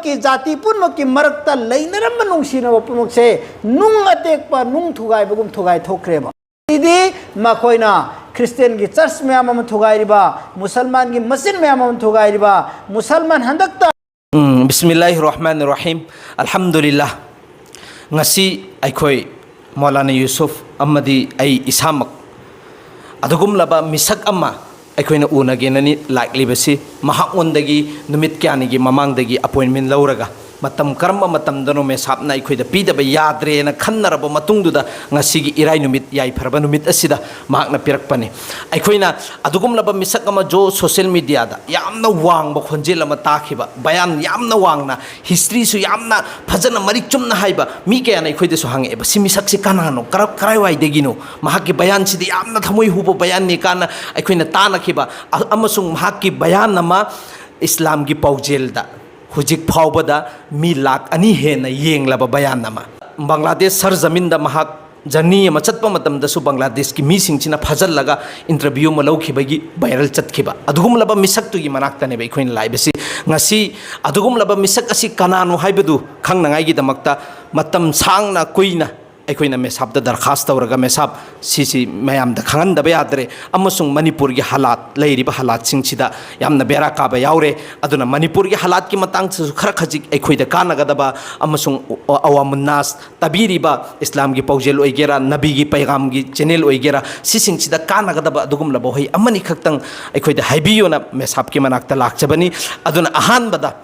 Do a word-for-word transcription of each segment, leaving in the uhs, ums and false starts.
ꯀꯤ ꯖꯥꯇꯤ ꯄꯨꯝꯅꯃꯛꯀꯤ ꯃꯔꯛꯇ ꯂꯩꯅꯔꯝꯕ ꯅꯨꯡꯁꯤꯅꯕ ꯄꯨꯝꯅꯃꯛꯁꯦ ꯅꯨꯡ ꯑꯇꯦꯛꯄ, ꯅꯨꯡ ꯊꯨꯒꯥꯏꯕꯒꯨꯝ ꯊꯨꯒꯥꯏ ꯊꯣꯛꯈ꯭ꯔꯦꯕ꯫ ꯁꯤꯗꯤ ꯃꯈꯣꯏꯅ ꯈ꯭ꯔꯤꯁꯇꯤꯌꯥꯟꯒꯤ ꯆꯔꯆ ꯃꯌꯥꯝ ꯑꯃ ꯊꯨꯒꯥꯏꯔꯤꯕ, ꯃꯨꯁꯜꯃꯥꯟꯒꯤ ꯃꯆꯤꯟ ꯃꯌꯥꯝ ꯑꯃ ꯊꯨꯒꯥꯏꯔꯤꯕ, ꯃꯨꯁꯜꯃꯥꯟ ꯍꯟꯗꯛꯇ ꯎꯝ, ꯕꯤꯁꯃꯤꯜꯂꯥꯍꯤꯔ ꯔꯍꯃꯥꯅꯤꯔ ꯔꯍꯤꯝ꯫ ꯑꯜꯍꯝꯗꯨꯂꯤꯜꯂꯥꯍ꯫ ꯉꯁꯤ ꯑꯩꯈꯣꯏ ꯃꯧꯂꯥꯅꯥ ꯌꯨꯁꯨꯐ ꯑꯃꯗꯤ ꯑꯩ ꯏꯁꯥꯃꯛ ꯑꯗꯨꯒꯨꯝꯂꯕ ꯃꯤꯁꯛ ꯑꯃ ꯑꯩꯈꯣꯏꯅ ꯎꯅꯒꯦꯅꯅꯤ ꯂꯥꯛꯂꯤꯕꯁꯤ꯫ ꯃꯍꯥꯛꯉꯣꯟꯗꯒꯤ ꯅꯨꯃꯤꯠ ꯀꯌꯥꯅꯤꯒꯤ ꯃꯃꯥꯡꯗꯒꯤ ꯑꯦꯄꯣꯏꯟꯃꯦꯟ ꯂꯧꯔꯒ, ꯃꯇꯝ ꯀꯔꯝꯕ ꯃꯇꯝꯗꯅꯣ ꯃꯦꯁꯥꯞꯅ ꯑꯩꯈꯣꯏꯗ ꯄꯤꯗꯕ ꯌꯥꯗ꯭ꯔꯦꯅ ꯈꯟꯅꯔꯕ ꯃꯇꯨꯡꯗꯨꯗ, ꯉꯁꯤꯒꯤ ꯏꯔꯥꯏ ꯅꯨꯃꯤꯠ, ꯌꯥꯏꯐꯔꯕ ꯅꯨꯃꯤꯠ ꯑꯁꯤꯗ ꯃꯍꯥꯛꯅ ꯄꯤꯔꯛꯄꯅꯤ꯫ ꯑꯩꯈꯣꯏꯅ ꯑꯗꯨꯒꯨꯝꯂꯕ ꯃꯤꯁꯛ ꯑꯃ ꯖꯣ ꯁꯣꯁꯤꯌꯦꯜ ꯃꯤꯗꯤꯌꯥꯗ ꯌꯥꯝꯅ ꯋꯥꯡꯕ ꯈꯣꯟꯖꯦꯜ ꯑꯃ ꯇꯥꯈꯤꯕ, ꯕꯌꯥꯟ ꯌꯥꯝꯅ ꯋꯥꯡꯅ, ꯍꯤꯁꯇ꯭ꯔꯤꯁꯨ ꯌꯥꯝꯅ ꯐꯖꯅ ꯃꯔꯤꯛ ꯆꯨꯝꯅ ꯍꯥꯏꯕ ꯃꯤ ꯀꯌꯥꯅ ꯑꯩꯈꯣꯏꯗꯁꯨ ꯍꯪꯉꯛꯑꯦꯕ, "ꯁꯤ ꯃꯤꯁꯛꯁꯤ ꯀꯅꯥꯅꯣ? ꯀꯔ-, ꯀꯔꯥꯏꯋꯥꯏꯗꯒꯤꯅꯣ? ꯃꯍꯥꯛꯀꯤ ꯕꯌꯥꯟꯁꯤꯗꯤ ꯌꯥꯝꯅ ꯊꯃꯣꯏ ꯍꯨꯕ ꯕꯌꯥꯟꯅꯤ" ꯀꯥꯏꯅ ꯑꯩꯈꯣꯏꯅ ꯇꯥꯅꯈꯤꯕ, ꯑ-, ꯑꯃꯁꯨꯡ ꯃꯍꯥꯛꯀꯤ ꯕꯌꯥꯟ ꯑꯃ ꯏꯁꯂꯥꯝꯒꯤ ꯄꯥꯎꯖꯦꯜꯗ ꯍꯧꯖꯤꯛ ꯐꯥꯎꯕꯗ ꯃꯤ ꯂꯥꯛ ꯑꯅꯤ ꯍꯦꯟꯅ ꯌꯦꯡꯂꯕ ꯕꯌꯥꯟ ꯑꯃ꯫ ꯕꯪꯒ꯭ꯂꯥꯗꯦꯁ ꯁꯔꯖꯃꯤꯟꯗ ꯃꯍꯥꯛ ꯖꯔꯅꯤ ꯑꯃ ꯆꯠꯄ ꯃꯇꯝꯗꯁꯨ ꯕꯪꯒ꯭ꯂꯥꯗꯦꯁꯀꯤ ꯃꯤꯁꯤꯡꯁꯤꯅ ꯐꯥꯖꯤꯜꯂꯒ ꯏꯟꯇꯔꯚ꯭ꯌꯨ ꯑꯃ ꯂꯧꯈꯤꯕꯒꯤ ꯚꯥꯏꯔꯦꯜ ꯆꯠꯈꯤꯕ ꯑꯗꯨꯒꯨꯝꯂꯕ ꯃꯤꯁꯛꯇꯨꯒꯤ ꯃꯅꯥꯛꯇꯅꯦꯕ ꯑꯩꯈꯣꯏꯅ ꯂꯥꯛꯏꯕꯁꯤ꯫ ꯉꯁꯤ ꯑꯗꯨꯒꯨꯝꯂꯕ ꯃꯤꯁꯛ ꯑꯁꯤ ꯀꯅꯥꯅꯣ ꯍꯥꯏꯕꯗꯨ ꯈꯪꯅꯉꯥꯏꯒꯤꯗꯃꯛꯇ ꯃꯇꯝ ꯁꯥꯡꯅ ꯀꯨꯏꯅ ꯑꯩꯈꯣꯏꯅ ꯃꯦꯁꯥꯞꯇ ꯗꯔꯈꯥꯁ ꯇꯧꯔꯒ, "ꯃꯦꯁꯥꯞ, ꯁꯤꯁꯤ ꯃꯌꯥꯝꯗ ꯈꯪꯍꯟꯗꯕ ꯌꯥꯗ꯭ꯔꯦ, ꯑꯃꯁꯨꯡ ꯃꯅꯤꯄꯨꯔꯒꯤ ꯍꯥꯂꯥꯠ, ꯂꯩꯔꯤꯕ ꯍꯥꯂꯥꯠꯁꯤꯡꯁꯤꯗ ꯌꯥꯝꯅ ꯕꯦꯔꯥ ꯀꯥꯕ ꯌꯥꯎꯔꯦ, ꯑꯗꯨꯅ ꯃꯅꯤꯄꯨꯔꯒꯤ ꯍꯥꯂꯥꯠꯀꯤ ꯃꯇꯥꯡꯁꯤꯁꯨ ꯈꯔ ꯈꯖꯤꯛ ꯑꯩꯈꯣꯏꯗ ꯀꯥꯟꯅꯒꯗꯕ ꯑꯃꯁꯨꯡ ꯑꯋꯥꯃꯨꯟꯅꯥꯁ ꯇꯥꯕꯤꯔꯤꯕ ꯏꯁꯂꯥꯝꯒꯤ ꯄꯥꯎꯖꯦꯜ ꯑꯣꯏꯒꯦꯔꯥ, ꯅꯕꯤꯒꯤ ꯄꯩꯒꯥꯝꯒꯤ ꯆꯦꯅꯦꯜ ꯑꯣꯏꯒꯦꯔꯥ, ꯁꯤꯁꯤꯡꯁꯤꯗ ꯀꯥꯟꯅꯒꯗꯕ ꯑꯗꯨꯒꯨꯝꯂꯕ ꯋꯥꯍꯩ ꯑꯃꯅꯤꯈꯛꯇꯪ ꯑꯩꯈꯣꯏꯗ ꯍꯥꯏꯕꯤꯌꯨꯅ ꯃꯦꯁꯥꯞꯀꯤ ꯃꯅꯥꯛꯇ ꯂꯥꯛꯆꯕꯅꯤ꯫ ꯑꯗꯨꯅ ꯑꯍꯥꯟꯕꯗ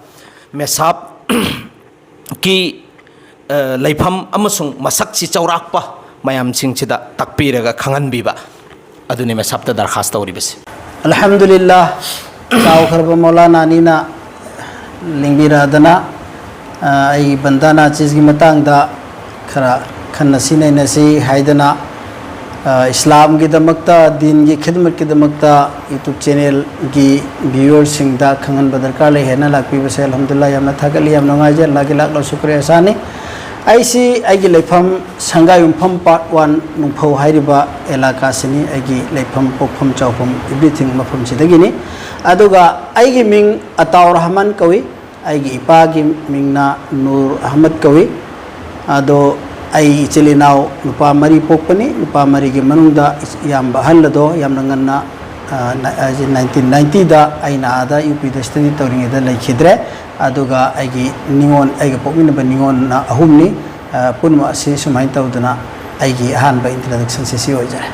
ꯃꯦꯁꯥꯞꯀꯤ, ꯑ, ꯂꯩꯐꯝ ꯑꯃꯁꯨꯡ ꯃꯁꯛꯁꯤ ꯆꯥꯎꯔꯥꯛꯄ ꯃꯌꯥꯝꯁꯤꯡꯁꯤꯗ ꯇꯥꯛꯄꯤꯔꯒ ꯈꯪꯍꯟꯕꯤꯕ ꯑꯗꯨꯅꯤ ꯃꯦꯁꯥꯞꯇ ꯗꯔꯈꯥꯁ ꯇꯧꯔꯤꯕꯁꯤ꯫ ꯑꯜꯍꯝꯗꯨꯂꯤꯜꯂꯥꯍ, ꯆꯥꯎꯈ꯭ꯔꯕ ꯃꯧꯂꯥꯅꯥꯅꯤꯅ ꯂꯤꯡꯕꯤꯔꯛꯑꯗꯅ, ꯑ, ꯑꯩꯒꯤ ꯕꯟꯗꯥꯅꯥ ꯆꯤꯁꯒꯤ ꯃꯇꯥꯡꯗ ꯈꯔ ꯈꯟꯅꯁꯤ ꯅꯩꯅꯁꯤ ꯍꯥꯏꯗꯅ, ꯑ, ꯏꯁꯂꯥꯝꯒꯤꯗꯃꯛꯇ, ꯗꯤꯟꯒꯤ ꯈꯤꯗꯃꯠꯀꯤꯗꯃꯛꯇ YouTube ꯆꯦꯅꯦꯜꯒꯤ ꯚ꯭ꯌꯨꯋꯔꯁꯤꯡꯗ ꯈꯪꯍꯟꯕ ꯗꯔꯀꯥꯔ ꯂꯩ ꯍꯥꯏꯅ ꯂꯥꯛꯄꯤꯕꯁꯦ, ꯑꯜꯍꯝꯗꯨꯂꯤꯜꯂꯥꯍ, ꯌꯥꯝꯅ ꯊꯥꯒꯠꯂꯤ, ꯌꯥꯝ ꯅꯨꯡꯉꯥꯏꯖꯩ꯫ ꯑꯜꯂꯥꯍꯒꯤ ꯂꯥꯛ ꯂꯥꯛ ꯁꯨꯀ꯭ꯔꯤꯌꯥ ꯁꯥꯅꯤ꯫ ꯑꯩꯁꯤ ꯑꯩꯒꯤ ꯂꯩꯐꯝ ꯁꯪꯒꯥꯏꯌꯨꯝꯐꯝ ꯄꯥꯔꯠ ꯋꯥꯟ ꯅꯨꯡꯐꯧ ꯍꯥꯏꯔꯤꯕ ꯑꯦꯂꯥꯀꯥꯁꯤꯅꯤ꯫ ꯑꯩꯒꯤ ꯂꯩꯐꯝ, ꯄꯣꯛꯐꯝ ꯆꯥꯎꯐꯝ, everything ꯃꯐꯝꯁꯤꯗꯒꯤꯅꯤ꯫ ꯑꯗꯨꯒ ꯑꯩꯒꯤ ꯃꯤꯡ ꯑꯇꯥꯎ ꯔꯍꯃꯟ ꯀꯧꯏ꯫ ꯑꯩꯒꯤ ꯏꯄꯥꯒꯤ ꯃꯤꯡꯅ ꯅꯨꯔ ꯑꯍꯃꯗ ꯀꯧꯏ꯫ ꯑꯗꯣ ꯑꯩ ꯏꯆꯤꯜ ꯏꯅꯥꯎ ꯅꯨꯄꯥ ꯃꯔꯤ ꯄꯣꯛꯄꯅꯤ꯫ ꯅꯨꯄꯥ ꯃꯔꯤꯒꯤ ꯃꯅꯨꯡꯗ ꯏꯌꯥꯝꯕ ꯑꯍꯜ ꯑꯗꯣ ꯌꯥꯝꯅ ꯉꯟꯅ, ꯑ, ꯅ-, ꯑ, ꯅꯥꯏꯟꯇꯤꯟ ꯅꯥꯏꯟꯇꯤꯗ ꯑꯩꯅ ꯑꯥꯗ ꯌꯨ ꯄꯤꯗ ꯁ꯭ꯇꯗꯤ ꯇꯧꯔꯤꯉꯩꯗ ꯂꯩꯈꯤꯗ꯭ꯔꯦ꯫ ꯑꯗꯨꯒ ꯑꯩꯒꯤ ꯅꯤꯉꯣꯜ, ꯑꯩꯒ ꯄꯣꯛꯃꯤꯟꯅꯕ ꯅꯤꯉꯣꯜꯅ ꯑꯍꯨꯝꯅꯤ꯫ ꯑ, ꯄꯨꯝꯅꯃꯛ ꯑꯁꯤ ꯁꯨꯃꯥꯏꯅ ꯇꯧꯗꯅ ꯑꯩꯒꯤ ꯑꯍꯥꯟꯕ ꯏꯟꯇ꯭ꯔꯗꯛꯁꯟꯁꯦ ꯁꯤ ꯑꯣꯏꯖꯔꯦ꯫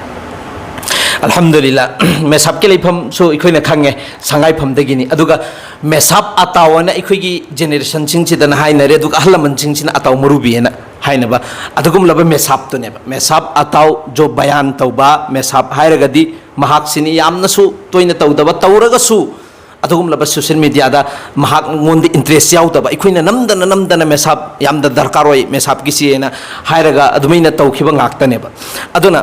ꯑꯜꯍꯝꯗꯨꯂꯤꯜꯂꯥ꯫ ꯃꯦꯁꯥꯞꯀꯤ ꯂꯩꯐꯝꯁꯨ ꯑꯩꯈꯣꯏꯅ ꯈꯪꯉꯦ, ꯁꯉꯥꯏꯐꯝꯗꯒꯤꯅꯤ꯫ ꯑꯗꯨꯒ ꯃꯦꯁꯥꯞ ꯑꯇꯥꯎ ꯍꯥꯏꯅ ꯑꯩꯈꯣꯏꯒꯤ ꯖꯦꯅꯦꯔꯦꯁꯟꯁꯤꯡꯁꯤꯗꯅ ꯍꯥꯏꯅꯔꯦ, ꯑꯗꯨꯒ ꯑꯍꯜ ꯂꯃꯟꯁꯤꯡꯁꯤꯅ ꯑꯇꯥꯎ ꯃꯧꯔꯨꯕꯤ ꯍꯥꯏꯅ ꯍꯥꯏꯅꯕ ꯑꯗꯨꯒꯨꯝꯂꯕ ꯃꯦꯁꯥꯞꯇꯨꯅꯦꯕ꯫ ꯃꯦꯁꯥꯞ ꯑꯇꯥꯎ ꯖꯣ ꯕꯌꯥꯟ ꯇꯧꯕ ꯃꯦꯁꯥꯞ ꯍꯥꯏꯔꯒꯗꯤ ꯃꯍꯥꯛꯁꯤꯅꯤ ꯌꯥꯝꯅꯁꯨ ꯇꯣꯏꯅ ꯇꯧꯗꯕ, ꯇꯧꯔꯒꯁꯨ ꯑꯗꯨꯒꯨꯝꯂꯕ ꯁꯣꯁꯤꯌꯦꯜ ꯃꯦꯗꯤꯌꯥꯗ ꯃꯍꯥꯛꯉꯣꯟꯗ ꯏꯟꯇꯔꯦꯁ ꯌꯥꯎꯗꯕ, ꯑꯩꯈꯣꯏꯅ ꯅꯝꯗꯅ ꯅꯝꯗꯅ ꯃꯦꯁꯥꯞ ꯌꯥꯝꯅ ꯗꯔꯀꯥꯔ ꯑꯣꯏ ꯃꯦꯁꯥꯞꯀꯤꯁꯤ ꯍꯥꯏꯅ ꯍꯥꯏꯔꯒ ꯑꯗꯨꯃꯥꯏꯅ ꯇꯧꯈꯤꯕ ꯉꯥꯛꯇꯅꯦꯕ꯫ ꯑꯗꯨꯅ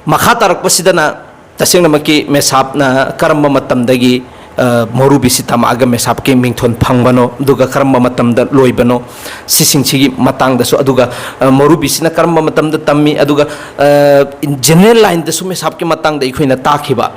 ꯃꯈꯥ ꯇꯥꯔꯛꯄꯁꯤꯗꯅ ꯇꯁꯦꯡꯅꯃꯛꯀꯤ ꯃꯦꯁꯥꯞꯅ ꯀꯔꯝꯕ ꯃꯇꯝꯗꯒꯤ, ꯑ, ꯃꯧꯔꯨꯕꯤꯁꯤ ꯇꯝꯃꯛꯑꯒ ꯃꯦꯁꯥꯞꯀꯤ ꯃꯤꯡꯊꯣꯟ ꯐꯪꯕꯅꯣ, ꯑꯗꯨꯒ ꯀꯔꯝꯕ ꯃꯇꯝꯗ ꯂꯣꯏꯕꯅꯣ, ꯁꯤꯁꯤꯡꯁꯤꯒꯤ ꯃꯇꯥꯡꯗꯁꯨ, ꯑꯗꯨꯒ, ꯑ, ꯃꯧꯔꯨꯕꯤꯁꯤꯅ ꯀꯔꯝꯕ ꯃꯇꯝꯗ ꯇꯝꯃꯤ, ꯑꯗꯨꯒ, ꯑ, ꯖꯦꯅꯔꯦꯜ ꯂꯥꯏꯟꯗꯁꯨ ꯃꯦꯁꯥꯞꯀꯤ ꯃꯇꯥꯡꯗ ꯑꯩꯈꯣꯏꯅ ꯇꯥꯈꯤꯕ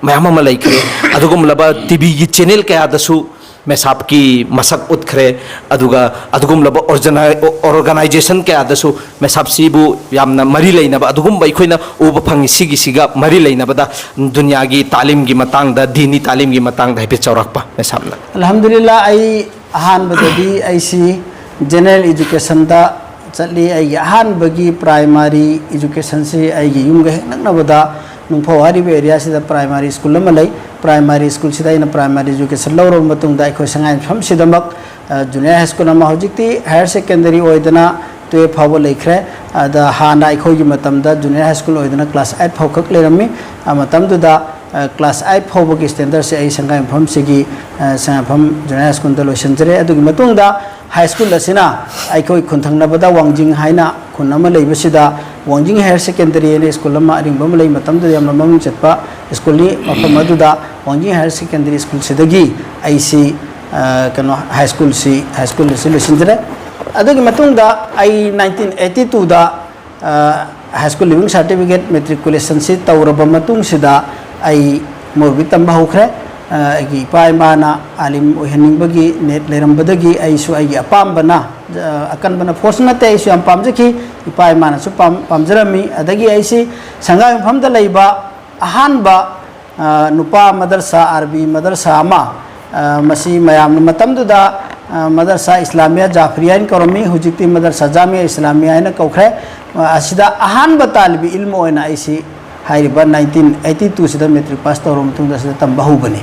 ꯃꯌꯥꯝ ꯑꯃ ꯂꯩꯈ꯭ꯔꯦ꯫ ꯑꯗꯨꯒꯨꯝꯂꯕ ꯇꯤꯚꯤꯒꯤ ꯆꯦꯅꯦꯜ ꯀꯌꯥꯗꯁꯨ ꯃꯦꯁꯥꯞꯀꯤ ꯃꯁꯛ ꯎꯠꯈ꯭ꯔꯦ꯫ ꯑꯗꯨꯒ ꯑꯗꯨꯒꯨꯝꯂꯕ ꯑꯣꯔꯖꯅꯥꯏ-, ꯑꯣꯔꯒꯅꯥꯏꯖꯦꯁꯟ ꯀꯌꯥꯗꯁꯨ ꯃꯦꯁꯥꯞꯁꯤꯕꯨ ꯌꯥꯝꯅ ꯃꯔꯤ ꯂꯩꯅꯕ ꯑꯗꯨꯒꯨꯝꯕ ꯑꯩꯈꯣꯏꯅ ꯎꯕ ꯐꯪꯉꯤ꯫ ꯁꯤꯒꯤꯁꯤꯒ ꯃꯔꯤ ꯂꯩꯅꯕꯗ ꯗꯨꯅꯤꯌꯥꯒꯤ ꯇꯥꯂꯤꯝꯒꯤ ꯃꯇꯥꯡꯗ, ꯗꯤꯅꯤ ꯇꯥꯂꯤꯝꯒꯤ ꯃꯇꯥꯡꯗ ꯍꯥꯏꯐꯦꯠ ꯆꯥꯎꯔꯥꯛꯄ ꯃꯦꯁꯥꯞꯅ꯫ ꯑꯜꯍꯝꯗꯨꯂꯤꯜꯂꯥ, ꯑꯩ ꯑꯍꯥꯟꯕꯗꯗꯤ ꯑꯩꯁꯤ ꯖꯦꯅꯔꯦꯜ ꯏꯖꯨꯀꯦꯁꯟꯗ ꯆꯠꯂꯤ꯫ ꯑꯩꯒꯤ ꯑꯍꯥꯟꯕꯒꯤ ꯄ꯭ꯔꯥꯏꯃꯥꯔꯤ ꯏꯖꯨꯀꯦꯁꯟꯁꯤ ꯑꯩꯒꯤ ꯌꯨꯝꯒ ꯍꯦꯛ ꯅꯛꯅꯕꯗ ꯅꯨꯡꯐꯧ ꯍꯥꯏꯔꯤꯕ ꯑꯦꯔꯤꯌꯥꯁꯤꯗ ꯄ꯭ꯔꯥꯏꯃꯥꯔꯤ ꯁ꯭ꯀꯨꯜ ꯑꯃ ꯂꯩ꯫ ꯄ꯭ꯔꯥꯏꯃꯥꯔꯤ ꯁ꯭ꯀꯨꯜꯁꯤꯗ ꯑꯩꯅ ꯄ꯭ꯔꯥꯏꯃꯥꯔꯤ ꯏꯖꯨꯀꯦꯁꯟ ꯂꯧꯔꯕ ꯃꯇꯨꯡꯗ ꯑꯩꯈꯣꯏ ꯁꯉꯥꯏꯌꯨꯝꯐꯝꯁꯤꯗꯃꯛ, ꯑ, ꯖꯨꯅꯤꯌꯔ ꯍꯥꯏ ꯁ꯭ꯀꯨꯜ ꯑꯃ, ꯍꯧꯖꯤꯛꯇꯤ ꯍꯥꯌꯔ ꯁꯦꯀꯦꯟꯗꯔꯤ ꯑꯣꯏꯗꯅ ꯇꯨꯌꯦꯜꯐ ꯐꯥꯎꯕ ꯂꯩꯈ꯭ꯔꯦ꯫ ꯑꯗ ꯍꯥꯟꯅ ꯑꯩꯈꯣꯏꯒꯤ ꯃꯇꯝꯗ ꯖꯨꯅꯤꯌꯔ ꯍꯥꯏ ꯁ꯭ꯀꯨꯜ ꯑꯣꯏꯗꯅ ꯀ꯭ꯂꯥꯁ ꯑꯩꯠ ꯐꯥꯎ ꯈꯛ ꯂꯩꯔꯝꯃꯤ꯫ ꯑ, ꯃꯇꯝꯗꯨꯗ, ꯑ, ꯀ꯭ꯂꯥꯁ ꯑꯩꯠ ꯐꯥꯎꯕꯒꯤ ꯁ꯭ꯇꯦꯟꯗꯔꯁꯦ ꯑꯩ ꯁꯉꯥꯏꯌꯨꯝꯐꯝꯁꯤꯒꯤ, ꯑ, ꯁꯉꯥꯏꯌꯨꯝꯐꯝ ꯖꯨꯅꯤꯌꯔ ꯍꯥꯏ ꯁ꯭ꯀꯨꯜꯗ ꯂꯣꯏꯁꯤꯟꯖꯔꯦ꯫ ꯑꯗꯨꯒꯤ ꯃꯇꯨꯡꯗ ꯍꯥꯏ ꯁ꯭ꯀꯨꯜ ꯑꯁꯤꯅ ꯑꯩꯈꯣꯏ ꯈꯨꯟ ꯊꯪꯅꯕꯗ ꯋꯥꯡꯖꯤꯡ ꯍꯥꯏꯅ ꯈꯨꯟ ꯑꯃ ꯂꯩꯕꯁꯤꯗ ꯋꯥꯡꯖꯤꯡ ꯍꯥꯌꯔ ꯁꯦꯀꯦꯟꯗꯔꯤ ꯍꯥꯏꯅ ꯁ꯭ꯀꯨꯜ ꯑꯃ ꯑꯔꯤꯡꯕ ꯑꯃ ꯂꯩ꯫ ꯃꯇꯝꯗꯨꯗ ꯌꯥꯝꯅ ꯃꯃꯤꯡ ꯆꯠꯄ ꯁ꯭ꯀꯨꯜꯅꯤ꯫ ꯃꯐꯝ ꯑꯗꯨꯗ ꯋꯥꯡꯖꯤꯡ ꯍꯥꯌꯔ ꯁꯦꯀꯦꯟꯗꯔꯤ ꯁ꯭ꯀꯨꯜꯁꯤꯗꯒꯤ ꯑꯩꯁꯤ, ꯑ, ꯀꯩꯅꯣ, ꯍꯥꯏ ꯁ꯭ꯀꯨꯜꯁꯤ, ꯍꯥꯏ ꯁ꯭ꯀꯨꯜ ꯑꯁꯤ ꯂꯣꯏꯁꯤꯟꯖꯔꯦ꯫ ꯑꯗꯨꯒꯤ ꯃꯇꯨꯡꯗ ꯑꯩ ꯅꯥꯏꯟꯇꯤꯟ ꯑꯩꯠꯇꯤ ꯇꯨꯗ, ꯑ, ꯍꯥꯏ ꯁ꯭ꯀꯨꯜ ꯂꯤꯚꯤꯡ ꯁꯥꯔꯇꯤꯐꯤꯀꯦꯠ ꯃꯦꯇ꯭ꯔꯤꯀꯨꯂꯦꯁꯟꯁꯤ ꯇꯧꯔꯕ ꯃꯇꯨꯡꯁꯤꯗ ꯑꯩ ꯃꯧꯔꯨꯕꯤ ꯇꯝꯕ ꯍꯧꯈ꯭ꯔꯦ꯫ ꯑ, ꯑꯩꯒꯤ ꯏꯄꯥ ꯏꯃꯥꯅ ꯑꯥꯂꯤꯝ ꯑꯣꯏꯍꯟꯅꯤꯡꯕꯒꯤ ꯅꯦꯠ ꯂꯩꯔꯝꯕꯗꯒꯤ ꯑꯩꯁꯨ ꯑꯩꯒꯤ ꯑꯄꯥꯝꯕꯅ, ꯑ, ꯑꯀꯟꯕꯅ, ꯐꯣꯔꯁ ꯅꯠꯇꯦ, ꯑꯩꯁꯨ ꯌꯥꯝ ꯄꯥꯝꯖꯈꯤ꯫ ꯏꯄꯥ ꯏꯃꯥꯅꯁꯨ ꯄꯥꯝ-, ꯄꯥꯝꯖꯔꯝꯃꯤ꯫ ꯑꯗꯒꯤ ꯑꯩꯁꯤ ꯁꯪꯒꯥꯏ ꯃꯐꯝꯗ ꯂꯩꯕ ꯑꯍꯥꯟꯕ, ꯑ, ꯅꯨꯄꯥ ꯃꯗꯔꯁꯥ, ꯑꯥꯔꯕꯤ ꯃꯗꯔꯁꯥ ꯑꯃ, ꯑ, ꯃꯁꯤ ꯃꯌꯥꯝꯅ ꯃꯇꯝꯗꯨꯗ, ꯑ, ꯃꯗꯔꯁꯥ ꯏꯁꯂꯥꯃꯤꯌꯥ ꯖꯥꯐꯔꯤꯌꯥ ꯍꯥꯏꯅ ꯀꯧꯔꯝꯃꯤ, ꯍꯧꯖꯤꯛꯇꯤ ꯃꯗꯔꯁꯥ ꯖꯥꯃꯤꯌꯥ ꯏꯁꯂꯥꯃꯤꯌꯥ ꯍꯥꯏꯅ ꯀꯧꯈ꯭ꯔꯦ꯫ ꯑ, ꯑꯁꯤꯗ ꯑꯍꯥꯟꯕ ꯇꯥꯂꯤꯕ ꯏꯜꯃ ꯑꯣꯏꯅ ꯑꯩꯁꯤ ꯍꯥꯏꯔꯤꯕ ꯅꯥꯏꯟꯇꯤꯟ ꯑꯩꯠꯇꯤ ꯇꯨꯁꯤꯗ ꯃꯦꯇ꯭ꯔꯤꯛ ꯄꯥꯁ ꯇꯧꯔꯕ ꯃꯇꯨꯡꯗ ꯑꯁꯤꯗ ꯇꯝꯕ ꯍꯧꯕꯅꯤ꯫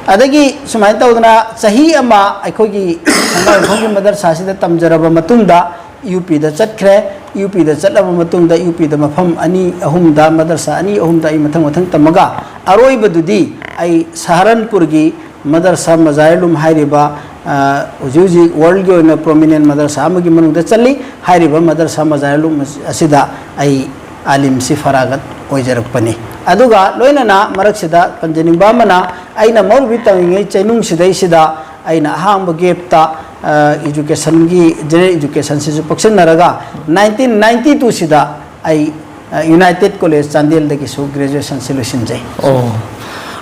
ꯑꯗꯒꯤ ꯁꯨꯃꯥꯏꯅ ꯇꯧꯗꯅ ꯆꯍꯤ ꯑꯃ ꯑꯩꯈꯣꯏꯒꯤ ꯁꯪꯒꯥꯏꯌꯨꯝꯐꯝꯒꯤ ꯃꯗꯔꯁꯥꯁꯤꯗ ꯇꯝꯖꯔꯕ ꯃꯇꯨꯡꯗ ꯌꯨ ꯄꯤꯗ ꯆꯠꯈ꯭ꯔꯦ꯫ ꯌꯨ ꯄꯤꯗ ꯆꯠꯂꯕ ꯃꯇꯨꯡꯗ ꯌꯨ ꯄꯤꯗ ꯃꯐꯝ ꯑꯅꯤ ꯑꯍꯨꯝꯗ, ꯃꯗꯔꯁꯥ ꯑꯅꯤ ꯑꯍꯨꯝꯗ ꯑꯩ ꯃꯊꯪ ꯃꯊꯪ ꯇꯝꯃꯒ ꯑꯔꯣꯏꯕꯗꯨꯗꯤ ꯑꯩ ꯁꯍꯥꯔꯟꯄꯨꯔꯒꯤ ꯃꯗꯔꯁꯥ ꯃꯖꯥꯍꯤꯔ ꯎꯂꯨꯝ ꯍꯥꯏꯔꯤꯕ, ꯑ, ꯍꯧꯖꯤꯛ ꯍꯧꯖꯤꯛ ꯋꯥꯔꯜꯒꯤ ꯑꯣꯏꯅ ꯄ꯭ꯔꯣꯃꯤꯅꯦꯟ ꯃꯗꯔꯁꯥ ꯑꯃꯒꯤ ꯃꯅꯨꯡꯗ ꯆꯜꯂꯤ꯫ ꯍꯥꯏꯔꯤꯕ ꯃꯗꯔꯁꯥ ꯃꯖꯥꯍꯤꯔ ꯎꯂꯨꯝ ꯑꯁꯤꯗ ꯑꯩ ꯑꯥꯂꯤꯝꯁꯤ ꯐꯔꯥꯒꯠ ꯑꯣꯏꯖꯔꯛꯄꯅꯤ꯫ ꯑꯗꯨꯒ ꯂꯣꯏꯅꯅ ꯃꯔꯛꯁꯤꯗ ꯄꯟꯖꯅꯤꯡꯕ ꯑꯃꯅ, ꯑꯩꯅ ꯃꯧꯔꯨꯕꯤ ꯇꯝꯂꯤꯉꯩ ꯆꯩꯅꯨꯡꯁꯤꯗꯩꯁꯤꯗ ꯑꯩꯅ ꯑꯍꯥꯡꯕ ꯒꯦꯞꯇ, ꯑ, ꯏꯖꯨꯀꯦꯁꯟꯒꯤ, ꯖꯦꯅꯔꯦꯜ ꯏꯖꯨꯀꯦꯁꯟꯁꯤꯁꯨ ꯄꯛꯁꯤꯟꯅꯔꯒ ꯅꯥꯏꯟꯇꯤꯟ ꯅꯥꯏꯟꯇꯤ ꯇꯨꯁꯤꯗ ꯑꯩ, ꯑ, ꯌꯨꯅꯥꯏꯇꯦꯠ ꯀꯣꯂꯦꯖ ꯆꯥꯟꯗꯦꯜꯗꯒꯤꯁꯨ ꯒ꯭ꯔꯦꯖꯨꯑꯦꯁꯟꯁꯤ ꯂꯣꯏꯁꯤꯟꯖꯩ꯫ ꯑꯣ,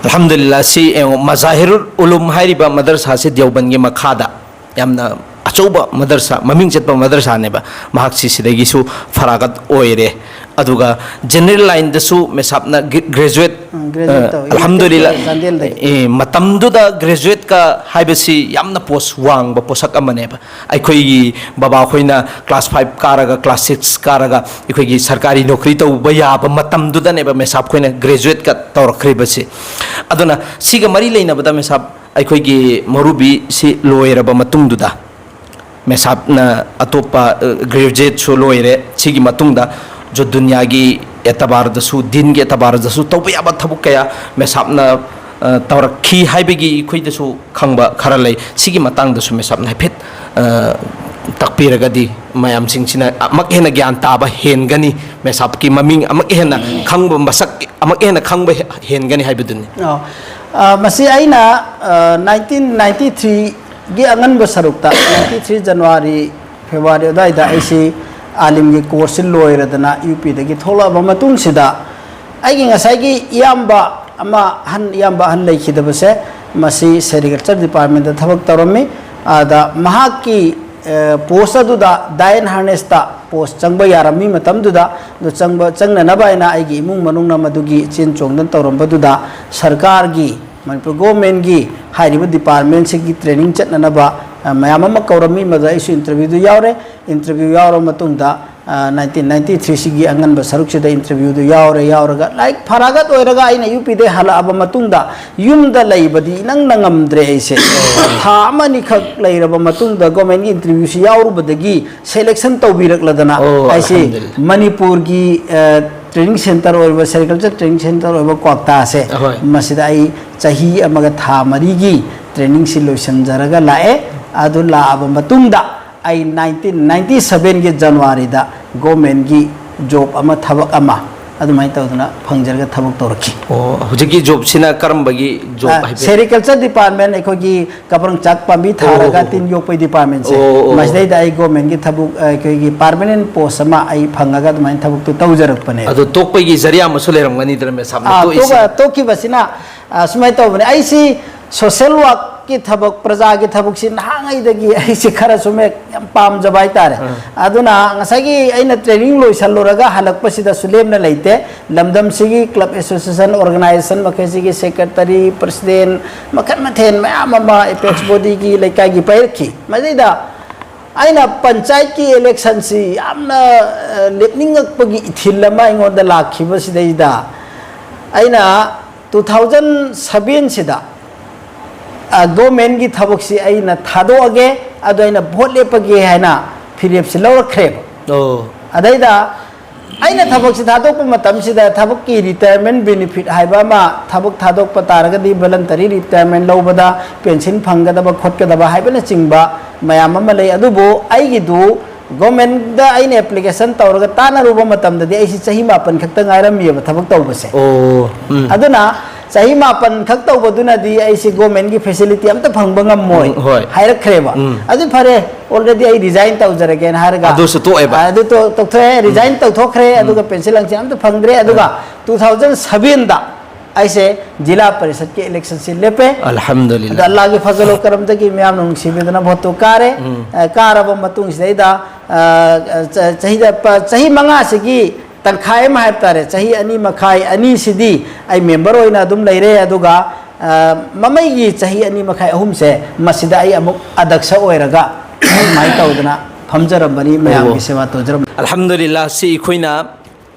ꯑꯜꯍꯝꯗꯨꯂꯤꯜꯂꯥ꯫ ꯁꯤ ꯌꯦꯡꯉꯣ, ꯃꯖꯥꯍꯤꯔꯨꯜ ꯎꯂꯨꯝ ꯍꯥꯏꯔꯤꯕ ꯃꯗꯔꯁꯥꯁꯦ ꯗꯤꯌꯣꯕꯟꯒꯤ ꯃꯈꯥꯗ ꯌꯥꯝꯅ ꯑꯆꯧꯕ ꯃꯗꯔꯁꯥ, ꯃꯃꯤꯡ ꯆꯠꯄ ꯃꯗꯔꯁꯥꯅꯦꯕ꯫ ꯃꯍꯥꯛꯁꯤ ꯁꯤꯗꯒꯤꯁꯨ ꯐꯔꯥꯒꯠ ꯑꯣꯏꯔꯦ꯫ ꯑꯗꯨꯒ ꯖꯦꯅꯔꯦꯜ ꯂꯥꯏꯟꯗꯁꯨ ꯃꯦꯁꯥꯞꯅ ꯒ꯭ꯔꯦ-, ꯒ꯭ꯔꯦꯖꯨꯑꯦꯠ, ꯎꯝ, ꯒ꯭ꯔꯦꯖꯨꯑꯦꯠ ꯑ, ꯇꯧꯋꯤ꯫ ꯑꯜꯍꯝꯗꯨꯂꯤꯜꯂꯥ꯫ ꯆꯥꯟꯗꯦꯜꯗꯒꯤ꯫ ꯑꯦ, ꯃꯇꯝꯗꯨꯗ ꯒ꯭ꯔꯦꯖꯨꯑꯦꯠꯀ ꯍꯥꯏꯕꯁꯤ ꯌꯥꯝꯅ ꯄꯣꯁ ꯋꯥꯡꯕ ꯄꯣꯠꯁꯛ ꯑꯃꯅꯦꯕ꯫ ꯑꯩꯈꯣꯏꯒꯤ ꯕꯕꯥ ꯑꯩꯈꯣꯏꯅ ꯀ꯭ꯂꯥꯁ ꯐꯥꯏꯚ ꯀꯥꯔꯒ, ꯀ꯭ꯂꯥꯁ ꯁꯤꯛꯁ ꯀꯥꯔꯒ, ꯑꯩꯈꯣꯏꯒꯤ ꯁꯔꯀꯥꯔꯤ ꯅꯧꯀ꯭ꯔꯤ ꯇꯧꯕ ꯌꯥꯕ ꯃꯇꯝꯗꯨꯗꯅꯦꯕ ꯃꯦꯁꯥꯞ ꯑꯩꯈꯣꯏꯅ ꯒ꯭ꯔꯦꯖꯨꯑꯦꯠꯀ ꯇꯧꯔꯛꯈ꯭ꯔꯤꯕꯁꯤ꯫ ꯑꯗꯨꯅ ꯁꯤꯒ ꯃꯔꯤ ꯂꯩꯅꯕꯗ ꯃꯦꯁꯥꯞ ꯑꯩꯈꯣꯏꯒꯤ ꯃꯧꯔꯨꯕꯤꯁꯤ ꯂꯣꯏꯔꯕ ꯃꯇꯨꯡꯗꯨꯗ, ꯃꯦꯁꯥꯞꯅ ꯑꯇꯣꯞꯄ, ꯑ, ꯒ꯭ꯔꯦꯖꯨꯑꯦꯠꯁꯨ ꯂꯣꯏꯔꯦ꯫ ꯁꯤꯒꯤ ꯃꯇꯨꯡꯗ ꯖꯣ ꯗꯨꯅꯤꯌꯥꯒꯤ ꯑꯦꯇꯕꯥꯔꯗꯁꯨ, ꯗꯤꯟꯒꯤ ꯑꯦꯇꯕꯥꯔꯗꯁꯨ ꯇꯧꯕ ꯌꯥꯕ ꯊꯕꯛ ꯀꯌꯥ ꯃꯦꯁꯥꯞꯅ, ꯑ, ꯇꯧꯔꯛꯈꯤ ꯍꯥꯏꯕꯒꯤ ꯑꯩꯈꯣꯏꯗꯁꯨ ꯈꯪꯕ ꯈꯔ ꯂꯩ꯫ ꯁꯤꯒꯤ ꯃꯇꯥꯡꯗꯁꯨ ꯃꯦꯁꯥꯞꯅ ꯍꯥꯏꯐꯦꯠ, ꯑ, ꯇꯥꯛꯄꯤꯔꯒꯗꯤ ꯃꯌꯥꯝꯁꯤꯡꯁꯤꯅ ꯑꯃꯨꯛ ꯍꯦꯟꯅ ꯒ꯭ꯌꯥꯟ ꯇꯥꯕ ꯍꯦꯟꯒꯅꯤ, ꯃꯦꯁꯥꯞꯀꯤ ꯃꯃꯤꯡ ꯑꯃꯨꯛ ꯍꯦꯟꯅ ꯈꯪꯕ, ꯃꯁꯛ ꯑꯃꯨꯛ ꯍꯦꯟꯅ ꯈꯪꯕ ꯍꯦ-, ꯍꯦꯟꯒꯅꯤ ꯍꯥꯏꯕꯗꯨꯅꯤ꯫ ꯑꯣ꯫ ꯑ, ꯃꯁꯤ ꯑꯩꯅ, ꯑ, ꯅꯥꯏꯟꯇꯤꯟ ꯅꯥꯏꯟꯇꯤ ꯊ꯭ꯔꯤꯒꯤ ꯑꯉꯟꯕ ꯁꯔꯨꯛꯇ, ꯅꯥꯏꯟꯇꯤ ꯊ꯭ꯔꯤ ꯖꯅꯋꯥꯔꯤ, ꯐꯦꯕ꯭ꯔꯨꯋꯥꯔꯤ ꯑꯗꯨꯋꯥꯏꯗ ꯑꯩꯁꯤ ꯑꯥꯂꯤꯝꯒꯤ ꯀꯣꯔꯁꯁꯤ ꯂꯣꯏꯔꯗꯅ ꯌꯨ ꯄꯤꯗꯒꯤ ꯊꯣꯛꯂꯛꯑꯕ ꯃꯇꯨꯡꯁꯤꯗ, ꯑꯩꯒꯤ ꯉꯁꯥꯏꯒꯤ ꯏꯌꯥꯝꯕ ꯑꯃ ꯑꯍꯟ, ꯏꯌꯥꯝꯕ ꯑꯍꯟ ꯂꯩꯈꯤꯗꯕꯁꯦ, ꯃꯁꯤ ꯁꯦꯔꯤꯀꯜꯆꯔ ꯗꯤꯄꯥꯔꯠꯃꯦꯟꯗ ꯊꯕꯛ ꯇꯧꯔꯝꯃꯤ꯫ ꯑꯗ ꯃꯍꯥꯛꯀꯤ, ꯑ, ꯄꯣꯁ ꯑꯗꯨꯗ ꯗꯥꯏꯟ ꯍꯥꯔꯅꯦꯁꯇ ꯄꯣꯁ ꯆꯪꯕ ꯌꯥꯔꯝꯃꯤ ꯃꯇꯝꯗꯨꯗ꯫ ꯑꯗꯨ ꯆꯪꯕ, ꯆꯪꯅꯅꯕ ꯍꯥꯏꯅ ꯑꯩꯒꯤ ꯏꯃꯨꯡ ꯃꯅꯨꯡꯅ ꯃꯗꯨꯒꯤ ꯆꯦꯟ ꯆꯣꯡꯗꯅ ꯇꯧꯔꯝꯕꯗꯨꯗ, ꯁꯔꯀꯥꯔꯒꯤ, ꯃꯅꯤꯄꯨꯔ ꯒꯣꯔꯃꯦꯟꯒꯤ ꯍꯥꯏꯔꯤꯕ ꯗꯤꯄꯥꯔꯠꯃꯦꯟꯁꯤꯒꯤ ꯇ꯭ꯔꯦꯅꯤꯡ ꯆꯠꯅꯅꯕ, ꯑ, ꯃꯌꯥꯝ ꯑꯃ ꯀꯧꯔꯝꯃꯤ꯫ ꯃꯗꯨꯗ ꯑꯩꯁꯨ ꯏꯟꯇꯔꯚ꯭ꯌꯨꯗꯨ ꯌꯥꯎꯔꯦ꯫ ꯏꯟꯇꯔꯚ꯭ꯌꯨ ꯌꯥꯎꯔꯕ ꯃꯇꯨꯡꯗ, ꯑ, ꯅꯥꯏꯟꯇꯤꯟ ꯅꯥꯏꯟꯇꯤ ꯊ꯭ꯔꯤ ꯁꯤꯒꯤ ꯑꯉꯟꯕ ꯁꯔꯨꯛꯁꯤꯗ ꯏꯟꯇꯔꯚ꯭ꯌꯨꯗꯨ ꯌꯥꯎꯔꯦ꯫ ꯌꯥꯎꯔꯒ ꯂꯥꯏꯔꯤꯛ ꯐꯔꯥꯒꯠ ꯑꯣꯏꯔꯒ ꯑꯩꯅ ꯌꯨ ꯄꯤꯗꯩ ꯍꯜꯂꯛꯑꯕ ꯃꯇꯨꯡꯗ ꯌꯨꯝꯗ ꯂꯩꯕꯗꯤ ꯏꯅꯪꯗ ꯉꯝꯗ꯭ꯔꯦ ꯑꯩꯁꯦ꯫ ꯊꯥ ꯑꯃ ꯑꯅꯤꯈꯛ ꯂꯩꯔꯕ ꯃꯇꯨꯡꯗ ꯒꯣꯔꯃꯦꯟꯒꯤ ꯏꯟꯇꯔꯚ꯭ꯌꯨꯁꯤ ꯌꯥꯎꯔꯨꯕꯗꯒꯤ ꯁꯦꯂꯦꯛꯁꯟ ꯇꯧꯕꯤꯔꯛꯂꯗꯅ, ꯑꯣ, ꯑꯩꯁꯤ ꯑꯜꯍꯝꯗꯨꯂꯤꯜꯂꯥꯍ꯫ ꯃꯅꯤꯄꯨꯔꯒꯤ, ꯑ, ꯇ꯭ꯔꯦꯅꯤꯡ ꯁꯦꯟꯇꯔ ꯑꯣꯏꯔꯤꯕ, ꯁꯦꯔꯤꯀꯜꯆꯔ ꯇ꯭ꯔꯦꯅꯤꯡ ꯁꯦꯟꯇꯔ ꯑꯣꯏꯕ ꯀ꯭ꯋꯥꯛꯇꯥꯁꯦ, ꯑꯍꯣꯏ꯫ ꯃꯁꯤꯗ ꯑꯩ ꯆꯍꯤ ꯑꯃꯒ ꯊꯥ ꯃꯔꯤꯒꯤ ꯇ꯭ꯔꯦꯅꯤꯡꯁꯤ ꯂꯣꯏꯁꯤꯟꯖꯔꯒ ꯂꯥꯛꯑꯦ꯫ ꯑꯗꯨ ꯂꯥꯛꯑꯕ ꯃꯇꯨꯡꯗ ꯑꯩ ꯅꯥꯏꯟꯇꯤꯟ ꯅꯥꯏꯟꯇꯤ ꯁꯚꯦꯟꯒꯤ ꯖꯅꯋꯥꯔꯤꯗ ꯒꯣꯔꯃꯦꯟꯒꯤ ꯖꯣꯕ ꯑꯃ, ꯊꯕꯛ ꯑꯃ ꯑꯗꯨꯃꯥꯏꯅ ꯇꯧꯗꯅ ꯐꯪꯖꯔꯒ ꯊꯕꯛ ꯇꯧꯔꯛꯈꯤ꯫ ꯑꯣ, ꯍꯧꯖꯤꯛꯀꯤ ꯖꯣꯕꯁꯤꯅ ꯀꯔꯝꯕꯒꯤ ꯖꯣꯕ ꯑ, ꯍꯥꯏꯐꯦꯠ? ꯁꯦꯔꯤꯀꯜꯆꯔ ꯗꯤꯄꯥꯔꯠꯃꯦꯟ, ꯑꯩꯈꯣꯏꯒꯤ ꯀꯕ꯭ꯔꯪ ꯆꯥꯛ ꯄꯥꯝꯕꯤ ꯑꯣ, ꯊꯥꯔꯒ ꯑꯣ, ꯑꯣ꯫ ꯇꯤꯟ ꯌꯣꯛꯄꯒꯤ ꯗꯤꯄꯥꯔꯠꯃꯦꯟꯁꯦ꯫ ꯑꯣ, ꯑꯣ, ꯑꯣ꯫ ꯃꯁꯤꯗꯩꯗ ꯑꯩ ꯒꯣꯔꯃꯦꯟꯒꯤ ꯊꯕꯛ, ꯑ, ꯑꯩꯈꯣꯏꯒꯤ ꯄꯥꯔꯃꯅꯦꯟ ꯄꯣꯁ ꯑꯃ ꯑꯩ ꯐꯪꯉꯒ ꯑꯗꯨꯃꯥꯏꯅ ꯊꯕꯛꯇꯨ ꯇꯧꯖꯔꯛꯄꯅꯦ꯫ ꯑꯗꯣ ꯇꯣꯛꯄꯒꯤ ꯖꯔꯤꯌꯥ ꯑꯃꯁꯨ ꯂꯩꯔꯝꯒꯅꯤꯗꯅ, ꯃꯦꯁꯥꯝꯅ ꯑꯥ, ꯇꯣꯛꯏꯁꯦ꯫ ꯇꯣꯛꯄ-, ꯇꯣꯛꯈꯤꯕꯁꯤꯅ, ꯑ, ꯁꯨꯃꯥꯏꯅ ꯇꯧꯕꯅꯦ꯫ ꯑꯩꯁꯤ ꯁꯣꯁꯦꯜ ꯋꯥꯔꯛꯀꯤ ꯊꯕꯛ, ꯄ꯭ꯔꯖꯥꯒꯤ ꯊꯕꯛꯁꯤ ꯅꯍꯥꯟꯉꯩꯗꯒꯤ ꯑꯩꯁꯦ ꯈꯔ ꯁꯨꯝ ꯍꯦꯛ ꯌꯥꯝ ꯄꯥꯝꯖꯕ ꯍꯥꯏꯇꯥꯔꯦ꯫ ꯑꯥ꯫ ꯑꯗꯨꯅ ꯉꯁꯥꯏꯒꯤ ꯑꯩꯅ ꯇ꯭ꯔꯦꯅꯤꯡ ꯂꯣꯏꯁꯜꯂꯨꯔꯒ ꯍꯜꯂꯛꯄꯁꯤꯗꯁꯨ ꯂꯦꯝꯅ ꯂꯩꯇꯦ꯫ ꯂꯝꯗꯝꯁꯤꯒꯤ ꯀ꯭ꯂꯕ ꯑꯦꯁꯣꯁꯤꯌꯦꯁꯟ, ꯑꯣꯔꯒꯅꯥꯏꯖꯦꯁꯟ ꯃꯈꯩꯁꯤꯒꯤ ꯁꯦꯀ꯭ꯔꯦꯇꯔꯤ, ꯄ꯭ꯔꯁꯤꯗꯦꯟ, ꯃꯈꯜ ꯃꯊꯦꯜ ꯃꯌꯥꯝ ꯑꯃ, ꯑꯦꯄꯦꯛꯁ ꯕꯣꯗꯤꯒꯤ, ꯂꯩꯀꯥꯏꯒꯤ ꯄꯥꯏꯔꯛꯈꯤ꯫ ꯃꯁꯤꯗ ꯑꯩꯅ ꯄꯟꯆꯥꯌꯠꯀꯤ ꯏꯂꯦꯛꯁꯟꯁꯤ ꯌꯥꯝꯅ, ꯑ, ꯂꯦꯞꯅꯤꯡꯉꯛꯄꯒꯤ ꯏꯊꯤꯜ ꯑꯃ ꯑꯩꯉꯣꯟꯗ ꯂꯥꯛꯈꯤꯕꯁꯤꯗꯩꯗ, ꯑꯩꯅ ꯇꯨ ꯊꯥꯎꯖꯟ ꯁꯚꯦꯟꯁꯤꯗ, ꯑ, ꯒꯣꯔꯃꯦꯟꯒꯤ ꯊꯕꯛꯁꯤ ꯑꯩꯅ ꯊꯥꯗꯣꯛꯑꯒꯦ, ꯑꯗꯣ ꯑꯩꯅ ꯚꯣꯠ ꯂꯦꯞꯄꯒꯦ ꯍꯥꯏꯅ ꯐꯤꯔꯦꯞꯁꯤ ꯂꯧꯔꯛꯈ꯭ꯔꯦꯕ꯫ ꯑꯣ꯫ ꯑꯗꯩꯗ ꯑꯩꯅ ꯊꯕꯛꯁꯤ ꯊꯥꯗꯣꯛꯄ ꯃꯇꯝꯁꯤꯗ ꯊꯕꯛꯀꯤ ꯔꯤꯇꯥꯌꯔꯃꯦꯟ ꯕꯦꯅꯤꯐꯤꯠ ꯍꯥꯏꯕ ꯑꯃ, ꯊꯕꯛ ꯊꯥꯗꯣꯛꯄ ꯇꯥꯔꯒꯗꯤ ꯚꯣꯂꯟꯇꯔꯤ ꯔꯤꯇꯥꯌꯔꯃꯦꯟ ꯂꯧꯕꯗ ꯄꯦꯟꯁꯤꯟ ꯐꯪꯒꯗꯕ ꯈꯣꯠꯀꯗꯕ ꯍꯥꯏꯕꯅꯆꯤꯡꯕ ꯃꯌꯥꯝ ꯑꯃ ꯂꯩ꯫ ꯑꯗꯨꯕꯨ ꯑꯩꯒꯤꯗꯨ ꯒꯣꯔꯃꯦꯟꯗ ꯑꯩꯅ ꯑꯦꯄ꯭ꯂꯤꯀꯦꯁꯟ ꯇꯧꯔꯒ ꯇꯥꯟꯅꯔꯨꯕ ꯃꯇꯝꯗꯗꯤ ꯑꯩꯁꯤ ꯆꯍꯤ ꯃꯥꯄꯟ ꯈꯛꯇ ꯉꯥꯏꯔꯝꯃꯤꯕ ꯊꯕꯛ ꯇꯧꯕꯁꯦ꯫ ꯑꯣ, ꯎꯝ꯫ ꯑꯗꯨꯅ ꯆꯍꯤ ꯃꯥꯄꯟ ꯈꯛ ꯇꯧꯕꯗꯨꯅꯗꯤ ꯑꯩꯁꯤ ꯒꯣꯔꯃꯦꯟꯒꯤ ꯐꯦꯁꯤꯂꯤꯇꯤ ꯑꯝꯇ ꯐꯪꯕ ꯉꯝꯃꯣꯏ ꯎꯝ, ꯍꯣꯏ꯫ ꯍꯥꯏꯔꯛꯈ꯭ꯔꯦꯕ꯫ ꯎꯝ꯫ ꯑꯗꯨ ꯐꯔꯦ, already ꯑꯩ ꯔꯤꯖꯥꯏꯟ ꯇꯧꯖꯔꯒꯦꯅ ꯍꯥꯏꯔꯒ ꯑꯗꯨꯁꯨ ꯇꯣꯛꯑꯦꯕ? ꯑꯗꯨ ꯇꯣ-, ꯇꯣꯛꯊꯣꯛꯑꯦ, ꯎꯝ꯫ ꯔꯤꯖꯥꯏꯟ ꯇꯧꯊꯣꯛꯈ꯭ꯔꯦ꯫ ꯎꯝ꯫ ꯑꯗꯨꯒ ꯄꯦꯟꯁꯤꯜ ꯂꯪꯁꯤꯜ ꯑꯝꯇ ꯐꯪꯗ꯭ꯔꯦ꯫ ꯑꯗꯨꯒ ꯎꯝ꯫ ꯇꯨ ꯊꯥꯎꯖꯟ ꯁꯚꯦꯟꯗ ꯑꯩꯁꯦ ꯖꯤꯂꯥ ꯄꯔꯤꯁꯠꯀꯤ ꯏꯂꯦꯛꯁꯟꯁꯤ ꯂꯦꯞꯄꯦ꯫ ꯑꯗꯣ ꯑꯜꯍꯝꯗꯨꯂꯤꯜꯂꯥ꯫ ꯑꯜꯂꯥꯍꯒꯤ ꯐꯖꯜ ꯀꯔꯝꯗꯒꯤ ꯃꯌꯥꯝꯅ ꯅꯨꯡꯁꯤꯕꯤꯗꯅ ꯚꯣꯠꯇꯨ ꯀꯥꯔꯦ꯫ ꯑ, ꯀꯥꯔꯕ ꯃꯇꯨꯡꯁꯤꯗꯩꯗ, ꯑ, ꯆ-, ꯆꯍꯤꯗ ꯄ-, ꯆꯍꯤ ꯃꯉꯥꯁꯤꯒꯤ ꯇꯪꯈꯥꯏ ꯑꯃ ꯍꯥꯏꯕ ꯇꯥꯔꯦ, ꯆꯍꯤ ꯑꯅꯤ ꯃꯈꯥꯏ ꯑꯅꯤꯁꯤꯗꯤ ꯑꯩ ꯃꯦꯝꯕꯔ ꯑꯣꯏꯅ ꯑꯗꯨꯝ ꯂꯩꯔꯦ꯫ ꯑꯗꯨꯒ, ꯑ, ꯃꯃꯩꯒꯤ ꯆꯍꯤ ꯑꯅꯤ ꯃꯈꯥꯏ ꯑꯍꯨꯝꯁꯦ ꯃꯁꯤꯗ ꯑꯩ ꯑꯃꯨꯛ ꯑꯗꯛꯁ ꯑꯣꯏꯔꯒ ꯑꯗꯨꯃꯥꯏꯅ ꯇꯧꯗꯅ ꯐꯝꯖꯔꯝꯕꯅꯤ, ꯃꯌꯥꯝꯒꯤ ꯁꯦꯕꯥ ꯇꯧꯖꯔꯝꯕꯅꯤ꯫ ꯑꯜꯍꯝꯗꯨꯂꯤꯜꯂꯥ, ꯁꯤ ꯑꯩꯈꯣꯏꯅ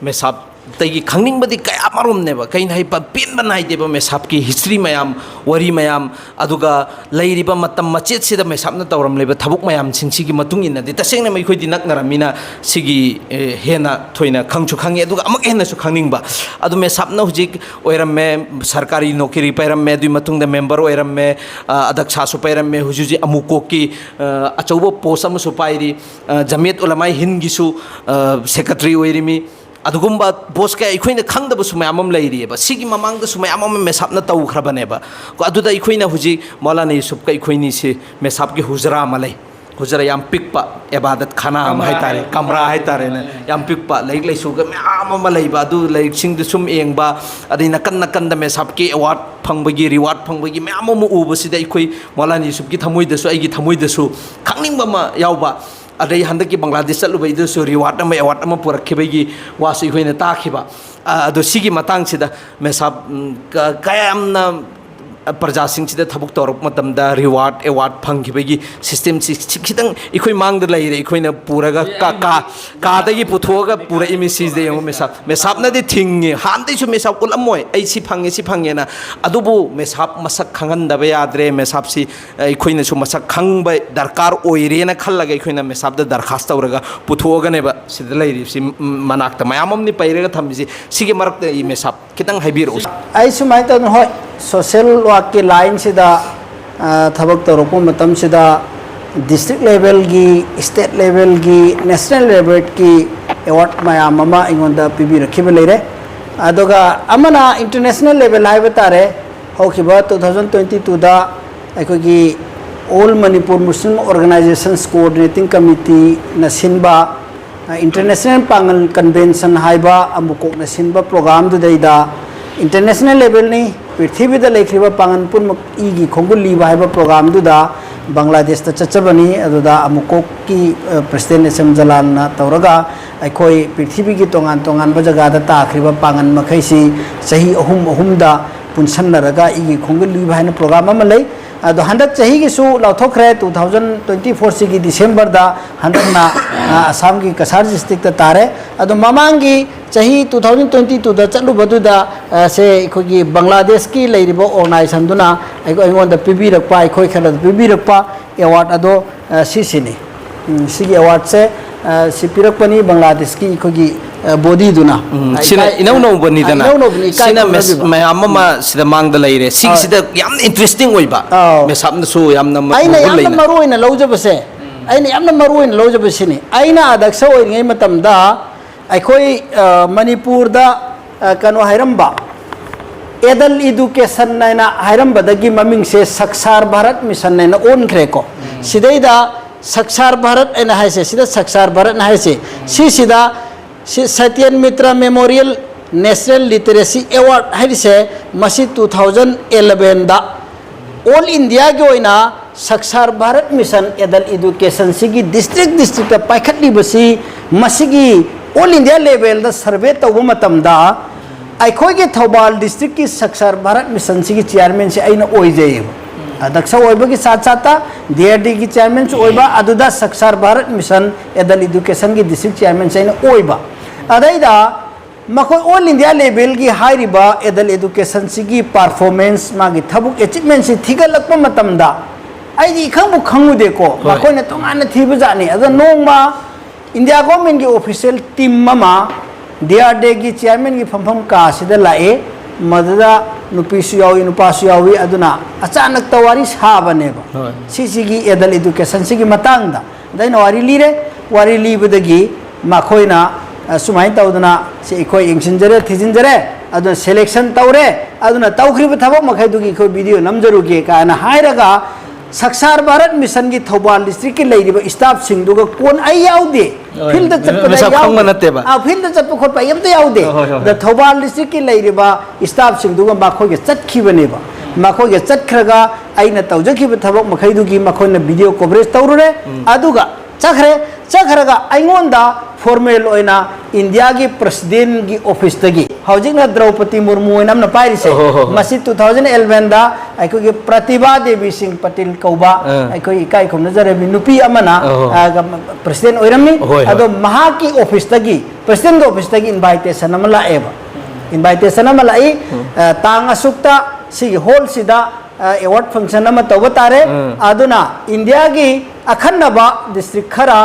ꯃꯦꯁꯥꯞꯇꯒꯤ ꯈꯪꯅꯤꯡꯕꯗꯤ ꯀꯌꯥ ꯑꯃꯔꯣꯝꯅꯦꯕ꯫ ꯀꯩꯅꯣ ꯍꯥꯏꯕ, ꯄꯦꯟꯕ ꯅꯥꯏꯗꯦꯕ ꯃꯦꯁꯥꯞꯀꯤ ꯍꯤꯁꯇ꯭ꯔꯤ ꯃꯌꯥꯝ, ꯋꯥꯔꯤ ꯃꯌꯥꯝ, ꯑꯗꯨꯒ ꯂꯩꯔꯤꯕ ꯃꯇꯝ ꯃꯆꯦꯠꯁꯤꯗ ꯃꯦꯁꯥꯞꯅ ꯇꯧꯔꯝꯂꯤꯕ ꯊꯕꯛ ꯃꯌꯥꯝꯁꯤꯡꯁꯤꯒꯤ ꯃꯇꯨꯡ ꯏꯟꯅꯗꯤ ꯇꯁꯦꯡꯅ ꯑꯩꯈꯣꯏꯗꯤ ꯅꯛꯅꯔꯝꯃꯤꯅ ꯁꯤꯒꯤ, ꯑꯦ, ꯍꯦꯟꯅ ꯊꯣꯏꯅ ꯈꯪꯁꯨ ꯈꯪꯉꯤ, ꯑꯗꯨꯒ ꯑꯃꯨꯛ ꯍꯦꯟꯅꯁꯨ ꯈꯪꯅꯤꯡꯕ꯫ ꯑꯗꯨ ꯃꯦꯁꯥꯞꯅ ꯍꯧꯖꯤꯛ ꯑꯣꯏꯔꯝꯃꯦ, ꯁꯔꯀꯥꯔꯤ ꯅꯣꯀꯔꯤ ꯄꯥꯏꯔꯝꯃꯦ, ꯑꯗꯨꯒꯤ ꯃꯇꯨꯡꯗ ꯃꯦꯝꯕꯔ ꯑꯣꯏꯔꯝꯃꯦ, ꯑ, ꯑꯗꯛꯁꯥꯁꯨ ꯄꯥꯏꯔꯝꯃꯦ, ꯍꯧꯖꯤꯛ ꯍꯧꯖꯤꯛ ꯑꯃꯨꯀꯣꯛꯀꯤ, ꯑ, ꯑꯆꯧꯕ ꯄꯣꯁ ꯑꯃꯁꯨ ꯄꯥꯏꯔꯤ, ꯑ, ꯖꯃꯤꯌꯠ ꯎꯂꯃꯥꯏ ꯍꯤꯟꯒꯤꯁꯨ, ꯑ, ꯁꯦꯀ꯭ꯔꯦꯇꯔꯤ ꯑꯣꯏꯔꯤꯃꯤ꯫ ꯑꯗꯨꯒꯨꯝꯕ ꯄꯣꯁ ꯀꯌꯥ ꯑꯩꯈꯣꯏꯅ ꯈꯪꯗꯕꯁꯨ ꯃꯌꯥꯝ ꯑꯃ ꯂꯩꯔꯤꯑꯕ꯫ ꯁꯤꯒꯤ ꯃꯃꯥꯡꯗꯁꯨ ꯃꯌꯥꯝ ꯑꯃ ꯃꯦꯁꯥꯞꯅ ꯇꯧꯈ꯭ꯔꯕꯅꯦꯕ꯫ ꯀꯣ, ꯑꯗꯨꯗ ꯑꯩꯈꯣꯏꯅ ꯍꯧꯖꯤꯛ ꯃꯧꯂꯥꯅꯥ ꯌꯨꯁꯨꯞꯀ ꯑꯩꯈꯣꯏꯅꯤꯁꯦ ꯃꯦꯁꯥꯞꯀꯤ ꯍꯨꯖꯔꯥ ꯑꯃ ꯂꯩ, ꯍꯨꯖꯔꯥ ꯌꯥꯝ ꯄꯤꯛꯄ, ꯏꯕꯥꯗꯠ ꯈꯥꯅꯥ ꯑꯃ ꯍꯥꯏꯇꯥꯔꯦ, ꯀꯝꯔꯥ ꯍꯥꯏꯇꯥꯔꯦꯅꯦ, ꯌꯥꯝ ꯄꯤꯛꯄ, ꯂꯥꯏꯔꯤꯛ ꯂꯥꯏꯁꯨꯒ ꯃꯌꯥꯝ ꯑꯃ ꯂꯩꯕ, ꯑꯗꯨ ꯂꯥꯏꯔꯤꯛꯁꯤꯡꯗꯨ ꯁꯨꯝ ꯌꯦꯡꯕ, ꯑꯗꯩ ꯅꯥꯀꯟ ꯅꯥꯀꯟꯗ ꯃꯦꯁꯥꯞꯀꯤ ꯑꯦꯋꯥꯔꯗ ꯐꯪꯕꯒꯤ, ꯔꯤꯋꯥꯔꯗ ꯐꯪꯕꯒꯤ ꯃꯌꯥꯝ ꯑꯃ ꯎꯕꯁꯤꯗ ꯑꯩꯈꯣꯏ ꯃꯧꯂꯥꯅꯥ ꯌꯨꯁꯨꯞꯀꯤ ꯊꯃꯣꯏꯗꯁꯨ, ꯑꯩꯒꯤ ꯊꯃꯣꯏꯗꯁꯨ ꯈꯪꯅꯤꯡꯕ ꯑꯃ ꯌꯥꯎꯕ꯫ ꯑꯗꯩ ꯍꯟꯗꯛꯀꯤ ꯕꯪꯒ꯭ꯂꯥꯗꯦꯁ ꯆꯠꯂꯨꯕꯩꯗꯨꯁꯨ ꯔꯤꯋꯥꯔꯗ ꯑꯃ, ꯑꯦꯋꯥꯔꯗ ꯑꯃ ꯄꯨꯔꯛꯈꯤꯕꯒꯤ ꯋꯥꯁꯨ ꯑꯩꯈꯣꯏꯅ ꯇꯥꯈꯤꯕ꯫ ꯑ, ꯑꯗꯣ ꯁꯤꯒꯤ ꯃꯇꯥꯡꯁꯤꯗ ꯃꯦꯁꯥꯞ, ꯎꯝ, ꯀ-, ꯀꯌꯥꯝꯅ ꯄ꯭ꯔꯖꯥꯁꯤꯡꯁꯤꯗ ꯊꯕꯛ ꯇꯧꯔꯛꯄ ꯃꯇꯝꯗ ꯔꯤꯋꯥꯔꯗ, ꯑꯦꯋꯥꯔꯗ ꯐꯪꯈꯤꯕꯒꯤ ꯁꯤꯁꯇꯦꯝꯁꯤ ꯁꯤ ꯈꯤꯇꯪ ꯑꯩꯈꯣꯏ ꯃꯥꯡꯗ ꯂꯩꯔꯦ꯫ ꯑꯩꯈꯣꯏꯅ ꯄꯨꯔꯒ ꯀꯥ-, ꯀꯥ-, ꯀꯥꯗꯒꯤ ꯄꯨꯊꯣꯛꯑꯒ ꯄꯨꯔꯛꯏꯃꯤ꯫ ꯁꯤꯁꯤꯗ ꯌꯦꯡꯉꯨ, ꯃꯦꯁꯥꯞ, ꯃꯦꯁꯥꯞꯅꯗꯤ ꯊꯤꯡꯉꯤ, ꯍꯥꯟꯅꯗꯩꯁꯨ ꯃꯦꯁꯥꯞ ꯎꯠꯂꯝꯃꯣꯏ, ꯑꯩ ꯁꯤ ꯐꯪꯉꯦ, ꯁꯤ ꯐꯪꯉꯦꯅ꯫ ꯑꯗꯨꯕꯨ ꯃꯦꯁꯥꯞ ꯃꯁꯛ ꯈꯪꯍꯟꯗꯕ ꯌꯥꯗ꯭ꯔꯦ꯫ ꯃꯦꯁꯥꯞꯁꯤ ꯑꯩꯈꯣꯏꯅꯁꯨ ꯃꯁꯛ ꯈꯪꯕ ꯗꯔꯀꯥꯔ ꯑꯣꯏꯔꯦꯅ ꯈꯜꯂꯒ ꯑꯩꯈꯣꯏꯅ ꯃꯦꯁꯥꯞꯇ ꯗꯔꯈꯥꯁ ꯇꯧꯔꯒ ꯄꯨꯊꯣꯛꯑꯒꯅꯦꯕ ꯁꯤꯗ ꯂꯩꯔꯤꯕꯁꯤ꯫ ꯃ-, ꯃꯅꯥꯛꯇ ꯃꯌꯥꯝ ꯑꯃꯅꯤ ꯄꯩꯔꯒ ꯊꯝꯃꯤꯁꯤ꯫ ꯁꯤꯒꯤ ꯃꯔꯛꯇ ꯑꯩ ꯃꯦꯁꯥꯞ ꯈꯤꯇꯪ ꯍꯥꯏꯕꯤꯔꯛꯎ꯫ ꯑꯩ ꯁꯨꯃꯥꯏꯅ ꯇꯧꯗꯅ, ꯍꯣꯏ, ꯁꯣꯁꯦꯜ ꯋꯥꯔꯛꯀꯤ ꯂꯥꯏꯟꯁꯤꯗ, ꯑ, ꯊꯕꯛ ꯇꯧꯔꯛꯄ ꯃꯇꯝꯁꯤꯗ ꯗꯤꯁꯇ꯭ꯔꯤꯛ ꯂꯦꯚꯦꯜꯒꯤ, ꯁ꯭ꯇꯦꯠ ꯂꯦꯚꯦꯜꯒꯤ, ꯅꯦꯁꯅꯦꯜ ꯂꯦꯚꯦꯜꯒꯤ ꯑꯦꯋꯥꯔꯗ ꯃꯌꯥꯝ ꯑꯃ ꯑꯩꯉꯣꯟꯗ ꯄꯤꯕꯤꯔꯛꯈꯤꯕ ꯂꯩꯔꯦ꯫ ꯑꯗꯨꯒ ꯑꯃꯅ ꯏꯟꯇꯔꯅꯦꯁꯅꯦꯜ ꯂꯦꯚꯦꯜ ꯍꯥꯏꯕ ꯇꯥꯔꯦ, ꯍꯧꯈꯤꯕ ꯇꯨ ꯊꯥꯎꯖꯟ ꯇ꯭ꯋꯦꯟꯇꯤ ꯇꯨꯗ ꯑꯩꯈꯣꯏꯒꯤ All Manipur Muslim Organizations Coordinating Committeeꯅ ꯁꯤꯟꯕ, ꯑ, ꯏꯟꯇꯔꯅꯦꯁꯅꯦꯜ ꯄꯥꯡꯒꯜ ꯀꯟꯚꯦꯟꯁꯟ ꯍꯥꯏꯕ ꯑꯃꯨꯀꯣꯛꯅ ꯁꯤꯟꯕ ꯄ꯭ꯔꯣꯒꯥꯝꯗꯨꯗꯩꯗ International levelꯅꯤ, ꯄ꯭ꯔꯤꯊꯤꯕꯤꯗ ꯂꯩꯈ꯭ꯔꯤꯕ ꯄꯥꯡꯒꯜ ꯄꯨꯝꯅꯃꯛ ꯏꯒꯤ ꯈꯣꯡꯒꯨꯜ ꯂꯤꯕ ꯍꯥꯏꯕ programꯗꯨꯗ ꯕꯪꯒ꯭ꯂꯥꯗꯦꯁꯇ ꯆꯠꯆꯕꯅꯤ꯫ ꯑꯗꯨꯗ ꯑꯃꯨꯀꯣꯛꯀꯤ, ꯑ, President S M Jalalꯅ ꯇꯧꯔꯒ ꯑꯩꯈꯣꯏ ꯄ꯭ꯔꯤꯊꯤꯕꯤꯒꯤ ꯇꯣꯉꯥꯟ ꯇꯣꯉꯥꯟꯕ ꯖꯒꯥꯗ ꯇꯥꯈ꯭ꯔꯤꯕ ꯄꯥꯡꯒꯜ ꯃꯈꯩꯁꯤ ꯆꯍꯤ ꯑꯍꯨꯝ ꯑꯍꯨꯝꯗ ꯄꯨꯟꯁꯟꯅꯔꯒ ꯏꯒꯤ ꯈꯣꯡꯒꯨꯜ ꯂꯤꯕ ꯍꯥꯏꯅ program ꯑꯃ ꯂꯩ꯫ ꯑꯗꯣ ꯍꯟꯗꯛ ꯆꯍꯤꯒꯤꯁꯨ ꯂꯥꯎꯊꯣꯛꯈ꯭ꯔꯦ, two thousand twenty fourꯁꯤꯒꯤ Decemberꯗ ꯍꯟꯗꯛꯅ, ꯑ, ꯑꯁꯥꯝꯒꯤ ꯀꯁꯥꯔ districtꯇ ꯇꯥꯔꯦ꯫ ꯑꯗꯣ ꯃꯃꯥꯡꯒꯤ ꯆꯍꯤ two thousand twenty twoꯗ ꯆꯠꯂꯨꯕꯗꯨꯗ, ꯑ, ꯁꯦ ꯑꯩꯈꯣꯏꯒꯤ ꯕꯪꯒ꯭ꯂꯥꯗꯦꯁꯀꯤ ꯂꯩꯔꯤꯕ organizationꯗꯨꯅ ꯑꯩꯉꯣꯟ-, ꯑꯩꯉꯣꯟꯗ ꯄꯤꯕꯤꯔꯛꯄ, ꯑꯩꯈꯣꯏ ꯈꯔꯗ ꯄꯤꯕꯤꯔꯛꯄ award ꯑꯗꯣ, ꯑ, ꯁꯤꯁꯤꯅꯤ꯫ ꯎꯝ, ꯁꯤꯒꯤ awardꯁꯦ, ꯑ, ꯁꯤ ꯄꯤꯔꯛꯄꯅꯤ ꯕꯪꯒ꯭ꯂꯥꯗꯦꯁꯀꯤ ꯑꯩꯈꯣꯏꯒꯤ, ꯑ, bodyꯗꯨꯅ꯫ ꯎꯝ, ꯑ, ꯁꯤꯅ ꯏꯀꯥꯏ-, ꯏꯅꯧ ꯅꯧꯕꯅꯤꯗꯅ꯫ ꯑ, ꯏꯅꯧ ꯅꯧꯕꯅꯤ, ꯏꯀꯥꯏ ꯁꯤꯅ ꯃꯦꯁ-, ꯈꯨꯝꯅꯈꯤꯕ꯫ ꯃꯌꯥꯝ ꯑꯃ ꯁꯤꯗ ꯃꯥꯡꯗ ꯂꯩꯔꯦ꯫ ꯁꯤꯒꯤꯁꯤꯗ ꯌꯥꯝꯅ interesting ꯑꯣꯏꯕ꯫ ꯑꯥꯎ꯫ ꯃꯦꯁꯥꯞꯅꯁꯨ ꯌꯥꯝꯅ ꯃ-, ꯑꯩꯅ ꯃꯒꯨꯟ ꯌꯥꯝꯅ ꯂꯩꯅ꯫ ꯃꯔꯨ ꯑꯣꯏꯅ ꯂꯧꯖꯕꯁꯦ, ꯑꯩꯅ ꯌꯥꯝꯅ ꯃꯔꯨ ꯑꯣꯏꯅ ꯂꯧꯖꯕꯁꯤꯅꯤ꯫ ꯑꯩꯅ ꯑꯗꯛꯁ ꯑꯣꯏꯔꯤꯉꯩ ꯃꯇꯝꯗ ꯑꯩꯈꯣꯏ, ꯑ, ꯃꯅꯤꯄꯨꯔꯗ, ꯑ, ꯀꯩꯅꯣ ꯍꯥꯏꯔꯝꯕ, adult education ꯍꯥꯏꯅ ꯍꯥꯏꯔꯝꯕꯗꯒꯤ ꯃꯃꯤꯡꯁꯦ ꯁꯛꯁꯥꯔ ꯚꯥꯔꯠ ꯃꯤꯁꯟ ꯍꯥꯏꯅ ꯑꯣꯟꯈ꯭ꯔꯦꯀꯣ꯫ ꯁꯤꯗꯩꯗ ꯁꯛꯁꯥꯔ ꯚꯥꯔꯠ ꯍꯥꯏꯅ ꯍꯥꯏꯁꯦ, ꯁꯤꯗ ꯁꯛꯁꯥꯔ ꯚꯥꯔꯠꯅ ꯍꯥꯏꯁꯦ, ꯁꯤꯁꯤꯗ ꯁꯤ ꯁꯇ꯭ꯌꯦꯟ metre Memorial National Literacy Award ꯍꯥꯏꯔꯤꯁꯦ, ꯃꯁꯤ two thousand elevenꯗ all Indiaꯒꯤ ꯑꯣꯏꯅ ꯁꯛꯁꯥꯔ ꯚꯥꯔꯠ ꯃꯤꯁꯟ adult educationꯁꯤꯒꯤ district districtꯇ ꯄꯥꯏꯈꯠꯂꯤꯕꯁꯤ, ꯃꯁꯤꯒꯤ all India levelꯗ survey ꯇꯧꯕ ꯃꯇꯝꯗ ꯑꯩꯈꯣꯏꯒꯤ ꯊꯧꯕꯥꯜ districtꯀꯤ ꯁꯛꯁꯥꯔ ꯚꯥꯔꯠ ꯃꯤꯁꯟꯁꯤꯒꯤ chairmanꯁꯤ ꯑꯩꯅ ꯑꯣꯏꯖꯩꯌꯦꯕ꯫ ꯑꯗꯛꯁ ꯑꯣꯏꯕꯒꯤ ꯁꯥꯠ ꯁꯥꯠꯇ D R Dꯒꯤ chairmanꯁꯨ ꯑꯣꯏꯕ, ꯑꯗꯨꯗ ꯁꯛꯁꯥꯔ ꯚꯥꯔꯠ ꯃꯤꯁꯟ adult educationꯒꯤ district chairmanꯁꯦ ꯑꯩꯅ ꯑꯣꯏꯕ꯫ ꯑꯗꯩꯗ ꯃꯈꯣꯏ all India levelꯒꯤ ꯍꯥꯏꯔꯤꯕ adult educationꯁꯤꯒꯤ performance, ꯃꯥꯒꯤ ꯊꯕꯛ achievementꯁꯤ ꯊꯤꯒꯠꯂꯛꯄ ꯃꯇꯝꯗ ꯑꯩꯗꯤ ꯏꯈꯪꯕꯨ ꯈꯪꯉꯨꯗꯦꯀꯣ, ꯍꯣꯏ꯫ ꯃꯈꯣꯏꯅ ꯇꯣꯉꯥꯟꯅ ꯊꯤꯕ ꯖꯥꯠꯅꯤ꯫ ꯑꯗ ꯅꯣꯡꯃ India governmentꯀꯤ official team ꯑꯃ D R Dꯒꯤ chairmanꯒꯤ ꯐꯝꯐꯝ ꯀꯥꯁꯤꯗ ꯂꯥꯛꯑꯦ꯫ ꯃꯗꯨꯗ ꯅꯨꯄꯤꯁꯨ ꯌꯥꯎꯏ, ꯅꯨꯄꯥꯁꯨ ꯌꯥꯎꯏ꯫ ꯑꯗꯨꯅ ꯑꯆꯥꯅꯛꯇ ꯋꯥꯔꯤ ꯁꯥꯕꯅꯦꯕ꯫ ꯍꯣꯏ꯫ ꯁꯤꯁꯤꯒꯤ adult educationꯁꯤꯒꯤ ꯃꯇꯥꯡꯗ꯫ ꯑꯗ ꯑꯩꯅ ꯋꯥꯔꯤ ꯂꯤꯔꯦ꯫ ꯋꯥꯔꯤ ꯂꯤꯕꯗꯒꯤ ꯃꯈꯣꯏꯅ, ꯑ, ꯁꯨꯃꯥꯏꯅ ꯇꯧꯗꯅ ꯁꯤ ꯑꯩꯈꯣꯏ ꯌꯦꯡꯁꯤꯟꯖꯔꯦ, ꯊꯤꯖꯤꯟꯖꯔꯦ, ꯑꯗꯨꯅ selection ꯇꯧꯔꯦ, ꯑꯗꯨꯅ ꯇꯧꯈ꯭ꯔꯤꯕ ꯊꯕꯛ ꯃꯈꯩꯗꯨꯒꯤ ꯑꯩꯈꯣꯏ video ꯅꯝꯖꯔꯨꯒꯦ ꯀꯥꯏꯅ ꯍꯥꯏꯔꯒ ꯁꯛꯁꯥꯔ ꯚꯥꯔꯠ ꯃꯤꯁꯟꯒꯤ ꯊꯧꯕꯥꯜ ꯗꯤꯁꯇ꯭ꯔꯤꯛꯀꯤ ꯂꯩꯔꯤꯕ ꯁ꯭ꯇꯥꯐꯁꯤꯡꯗꯨꯒ ꯀꯣꯟ ꯑꯩ ꯌꯥꯎꯗꯦ꯫ ꯍꯣꯏ, ꯐꯤꯜꯗ ꯆꯠꯄꯗ ꯃꯁꯛ ꯈꯪꯕ ꯌꯥꯎꯗꯦ꯫ ꯅꯠꯇꯦꯕ꯫ ꯑꯥ, ꯐꯤꯜꯗ ꯆꯠꯄ ꯈꯣꯠꯄ ꯑꯩ ꯑꯝꯇ ꯌꯥꯎꯗꯦ꯫ ꯍꯣꯏ, ꯍꯣꯏ, ꯍꯣꯏ꯫ ꯑꯗ ꯊꯧꯕꯥꯜ ꯗꯤꯁꯇ꯭ꯔꯤꯛꯀꯤ ꯂꯩꯔꯤꯕ ꯁ꯭ꯇꯥꯐꯁꯤꯡꯗꯨꯒ ꯃꯈꯣꯏꯒ ꯆꯠꯈꯤꯕꯅꯦꯕ꯫ ꯃꯈꯣꯏꯒ ꯆꯠꯈ꯭ꯔꯒ ꯑꯩꯅ ꯇꯧꯖꯈꯤꯕ ꯊꯕꯛ ꯃꯈꯩꯗꯨꯒꯤ ꯃꯈꯣꯏꯅ ꯚꯤꯗꯤꯑꯣ ꯀꯣꯚꯔꯦꯖ ꯇꯧꯔꯨꯔꯦ꯫ ꯎꯝ꯫ ꯑꯗꯨꯒ ꯆꯠꯈ꯭ꯔꯦ꯫ ꯆꯠꯈ꯭ꯔꯒ ꯑꯩꯉꯣꯟꯗ ꯐꯣꯔꯃꯦꯜ ꯑꯣꯏꯅ ꯏꯟꯗꯤꯌꯥꯒꯤ ꯄ꯭ꯔꯁꯤꯗꯦꯟꯒꯤ ꯑꯣꯐꯤꯁꯇꯒꯤ, ꯍꯧꯖꯤꯛꯅ ꯗ꯭ꯔꯧꯄꯗꯤ ꯃꯨꯔꯃꯨ ꯑꯣꯏꯅ ꯑꯃꯅ ꯄꯥꯏꯔꯤꯁꯦ, ꯑꯣ, ꯍꯣ, ꯍꯣ, ꯍꯣ꯫ ꯃꯁꯤ two thousand elevenꯗ ꯑꯩꯈꯣꯏꯒꯤ ꯄ꯭ꯔꯇꯤꯚꯥ ꯗꯦꯕꯤ ꯁꯤꯡ ꯄꯇꯤꯜ ꯀꯧꯕ ꯑꯥ꯫ ꯑꯩꯈꯣꯏ ꯏꯀꯥꯏ ꯈꯨꯝꯅꯖꯔꯕꯤ ꯅꯨꯄꯤ ꯑꯃꯅ, ꯑꯣ, ꯍꯣ꯫ ꯑ, ꯒ-, ꯄ꯭ꯔꯁꯤꯗꯦꯟ ꯑꯣꯏꯔꯝꯃꯤ꯫ ꯍꯣꯏ, ꯍꯣꯏ꯫ ꯑꯗꯣ ꯃꯍꯥꯛꯀꯤ ꯑꯣꯐꯤꯁꯇꯒꯤ, ꯄ꯭ꯔꯁꯤꯗꯦꯟꯒꯤ ꯑꯣꯐꯤꯁꯇꯒꯤ ꯏꯟꯚꯥꯏꯇꯦꯁꯟ ꯑꯃ ꯂꯥꯛꯑꯦꯕ꯫ ꯏꯟꯚꯥꯏꯇꯦꯁꯟ ꯑꯃ ꯂꯥꯛꯏ, ꯎꯝ꯫ ꯑ, ꯇꯥꯡ ꯑꯁꯨꯛꯇ ꯁꯤꯒꯤ ꯍꯣꯜꯁꯤꯗ ꯑꯦꯋꯥꯔꯗ ꯐꯪꯁꯟ ꯑꯃ ꯇꯧꯕ ꯇꯥꯔꯦ꯫ ꯎꯝ꯫ ꯑꯗꯨꯅ ꯏꯟꯗꯤꯌꯥꯒꯤ ꯑꯈꯟꯅꯕ ꯗꯤꯁꯇ꯭ꯔꯤꯛ ꯈꯔ,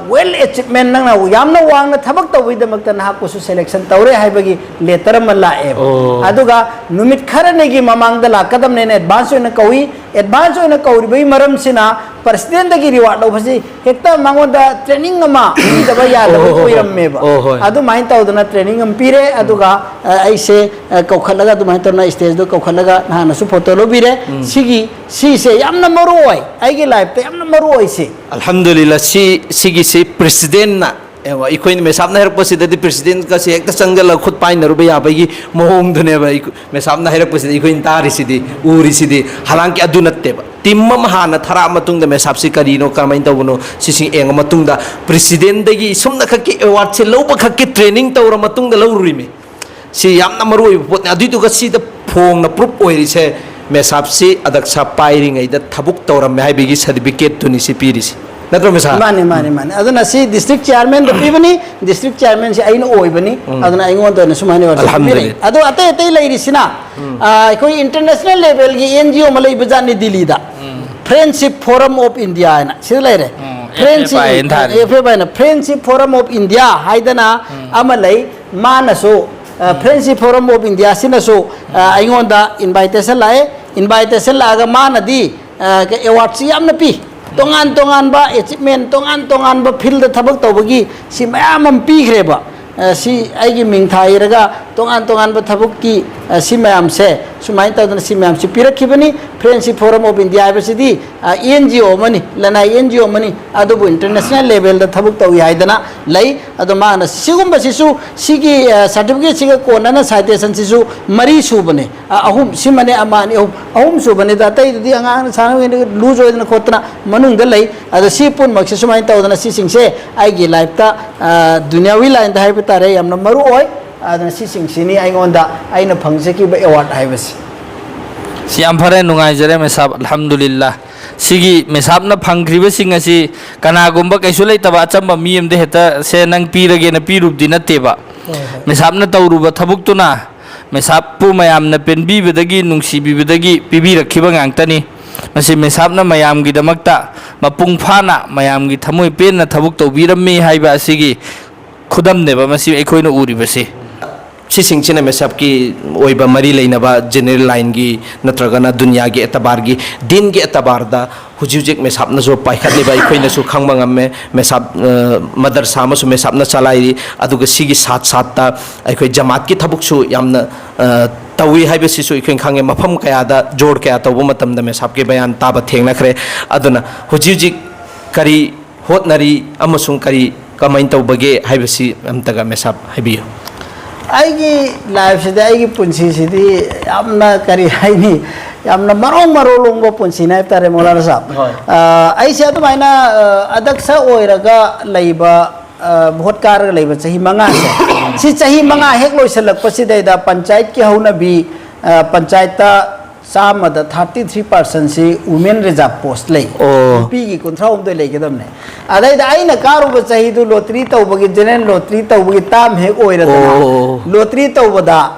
ꯋꯦꯜ ꯑꯦꯆꯤꯞꯃꯦꯟ, ꯅꯪꯅ ꯌꯥꯝꯅ ꯋꯥꯡꯅ ꯊꯕꯛ ꯇꯧꯕꯒꯤꯗꯃꯛꯇ ꯅꯍꯥꯛꯄꯨꯁꯨ ꯁꯦꯂꯦꯛꯁꯟ ꯇꯧꯔꯦ ꯍꯥꯏꯕꯒꯤ ꯂꯦꯇꯔ ꯑꯃ ꯂꯥꯛꯑꯦꯕ꯫ ꯑꯣ꯫ ꯑꯗꯨꯒ ꯅꯨꯃꯤꯠ ꯈꯔꯅꯤꯒꯤ ꯃꯃꯥꯡꯗ ꯂꯥꯛꯀꯗꯕꯅꯦꯅ ꯑꯦꯗꯚꯥꯟꯁ ꯑꯣꯏꯅ ꯀꯧꯏ꯫ ꯑꯦꯗꯚꯥꯟꯁ ꯑꯣꯏꯅ ꯀꯧꯔꯤꯕꯒꯤ ꯃꯔꯝꯁꯤꯅ ꯄ꯭ꯔꯁꯤꯗꯦꯟꯗꯒꯤ ꯔꯤꯋꯥꯔꯗ ꯂꯧꯕꯁꯤ ꯍꯦꯛꯇ ꯃꯉꯣꯟꯗ ꯇ꯭ꯔꯦꯅꯤꯡ ꯑꯃ ꯄꯤꯗꯕ ꯌꯥꯗꯕ ꯑꯣ, ꯍꯣ, ꯍꯣ, ꯍꯣ꯫ ꯑꯣꯏꯔꯝꯃꯦꯕ꯫ ꯑꯣ, ꯍꯣꯏ꯫ ꯑꯗꯨꯃꯥꯏꯅ ꯇꯧꯗꯅ ꯇ꯭ꯔꯦꯅꯤꯡ ꯑꯃ ꯄꯤꯔꯦ꯫ ꯎꯝ꯫ ꯑꯗꯨꯒ, ꯑ, ꯑꯩꯁꯦ, ꯑ, ꯀꯧꯈꯠꯂꯒ, ꯑꯗꯨꯃꯥꯏꯅ ꯇꯧꯗꯅ ꯁ꯭ꯇꯦꯖꯇ ꯀꯧꯈꯠꯂꯒ ꯅꯍꯥꯟꯅꯁꯨ ꯐꯣꯇꯣ ꯂꯧꯕꯤꯔꯦ꯫ ꯎꯝ꯫ ꯁꯤꯒꯤ, ꯁꯤꯁꯦ ꯌꯥꯝꯅ ꯃꯔꯨ ꯑꯣꯏ, ꯑꯩꯒꯤ ꯂꯥꯏꯐꯇ ꯌꯥꯝꯅ ꯃꯔꯨ ꯑꯣꯏ ꯁꯤ꯫ ꯑꯜꯍꯝꯗꯨꯂꯤꯜꯂꯥ, ꯁꯤ, ꯁꯤꯒꯤꯁꯤ ꯄ꯭ꯔꯁꯤꯗꯦꯟꯅ, ꯑꯦ, ꯑꯩꯈꯣꯏꯅ ꯃꯦꯁꯥꯞꯅ ꯍꯥꯏꯔꯛꯄꯁꯤꯗꯗꯤ ꯄ꯭ꯔꯁꯤꯗꯦꯟꯒꯁꯦ ꯍꯦꯛꯇ ꯆꯪꯁꯤꯜꯂꯒ ꯈꯨꯠ ꯄꯥꯏꯅꯔꯨꯕ ꯌꯥꯕꯒꯤ ꯃꯑꯣꯡꯗꯨꯅꯦꯕ ꯑꯩ-, ꯃꯦꯁꯥꯞꯅ ꯍꯥꯏꯔꯛꯄꯁꯤꯗ ꯑꯩꯈꯣꯏꯅ ꯇꯥꯔꯤꯁꯤꯗꯤ, ꯎꯔꯤꯁꯤꯗꯤ꯫ ꯍꯥꯂꯥꯡꯀꯤ ꯑꯗꯨ ꯅꯠꯇꯦꯕ꯫ ꯇꯤꯝ ꯑꯃ ꯍꯥꯟꯅ ꯊꯥꯔꯛꯑ ꯃꯇꯨꯡꯗ ꯃꯦꯁꯥꯞꯁꯤ ꯀꯔꯤꯅꯣ, ꯀꯃꯥꯏꯅ ꯇꯧꯕꯅꯣ, ꯁꯤꯁꯤꯡ ꯌꯦꯡꯉ ꯃꯇꯨꯡꯗ ꯄ꯭ꯔꯁꯤꯗꯦꯟꯗꯒꯤ ꯁꯨꯝꯅ ꯈꯛꯀꯤ ꯑꯦꯋꯥꯔꯗꯁꯦ ꯂꯧꯕ ꯈꯛꯀꯤ ꯇ꯭ꯔꯦꯅꯤꯡ ꯇꯧꯔ ꯃꯇꯨꯡꯗ ꯂꯧꯔꯨꯔꯤꯃꯤ꯫ ꯁꯤ ꯌꯥꯝꯅ ꯃꯔꯨ ꯑꯣꯏꯕ ꯄꯣꯠꯅꯤ꯫ ꯑꯗꯨꯏꯗꯨꯒ ꯁꯤꯗ ꯐꯣꯡꯅ ꯄ꯭ꯔꯨꯞ ꯑꯣꯏꯔꯤꯁꯦ, ꯃꯦꯁꯥꯞꯁꯤ ꯑꯗꯛꯁꯥ ꯄꯥꯏꯔꯤꯉꯩꯗ ꯊꯕꯛ ꯇꯧꯔꯝꯃꯦ ꯍꯥꯏꯕꯒꯤ ꯁꯥꯔꯇꯤꯐꯤꯀꯦꯠꯇꯨꯅꯤ ꯁꯤ ꯄꯤꯔꯤꯁꯤ꯫ ꯅꯠꯇ꯭ꯔꯣ, ꯃꯦꯁꯥ? ꯃꯥꯅꯤ, ꯃꯥꯅꯤ, ꯃꯥꯅꯤ꯫ ꯑꯗꯨꯅ ꯁꯤ ꯗꯤꯁꯇ꯭ꯔꯤꯛ ꯆꯤꯌꯥꯔꯃꯦꯟꯗ ꯄꯤꯕꯅꯤ, ꯗꯤꯁꯇ꯭ꯔꯤꯛ ꯆꯤꯌꯥꯔꯃꯦꯟꯁꯤ ꯑꯩꯅ ꯑꯣꯏꯕꯅꯤ, ꯎꯝ꯫ ꯑꯗꯨꯅ ꯑꯩꯉꯣꯟꯗ ꯑꯣꯏꯅ ꯁꯨꯃꯥꯏꯅ ꯑꯣꯏꯔꯁꯨ ꯄꯤꯕꯤꯔꯛꯏ꯫ ꯑꯜꯍꯝꯗꯨꯂꯤꯜꯂꯥ꯫ ꯑꯗꯣ ꯑꯇꯩ ꯑꯇꯩ ꯂꯩꯔꯤꯁꯤꯅ, ꯎꯝ꯫ ꯑ, ꯑꯩꯈꯣꯏ ꯏꯟꯇꯔꯅꯦꯁꯅꯦꯜ ꯂꯦꯚꯦꯜꯒꯤ ꯑꯦꯟ ꯖꯤ ꯑꯣ ꯑꯃ ꯂꯩꯕꯖꯥꯠꯅꯤ ꯗꯤꯜꯂꯤꯗ, ꯎꯝ꯫ Friendship Forum of India ꯍꯥꯏꯅ ꯁꯤꯗ ꯂꯩꯔꯦ꯫ ꯎꯝ, Friendship, F F I ꯍꯥꯏꯅ ꯊꯥꯔꯤ꯫ F F I ꯍꯥꯏꯅ Friendship Forum of India ꯍꯥꯏꯗꯅ ꯎꯝ꯫ ꯑꯃ ꯂꯩ꯫ ꯃꯥꯅꯁꯨ, ꯑ, ꯎꯝ꯫ Friendship Forum of India ꯁꯤꯅꯁꯨ, ꯑ, ꯑꯩꯉꯣꯟꯗ ꯏꯟꯚꯥꯏꯇꯦꯁꯟ ꯂꯥꯛꯑꯦ꯫ ꯏꯟꯚꯥꯏꯇꯦꯁꯟ ꯂꯥꯛꯑꯒ ꯃꯥꯅꯗꯤ, ꯑ, ꯑꯦꯋꯥꯔꯗꯁꯤ ꯌꯥꯝꯅ ꯄꯤ꯫ ꯇꯣꯉꯥꯟ ꯇꯣꯉꯥꯟꯕ ꯑꯦꯆꯤꯞꯃꯦꯟ, ꯇꯣꯉꯥꯟ ꯇꯣꯉꯥꯟꯕ ꯐꯤꯜꯗ ꯊꯕꯛ ꯇꯧꯕꯒꯤ ꯁꯤ ꯃꯌꯥꯝ ꯑꯃ ꯄꯤꯈ꯭ꯔꯦꯕ꯫ ꯑ, ꯁꯤ ꯑꯩꯒꯤ ꯃꯤꯡ ꯊꯥ ꯏꯔꯒ ꯇꯣꯉꯥꯟ ꯇꯣꯉꯥꯟꯕ ꯊꯕꯛꯀꯤ, ꯑ, ꯁꯤ ꯃꯌꯥꯝꯁꯦ ꯁꯨꯃꯥꯏꯅ ꯇꯧꯗꯅ ꯁꯤ ꯃꯌꯥꯝꯁꯤ ꯄꯤꯔꯛꯈꯤꯕꯅꯤ꯫ Friendship Forum of India ꯍꯥꯏꯕꯁꯤꯗꯤ, ꯑ, N G O ꯑꯃꯅꯤ, ꯂꯅꯥꯏ N G O ꯑꯃꯅꯤ, ꯑꯗꯨꯕꯨ international level ꯗ ꯊꯕꯛ ꯇꯧꯏ ꯍꯥꯏꯗꯅ ꯂꯩ꯫ ꯑꯗꯣ ꯃꯥꯅ ꯁꯤꯒꯨꯝꯕꯁꯤꯁꯨ, ꯁꯤꯒꯤ, ꯑ, certificate ꯁꯤꯒ ꯀꯣꯟꯅꯅ citation ꯁꯤꯁꯨ ꯃꯔꯤ ꯁꯨꯕꯅꯦ꯫ ꯑ, ꯑꯍꯨꯝ, ꯁꯤꯃꯅꯦ, ꯑꯃ, ꯑꯅꯤ, ꯑꯍꯨꯝ, ꯑꯍꯨꯝ ꯁꯨꯕꯅꯤꯗ꯫ ꯑꯇꯩꯗꯨꯗꯤ ꯑꯉꯥꯡꯅ ꯁꯥꯟꯅꯕ ꯂꯨꯖ ꯑꯣꯏꯗꯅ ꯈꯣꯠꯇꯅ ꯃꯅꯨꯡꯗ ꯂꯩ꯫ ꯑꯗꯣ ꯁꯤ ꯄꯨꯝꯅꯃꯛꯁꯦ ꯁꯨꯃꯥꯏꯅ ꯇꯧꯗꯅ ꯁꯤꯁꯤꯡꯁꯦ ꯑꯩꯒꯤ life ꯇ, ꯑ, ꯗꯨꯅꯤꯌꯥꯋꯤ line ꯗ ꯍꯥꯏꯕ ꯇꯥꯔꯦ, ꯌꯥꯝꯅ ꯃꯔꯨ ꯑꯣꯏ꯫ ꯑꯗꯨꯅ ꯁꯤꯁꯤꯡꯁꯤꯅꯤ ꯑꯩꯉꯣꯟꯗ ꯑꯩꯅ ꯐꯪꯖꯈꯤꯕ award ꯍꯥꯏꯕꯁꯤ꯫ ꯁꯤ ꯌꯥꯝ ꯐꯔꯦ, ꯅꯨꯡꯉꯥꯏꯖꯔꯦ ꯃꯦꯁꯥꯞ, ꯑꯜꯍꯝꯗꯨꯂꯤꯜꯂꯥ꯫ ꯁꯤꯒꯤ ꯃꯦꯁꯥꯞꯅ ꯐꯪꯈ꯭ꯔꯤꯕꯁꯤꯡ ꯑꯁꯤ ꯀꯅꯥꯒꯨꯝꯕ ꯀꯩꯁꯨ ꯂꯩꯇꯕ ꯑꯆꯝꯕ ꯃꯤ ꯑꯃꯗ ꯍꯦꯛꯇ "ꯁꯦ, ꯅꯪ ꯄꯤꯔꯒꯦꯅ" ꯄꯤꯔꯨꯕꯗꯤ ꯅꯠꯇꯦꯕ꯫ ꯍꯣꯏ, ꯍꯣꯏ꯫ ꯃꯦꯁꯥꯞꯅ ꯇꯧꯔꯨꯕ ꯊꯕꯛꯇꯨꯅ ꯃꯦꯁꯥꯞꯄꯨ ꯃꯌꯥꯝꯅ ꯄꯦꯟꯕꯤꯕꯗꯒꯤ, ꯅꯨꯡꯁꯤꯕꯤꯕꯗꯒꯤ ꯄꯤꯕꯤꯔꯛꯈꯤꯕ ꯉꯥꯛꯇꯅꯤ꯫ ꯃꯁꯤ ꯃꯦꯁꯥꯞꯅ ꯃꯌꯥꯝꯒꯤꯗꯃꯛꯇ ꯃꯄꯨꯡ ꯐꯥꯅ, ꯃꯌꯥꯝꯒꯤ ꯊꯃꯣꯏ ꯄꯦꯟꯅ ꯊꯕꯛ ꯇꯧꯕꯤꯔꯝꯃꯤ ꯍꯥꯏꯕ ꯑꯁꯤꯒꯤ ꯈꯨꯗꯝꯅꯦꯕ ꯃꯁꯤ ꯑꯩꯈꯣꯏꯅ ꯎꯔꯤꯕꯁꯤ꯫ ꯁꯤꯁꯤꯡꯁꯤꯅ ꯃꯦꯁꯥꯞꯀꯤ ꯑꯣꯏꯕ ꯃꯔꯤ ꯂꯩꯅꯕ general line ꯒꯤ ꯅꯠꯇ꯭ꯔꯒꯅ ꯗꯨꯅꯤꯌꯥꯒꯤ ꯑꯦꯇꯕꯥꯔꯒꯤ, ꯗꯤꯟꯒꯤ ꯑꯦꯇꯕꯥꯔꯗ ꯍꯧꯖꯤꯛ ꯍꯧꯖꯤꯛ ꯃꯦꯁꯥꯞꯅꯁꯨ ꯄꯥꯏꯈꯠꯂꯤꯕ ꯑꯩꯈꯣꯏꯅꯁꯨ ꯈꯪꯕ ꯉꯝꯃꯦ꯫ ꯃꯦꯁꯥꯞ, ꯑ, ꯃꯗꯔꯁꯥ ꯑꯃꯁꯨ ꯃꯦꯁꯥꯞꯅ ꯆꯂꯥꯏꯔꯤ꯫ ꯑꯗꯨꯒ ꯁꯤꯒꯤ ꯁꯥꯠ ꯁꯥꯠꯇ ꯑꯩꯈꯣꯏ ꯖꯃꯥꯠꯀꯤ ꯊꯕꯛꯁꯨ ꯌꯥꯝꯅ, ꯑ, ꯇꯧꯏ ꯍꯥꯏꯕꯁꯤꯁꯨ ꯑꯩꯈꯣꯏꯅ ꯈꯪꯉꯦ꯫ ꯃꯐꯝ ꯀꯌꯥꯗ ꯖꯣꯔ ꯀꯌꯥ ꯇꯧꯕ ꯃꯇꯝꯗ ꯃꯦꯁꯥꯞꯀꯤ ꯕꯌꯥꯟ ꯇꯥꯕ ꯊꯦꯡꯅꯈ꯭ꯔꯦ꯫ ꯑꯗꯨꯅ ꯍꯧꯖꯤꯛ ꯍꯧꯖꯤꯛ ꯀꯔꯤ ꯍꯣꯠꯅꯔꯤ ꯑꯃꯁꯨꯡ ꯀꯔꯤ ꯀꯃꯥꯏꯅ ꯇꯧꯕꯒꯦ ꯍꯥꯏꯕꯁꯤ ꯑꯝꯇꯒ ꯃꯦꯁꯥꯞ ꯍꯥꯏꯕꯤꯌꯨ꯫ ꯑꯩꯒꯤ life ꯁꯤꯗꯤ, ꯑꯩꯒꯤ ꯄꯨꯟꯁꯤꯁꯤꯗꯤ ꯌꯥꯝꯅ, ꯀꯔꯤ ꯍꯥꯏꯅꯤ, ꯌꯥꯝꯅ ꯃꯔꯣꯡ ꯃꯔꯣꯡ ꯂꯣꯡꯕ ꯄꯨꯟꯁꯤꯅꯤ ꯍꯥꯏꯕ ꯇꯥꯔꯦ, ꯃꯧꯂꯥꯅꯥ ꯁꯥꯍꯕ꯫ ꯍꯣꯏ꯫ ꯑ, ꯑꯩꯁꯦ ꯑꯗꯨꯃꯥꯏꯅ, ꯑ, ꯑꯗꯛꯁ ꯑꯣꯏꯔꯒ ꯂꯩꯕ, ꯑ, ꯚꯣꯠ ꯀꯥꯔꯒ ꯂꯩꯕ ꯆꯍꯤ ꯃꯉꯥꯁꯦ, ꯁꯤ ꯆꯍꯤ ꯃꯉꯥ ꯍꯦꯛ ꯂꯣꯏꯁꯤꯜꯂꯛꯄꯁꯤꯗꯩꯗ ꯄꯟꯆꯥꯌꯠꯀꯤ ꯍꯧꯅꯕꯤ, ꯑ, ꯄꯟꯆꯥꯌꯠꯇ ꯆꯥꯝꯃꯗ thirty three percent ꯁꯤ women reserve post ꯂꯩ꯫ ꯑꯣ꯫ ꯅꯨꯄꯤꯒꯤ ꯀꯨꯟꯊ꯭ꯔꯥ ꯍꯨꯝꯗꯣꯏ ꯂꯩꯒꯗꯕꯅꯦ꯫ ꯑꯗꯩꯗ ꯑꯩꯅ ꯀꯥꯔꯨꯕ ꯆꯍꯤꯗꯨ lottery ꯇꯧꯕꯒꯤ, general lottery ꯇꯧꯕꯒꯤ term ꯍꯦꯛ ꯑꯣꯏꯔꯗꯅ, ꯑꯣ꯫ Lottery ꯇꯧꯕꯗ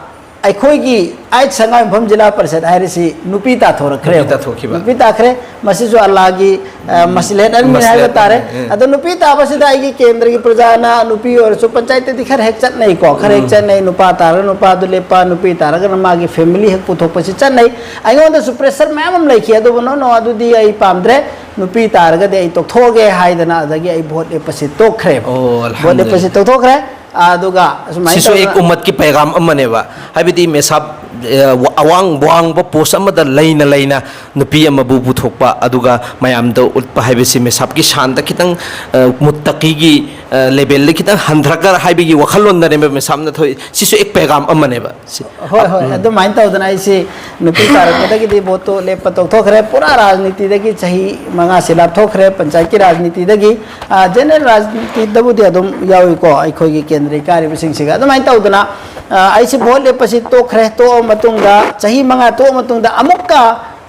ꯑꯩꯈꯣꯏꯒꯤ ꯑꯥꯏꯠ ꯁꯉꯥꯏꯌꯨꯝꯐꯝ ꯖꯤꯂꯥ ꯄꯔꯤꯁꯠ ꯍꯥꯏꯔꯤꯁꯤ ꯅꯨꯄꯤ ꯇꯥꯊꯣꯔꯛꯈ꯭ꯔꯦ꯫ ꯅꯨꯄꯤ ꯇꯥꯊꯣꯛꯈꯤꯕ꯫ ꯅꯨꯄꯤ ꯇꯥꯈ꯭ꯔꯦ꯫ ꯃꯁꯤꯁꯨ ꯑꯜꯂꯥꯒꯤ, ꯑ, ꯃꯁꯂꯦꯍꯠ ꯑꯃꯅꯤ ꯍꯥꯏꯕ ꯃꯁꯂꯦꯍꯠ ꯇꯥꯔꯦ꯫ ꯑꯃꯅꯤ, ꯎꯝ꯫ ꯑꯗꯣ ꯅꯨꯄꯤ ꯇꯥꯕꯁꯤꯗ ꯑꯩꯒꯤ ꯀꯦꯟꯗ꯭ꯔꯒꯤ ꯄ꯭ꯔꯖꯥꯅ ꯅꯨꯄꯤ ꯑꯣꯏꯔꯁꯨ ꯄꯟꯆꯥꯌꯠꯇꯗꯤ ꯈꯔ ꯍꯦꯛ ꯆꯠꯅꯩꯀꯣ, ꯈꯔ ꯍꯦꯛ ꯎꯝ꯫ ꯆꯠꯅꯩ, ꯅꯨꯄꯥ ꯇꯥꯔꯒ ꯅꯨꯄꯥꯗꯨ ꯂꯦꯞꯄ, ꯅꯨꯄꯤ ꯇꯥꯔꯒꯅ ꯃꯥꯒꯤ family ꯍꯦꯛ ꯄꯨꯊꯣꯛꯄꯁꯤ ꯆꯠꯅꯩ꯫ ꯑꯩꯉꯣꯟꯗꯁꯨ pressure ꯃꯌꯥꯝ ꯑꯃ ꯂꯩꯈꯤ, ꯑꯗꯨꯕꯨ "No, no, ꯑꯗꯨꯗꯤ ꯑꯩ ꯄꯥꯝꯗ꯭ꯔꯦ, ꯅꯨꯄꯤ ꯇꯥꯔꯒꯗꯤ ꯑꯩ ꯇꯣꯛꯊꯣꯛꯑꯒꯦ" ꯍꯥꯏꯗꯅ ꯑꯗꯒꯤ ꯑꯩ ꯚꯣꯠ ꯂꯦꯞꯄꯁꯤ ꯇꯣꯛꯈ꯭ꯔꯦꯕ꯫ ꯑꯣ, ꯚꯣꯠ ꯂꯦꯞꯄꯁꯤ ꯑꯜꯍꯝꯗꯨꯂꯤꯜꯂꯥ꯫ ꯇꯣꯛꯊꯣꯛꯈ꯭ꯔꯦ꯫ ꯑꯗꯨꯒ ꯑꯁꯨꯃꯥꯏꯅ ꯁꯤꯁꯨ ꯑꯦꯛ ꯇꯧꯗꯅ ꯎꯃꯠꯀꯤ ꯄꯩꯒꯥꯝ ꯑꯃꯅꯦꯕ꯫ ꯍꯥꯏꯕꯗꯤ ꯃꯦꯁꯥꯞ, ꯑꯦ, ꯋꯥ-, ꯑꯋꯥꯡ ꯋꯥꯡꯕ ꯄꯣꯁ ꯑꯃꯗ ꯂꯩꯅ ꯂꯩꯅ ꯅꯨꯄꯤ ꯑꯃꯕꯨ ꯄꯨꯊꯣꯛꯄ, ꯑꯗꯨꯒ ꯃꯌꯥꯝꯗ ꯎꯠꯄ ꯍꯥꯏꯕꯁꯤ ꯃꯦꯁꯥꯞꯀꯤ ꯁꯥꯟꯗ ꯈꯤꯇꯪ, ꯑ, ꯃꯨꯠꯇꯀꯤꯒꯤ, ꯑ, ꯂꯦꯚꯦꯜꯗ ꯈꯤꯇꯪ ꯍꯟꯊꯔꯛꯀ ꯍꯥꯏꯕꯒꯤ ꯋꯥꯈꯜꯂꯣꯟꯗꯅꯦꯕ ꯃꯦꯁꯥꯞꯅ ꯊꯣꯛꯏ꯫ ꯁꯤꯁꯨ ꯑꯦꯛ ꯄꯩꯒꯥꯝ ꯑꯃꯅꯦꯕ꯫ ꯁꯤ ꯍꯣꯏ, ꯍꯣꯏ, ꯎꯝ꯫ ꯑꯗꯨꯃꯥꯏꯅ ꯇꯧꯗꯅ ꯑꯩꯁꯤ ꯅꯨꯄꯤ ꯇꯥꯔꯛꯄꯗꯒꯤꯗꯤ ꯚꯣꯠꯇꯣ ꯂꯦꯞꯄ ꯇꯣꯛꯊꯣꯛꯈ꯭ꯔꯦ꯫ ꯄꯨꯔꯥ ꯔꯥꯖꯅꯤꯇꯤꯗꯒꯤ ꯆꯍꯤ ꯃꯉꯥꯁꯤ ꯂꯥꯞꯊꯣꯛꯈ꯭ꯔꯦ, ꯄꯟꯆꯥꯌꯠꯀꯤ ꯔꯥꯖꯅꯤꯇꯤꯗꯒꯤ꯫ ꯑ, ꯖꯦꯅꯔꯦꯜ ꯔꯥꯖꯅꯤꯇꯤꯗꯕꯨꯗꯤ ꯑꯗꯨꯝ ꯌꯥꯎꯏꯀꯣ, ꯑꯩꯈꯣꯏꯒꯤ ꯀꯦꯟꯗ꯭ꯔ ꯏꯀꯥꯏꯔꯤꯕꯁꯤꯡꯁꯤꯒ꯫ ꯑꯗꯨꯃꯥꯏꯅ ꯇꯧꯗꯅ, ꯑ, ꯑꯩꯁꯤ ꯚꯣꯠ ꯂꯦꯞꯄꯁꯤ ꯇꯣꯛꯈ꯭ꯔꯦ꯫ ꯇꯣꯛꯑ ꯃꯇꯨꯡꯗ, ꯆꯍꯤ ꯃꯉꯥ ꯇꯣꯛꯑ ꯃꯇꯨꯡꯗ, ꯑꯃꯨꯛꯀ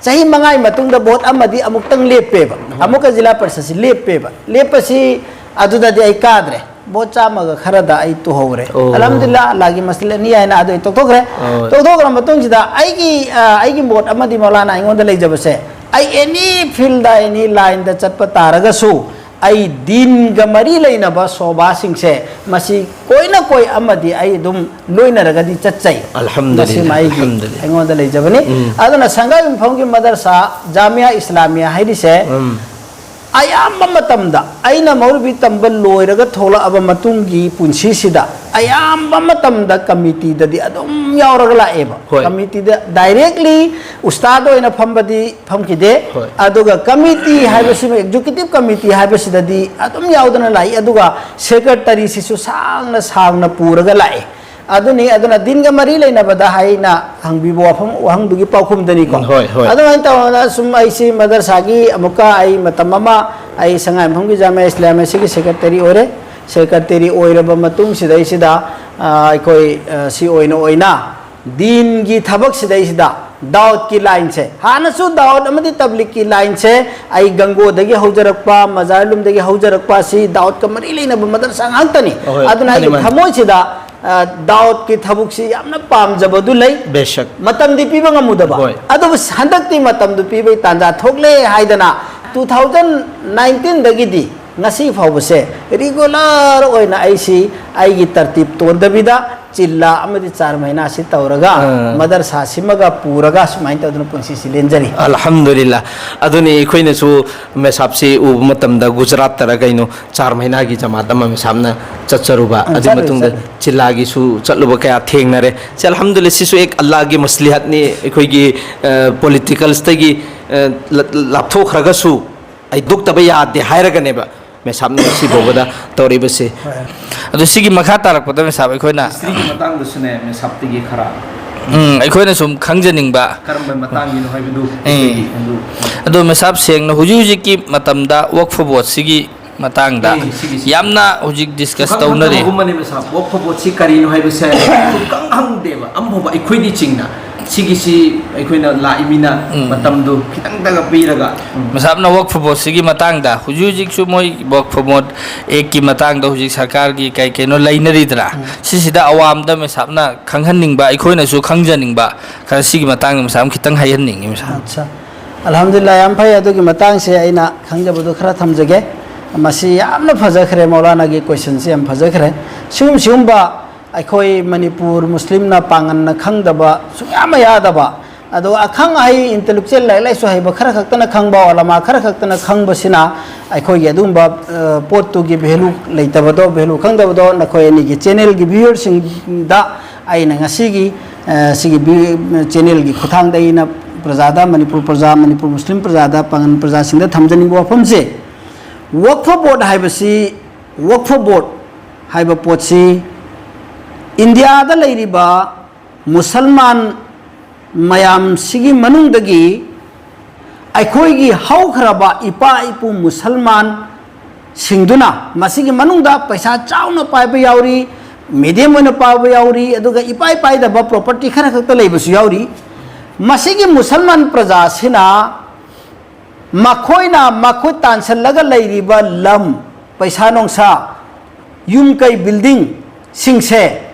ꯆꯍꯤ ꯃꯉꯥꯒꯤ ꯃꯇꯨꯡꯗ ꯚꯣꯠ ꯑꯃꯗꯤ ꯑꯃꯨꯛꯇꯪ ꯂꯦꯞꯄꯦꯕ꯫ ꯍꯣꯏ꯫ ꯑꯃꯨꯛꯀ ꯖꯤꯂꯥ ꯄꯔꯤꯁꯠꯁꯤ ꯂꯦꯞꯄꯦꯕ꯫ ꯂꯦꯞꯄꯁꯤ ꯑꯗꯨꯗꯗꯤ ꯑꯩ ꯀꯥꯗ꯭ꯔꯦ꯫ ꯚꯣꯠ ꯆꯥꯝꯃꯒ ꯈꯔꯗ ꯑꯩ ꯇꯨꯍꯧꯔꯦ꯫ ꯑꯣ꯫ ꯑꯜꯍꯝꯗꯨꯂꯤꯜꯂꯥꯍ, ꯑꯜꯂꯥꯍꯒꯤ ꯃꯁꯤꯂꯅꯤ ꯍꯥꯏꯅ ꯑꯗꯨ ꯑꯩ ꯇꯣꯛꯊꯣꯛꯈ꯭ꯔꯦ꯫ ꯍꯣꯏ꯫ ꯇꯣꯛꯊꯣꯛꯈ꯭ꯔ ꯃꯇꯨꯡꯁꯤꯗ ꯑꯩꯒꯤ, ꯑ, ꯑꯩꯒꯤ ꯃꯣꯠ ꯑꯃꯗꯤ ꯃꯧꯂꯥꯅꯥ ꯑꯩꯉꯣꯟꯗ ꯂꯩꯖꯕꯁꯦ, ꯑꯩ ꯑꯦꯅꯤ ꯐꯤꯜꯗ, ꯑꯦꯅꯤ ꯂꯥꯏꯟꯗ ꯆꯠꯄ ꯇꯥꯔꯒꯁꯨ, ꯑꯩ ꯗꯤꯟꯒ ꯃꯔꯤ ꯂꯩꯅꯕ ꯁꯣꯕꯥꯁꯤꯡꯁꯦ ꯃꯁꯤ ꯀꯣꯏꯅ ꯀꯣꯏ ꯑꯃꯗꯤ ꯑꯩ ꯑꯗꯨꯝ ꯂꯣꯏꯅꯔꯒꯗꯤ ꯆꯠꯆꯩ꯫ ꯑꯜꯍꯝꯗꯨꯂꯤꯜꯂꯥꯍ, ꯃꯁꯤꯃ ꯑꯩꯒꯤ, ꯑꯜꯍꯝꯗꯨꯂꯤꯜꯂꯥꯍ꯫ ꯑꯩꯉꯣꯟꯗ ꯂꯩꯖꯕꯅꯤ꯫ ꯎꯝ꯫ ꯑꯗꯨꯅ ꯁꯪꯒꯥꯏꯌꯨꯝꯐꯝꯒꯤ ꯃꯗꯔꯁꯥ ꯖꯥꯃꯤꯌꯥ ꯏꯁꯂꯥꯃꯤꯌꯥ ꯍꯥꯏꯔꯤꯁꯦ, ꯎꯝ꯫ ꯑꯌꯥꯝꯕ ꯃꯇꯝꯗ ꯑꯩꯅ ꯃꯧꯂꯨꯕꯤ ꯇꯝꯕ ꯂꯣꯏꯔꯒ ꯊꯣꯛꯂꯛꯑꯕ ꯃꯇꯨꯡꯒꯤ ꯄꯨꯟꯁꯤꯁꯤꯗ ꯑꯌꯥꯝꯕ ꯃꯇꯝꯗ ꯀꯃꯤꯇꯤꯗꯗꯤ ꯑꯗꯨꯝ ꯌꯥꯎꯔꯒ ꯂꯥꯛꯑꯦꯕ꯫ ꯍꯣꯏ꯫ ꯀꯃꯤꯇꯤꯗ directly ꯎꯁꯇꯥꯗ ꯑꯣꯏꯅ ꯐꯝꯕꯗꯤ ꯐꯝꯈꯤꯗꯦ꯫ ꯍꯣꯏ꯫ ꯑꯗꯨꯒ ꯀꯃꯤꯇꯤ ꯍꯥꯏꯕꯁꯤꯃ, executive committee ꯍꯥꯏꯕꯁꯤꯗꯗꯤ ꯑꯗꯨꯝ ꯌꯥꯎꯗꯅ ꯂꯥꯛꯏ꯫ ꯑꯗꯨꯒ ꯁꯦꯀ꯭ꯔꯦꯇꯔꯤꯁꯤꯁꯨ ꯁꯥꯡꯅ ꯁꯥꯡꯅ ꯄꯨꯔꯒ ꯂꯥꯛꯑꯦ꯫ ꯑꯗꯨꯅꯤ, ꯑꯗꯨꯅ ꯗꯤꯟꯒ ꯃꯔꯤ ꯂꯩꯅꯕꯗ ꯍꯥꯏꯅ ꯍꯪꯕꯤꯕ ꯋꯥꯐꯝ, ꯋꯥꯍꯪꯗꯨꯒꯤ ꯄꯥꯎꯈꯨꯝꯗꯅꯤꯀꯣ꯫ ꯎꯝ, ꯍꯣꯏ, ꯍꯣꯏ꯫ ꯑꯗꯨꯃꯥꯏꯅ ꯇꯧꯗꯅ ꯁꯨꯝ ꯑꯩꯁꯤ ꯃꯗꯔꯁꯥꯒꯤ ꯑꯃꯨꯛꯀ ꯑꯩ ꯃꯇꯝ ꯑꯃ ꯑꯩ ꯁꯉꯥꯏꯌꯨꯝꯐꯝꯒꯤ ꯖꯥꯃꯤꯌꯥ ꯏꯁꯂꯥꯃꯤꯌꯥꯁꯤꯒꯤ ꯁꯦꯀ꯭ꯔꯦꯇꯔꯤ ꯑꯣꯏꯔꯦ꯫ ꯁꯦꯀ꯭ꯔꯦꯇꯔꯤ ꯑꯣꯏꯔꯕ ꯃꯇꯨꯡꯁꯤꯗꯩꯁꯤꯗ, ꯑ, ꯑꯩꯈꯣꯏ, ꯑ, ꯁꯤ ꯑꯣꯏꯅ ꯑꯣꯏꯅ ꯗꯤꯟꯒꯤ ꯊꯕꯛꯁꯤꯗꯩꯁꯤꯗ ꯗꯥꯎꯠꯀꯤ ꯂꯥꯏꯟꯁꯦ, ꯍꯥꯟꯅꯁꯨ ꯗꯥꯎꯠ ꯑꯃꯗꯤ ꯇꯕ꯭ꯂꯤꯛꯀꯤ ꯂꯥꯏꯟꯁꯦ ꯑꯩ ꯒꯪꯒꯣꯗꯒꯤ ꯍꯧꯖꯔꯛꯄ, ꯃꯖꯥꯔꯂꯨꯝꯗꯒꯤ ꯍꯧꯖꯔꯛꯄ ꯑꯁꯤ ꯗꯥꯎꯠꯀ ꯃꯔꯤ ꯂꯩꯅꯕ ꯃꯗꯔꯁꯥ ꯉꯥꯛꯇꯅꯤ꯫ ꯑꯍꯣꯏ, ꯑꯗꯨꯅ ꯑꯩꯒꯤ ꯃꯥꯅꯤ, ꯃꯥꯅꯤ꯫ ꯊꯃꯣꯏꯁꯤꯗ, ꯑ, ꯗꯥꯎꯠꯀꯤ ꯊꯕꯛꯁꯤ ꯌꯥꯝꯅ ꯄꯥꯝꯖꯕꯗꯨ ꯂꯩ꯫ ꯕꯦꯁꯛ꯫ ꯃꯇꯝꯗꯤ ꯄꯤꯕ ꯉꯝꯃꯨꯗꯕ꯫ ꯍꯣꯏ꯫ ꯑꯗꯨꯕꯨ ꯍꯟꯗꯛꯇꯤ ꯃꯇꯝꯗꯨ ꯄꯤꯕꯒꯤ ꯇꯥꯟꯖꯥ ꯊꯣꯛꯂꯦ ꯍꯥꯏꯗꯅ two thousand nineteenꯗꯒꯤꯗꯤ ꯉꯁꯤ ꯐꯥꯎꯕꯁꯦ ꯔꯤꯒꯨꯂꯔ ꯑꯣꯏꯅ ꯑꯩꯁꯤ ꯑꯩꯒꯤ ꯇꯔꯇꯤꯞ ꯇꯣꯟꯗꯕꯤꯗ ꯆꯤꯜꯂꯥ ꯑꯃꯗꯤ ꯆꯥꯔ ꯃꯍꯤꯅꯥꯁꯤ ꯇꯧꯔꯒ, ꯑꯥ꯫ ꯃꯗꯔꯁꯥꯁꯤꯃꯒ ꯄꯨꯔꯒ ꯁꯨꯃꯥꯏꯅ ꯇꯧꯗꯨꯅ ꯄꯨꯟꯁꯤꯁꯤ ꯂꯦꯟꯖꯔꯤ꯫ ꯑꯜꯍꯝꯗꯨꯂꯤꯜꯂꯥ꯫ ꯑꯗꯨꯅꯤ ꯑꯩꯈꯣꯏꯅꯁꯨ ꯃꯦꯁꯥꯞꯁꯤ ꯎꯕ ꯃꯇꯝꯗ ꯒꯨꯖꯔꯥꯠꯇꯔ ꯀꯩꯅꯣ ꯆꯥꯔ ꯃꯍꯤꯅꯥꯒꯤ ꯖꯃꯥꯠ ꯑꯃ ꯃꯦꯁꯥꯞꯅ ꯆꯠꯆꯔꯨꯕ, ꯑꯥ, ꯑꯗꯨꯒꯤ ꯆꯠꯂꯨꯏ, ꯃꯇꯨꯡꯗ ꯆꯠꯂꯨꯏ꯫ ꯆꯤꯜꯂꯥꯒꯤꯁꯨ ꯆꯠꯂꯨꯕ ꯀꯌꯥ ꯊꯦꯡꯅꯔꯦ꯫ ꯁꯤ ꯑꯜꯍꯝꯗꯨꯂꯤꯜꯂꯥ, ꯁꯤꯁꯨ ꯑꯦꯛ ꯑꯜꯂꯥꯒꯤ ꯃꯁꯂꯤꯍꯠꯅꯤ꯫ ꯑꯩꯈꯣꯏꯒꯤ, ꯑ, ꯄꯣꯂꯤꯇꯤꯀꯜꯁꯇꯒꯤ, ꯑ, ꯂ-, ꯂꯥꯞꯊꯣꯛꯈ꯭ꯔꯒꯁꯨ ꯍꯩꯗꯣꯛꯇꯕ ꯌꯥꯗꯦ ꯍꯥꯏꯔꯒꯅꯦꯕ ꯃꯦꯁꯥꯞꯅ ꯉꯁꯤ ꯐꯥꯎꯕꯗ ꯇꯧꯔꯤꯕꯁꯦ꯫ ꯍꯣꯏ꯫ ꯑꯗꯨ ꯁꯤꯒꯤ ꯃꯈꯥ ꯇꯥꯔꯛꯄꯗ ꯃꯦꯁꯥꯞ ꯑꯩꯈꯣꯏꯅ ꯍꯤꯁꯇ꯭ꯔꯤꯒꯤ ꯃꯇꯥꯡꯗꯁꯨꯅꯦ ꯃꯦꯁꯥꯞꯇꯒꯤ ꯈꯔ ꯎꯝ, ꯑꯩꯈꯣꯏꯅ ꯁꯨꯝ ꯈꯪꯖꯅꯤꯡꯕ ꯀꯔꯝꯕ ꯃꯇꯥꯡꯒꯤꯅꯣ ꯍꯥꯏꯕꯗꯨ ꯎꯝ꯫ ꯑꯩꯈꯣꯏꯒꯤ ꯑꯗꯨ ꯑꯗꯣ ꯃꯦꯁꯥꯞ ꯁꯦꯡꯅ ꯍꯧꯖꯤꯛ ꯍꯧꯖꯤꯛꯀꯤ ꯃꯇꯝꯗ ꯋꯛꯐ ꯕꯣꯔꯗꯁꯤꯒꯤ ꯃꯇꯥꯡꯗ ꯑꯦ, ꯁꯤꯒꯤꯁꯤ ꯌꯥꯝꯅ ꯍꯧꯖꯤꯛ ꯗꯤꯁꯀꯁ ꯄꯨꯈꯝ ꯇꯧꯅꯔꯤ꯫ ꯊꯝꯕꯒꯨꯝꯕꯅꯦ ꯃꯦꯁꯥꯞ꯫ ꯋꯛꯐ ꯕꯣꯔꯗꯁꯤ ꯀꯔꯤꯅꯣ ꯍꯥꯏꯕꯁꯦ ꯁꯨꯡꯈꯪ ꯈꯪꯗꯦꯕ ꯑꯃꯐꯥꯎꯕ ꯑꯩꯈꯣꯏꯗꯤ ꯆꯤꯡꯅ꯫ ꯁꯤꯒꯤꯁꯤ ꯑꯩꯈꯣꯏꯅ ꯂꯥꯛꯏꯃꯤꯅ ꯎꯝ꯫ ꯃꯇꯝꯗꯨ ꯈꯤꯇꯪꯗꯒ ꯄꯤꯔꯒ, ꯎꯝ꯫ ꯃꯦꯁꯥꯞꯅ ꯋꯛꯐ ꯕꯣꯔꯗꯁꯤꯒꯤ ꯃꯇꯥꯡꯗ ꯍꯧꯖꯤꯛ ꯍꯧꯖꯤꯛꯁꯨ ꯃꯣꯏ ꯋꯛꯐ ꯕꯣꯔꯗ ꯑꯦꯛꯀꯤ ꯃꯇꯥꯡꯗ ꯍꯧꯖꯤꯛ ꯁꯔꯀꯥꯔꯒꯤ ꯀꯩ ꯀꯩꯅꯣ ꯂꯩꯅꯔꯤꯗꯅ, ꯎꯝ꯫ ꯁꯤꯁꯤꯗ ꯑꯋꯥꯝꯗ ꯃꯦꯁꯥꯞꯅ ꯈꯪꯍꯟꯅꯤꯡꯕ, ꯑꯩꯈꯣꯏꯅꯁꯨ ꯈꯪꯖꯅꯤꯡꯕ ꯈꯔ ꯁꯤꯒꯤ ꯃꯇꯥꯡꯗ ꯃꯦꯁꯥꯞ ꯈꯤꯇꯪ ꯍꯥꯏꯍꯟꯅꯤꯡꯉꯤ ꯃꯦꯁꯥꯞ꯫ ꯑꯠꯆꯥ꯫ ꯑꯜꯍꯝꯗꯨꯂꯤꯜꯂꯥ, ꯌꯥꯝ ꯐꯩ꯫ ꯑꯗꯨꯒꯤ ꯃꯇꯥꯡꯁꯦ ꯑꯩꯅ ꯈꯪꯖꯕꯗꯨ ꯈꯔ ꯊꯝꯖꯒꯦ꯫ ꯃꯁꯤ ꯌꯥꯝꯅ ꯐꯖꯈ꯭ꯔꯦ, ꯃꯧꯂꯥꯅꯥꯒꯤ ꯀꯣꯏꯁꯟꯁꯦ ꯌꯥꯝ ꯐꯖꯈ꯭ꯔꯦ꯫ ꯁꯤꯒꯨꯝ ꯁꯤꯒꯨꯝꯕ ꯑꯩꯈꯣꯏ ꯃꯅꯤꯄꯨꯔ ꯃꯨꯁꯂꯤꯝꯅ ꯄꯥꯡꯒꯟꯅ ꯈꯪꯗꯕ ꯁꯨꯡꯌꯥ ꯌꯥꯗꯕ, ꯑꯗꯣ ꯑꯈꯪ ꯑꯍꯩ ꯏꯟꯇꯦꯂꯦꯛꯆꯨꯋꯦꯜ ꯂꯥꯏꯔꯤꯛ ꯂꯥꯏꯁꯨ ꯍꯩꯕ ꯈꯔ ꯈꯛꯇꯅ ꯈꯪꯕ, ꯑꯣꯂꯃꯥ ꯈꯔ ꯈꯛꯇꯅ ꯈꯪꯕꯁꯤꯅ ꯑꯩꯈꯣꯏꯒꯤ ꯑꯗꯨꯒꯨꯝꯕ, ꯑ, ꯄꯣꯠꯇꯨꯒꯤ ꯚꯦꯂꯨ ꯂꯩꯇꯕꯗꯣ, ꯚꯦꯂꯨ ꯈꯪꯗꯕꯗꯣ ꯅꯈꯣꯏ ꯑꯅꯤꯒꯤ ꯆꯦꯅꯦꯜꯒꯤ ꯚ꯭ꯌꯨꯋꯔꯁꯤꯡꯗ ꯑꯩꯅ ꯉꯁꯤꯒꯤ, ꯑ, ꯁꯤꯒꯤ ꯚ꯭ꯌꯨ-, ꯆꯦꯅꯦꯜꯒꯤ ꯈꯨꯠꯊꯥꯡꯗ ꯑꯩꯅ ꯄ꯭ꯔꯖꯥꯗ, ꯃꯅꯤꯄꯨꯔ ꯄ꯭ꯔꯖꯥ, ꯃꯅꯤꯄꯨꯔ ꯃꯨꯁꯂꯤꯝ ꯄ꯭ꯔꯖꯥꯗ, ꯄꯥꯡꯒꯟ ꯄ꯭ꯔꯖꯥꯁꯤꯡꯗ ꯊꯝꯖꯅꯤꯡꯕ ꯋꯥꯐꯝꯁꯦ, ꯋꯛꯐ ꯕꯣꯔꯗ ꯍꯥꯏꯕꯁꯤ, ꯋꯛꯐ ꯕꯣꯔꯗ ꯍꯥꯏꯕ ꯄꯣꯠꯁꯤ ꯏꯟꯗꯤꯌꯥꯗ ꯂꯩꯔꯤꯕ ꯃꯨꯁꯜꯃꯥꯟ ꯃꯌꯥꯝꯁꯤꯒꯤ ꯃꯅꯨꯡꯗꯒꯤ ꯑꯩꯈꯣꯏꯒꯤ ꯍꯧꯈ꯭ꯔꯕ ꯏꯄꯥ ꯏꯄꯨ ꯃꯨꯁꯜꯃꯥꯟ ꯁꯤꯡꯗꯨꯅ, ꯃꯁꯤꯒꯤ ꯃꯅꯨꯡꯗ ꯄꯩꯁꯥ ꯆꯥꯎꯅ ꯄꯥꯏꯕ ꯌꯥꯎꯔꯤ, ꯃꯤꯗꯤꯌꯝ ꯑꯣꯏꯅ ꯄꯥꯏꯕ ꯌꯥꯎꯔꯤ, ꯑꯗꯨꯒ ꯏꯄꯥꯏ ꯄꯥꯏꯗꯕ ꯄ꯭ꯔꯣꯄꯔꯇꯤ ꯈꯔ ꯈꯛꯇ ꯂꯩꯕꯁꯨ ꯌꯥꯎꯔꯤ꯫ ꯃꯁꯤꯒꯤ ꯃꯨꯁꯜꯃꯥꯟ ꯄ꯭ꯔꯖꯥꯁꯤꯅ ꯃꯈꯣꯏꯅ ꯃꯈꯨꯠ ꯇꯥꯟꯁꯤꯜꯂꯒ ꯂꯩꯔꯤꯕ ꯂꯝ, ꯄꯩꯁꯥ ꯅꯨꯡꯁꯥ, ꯌꯨꯝ ꯀꯩ, ꯕꯤꯜꯗꯤꯡꯁꯤꯡꯁꯦ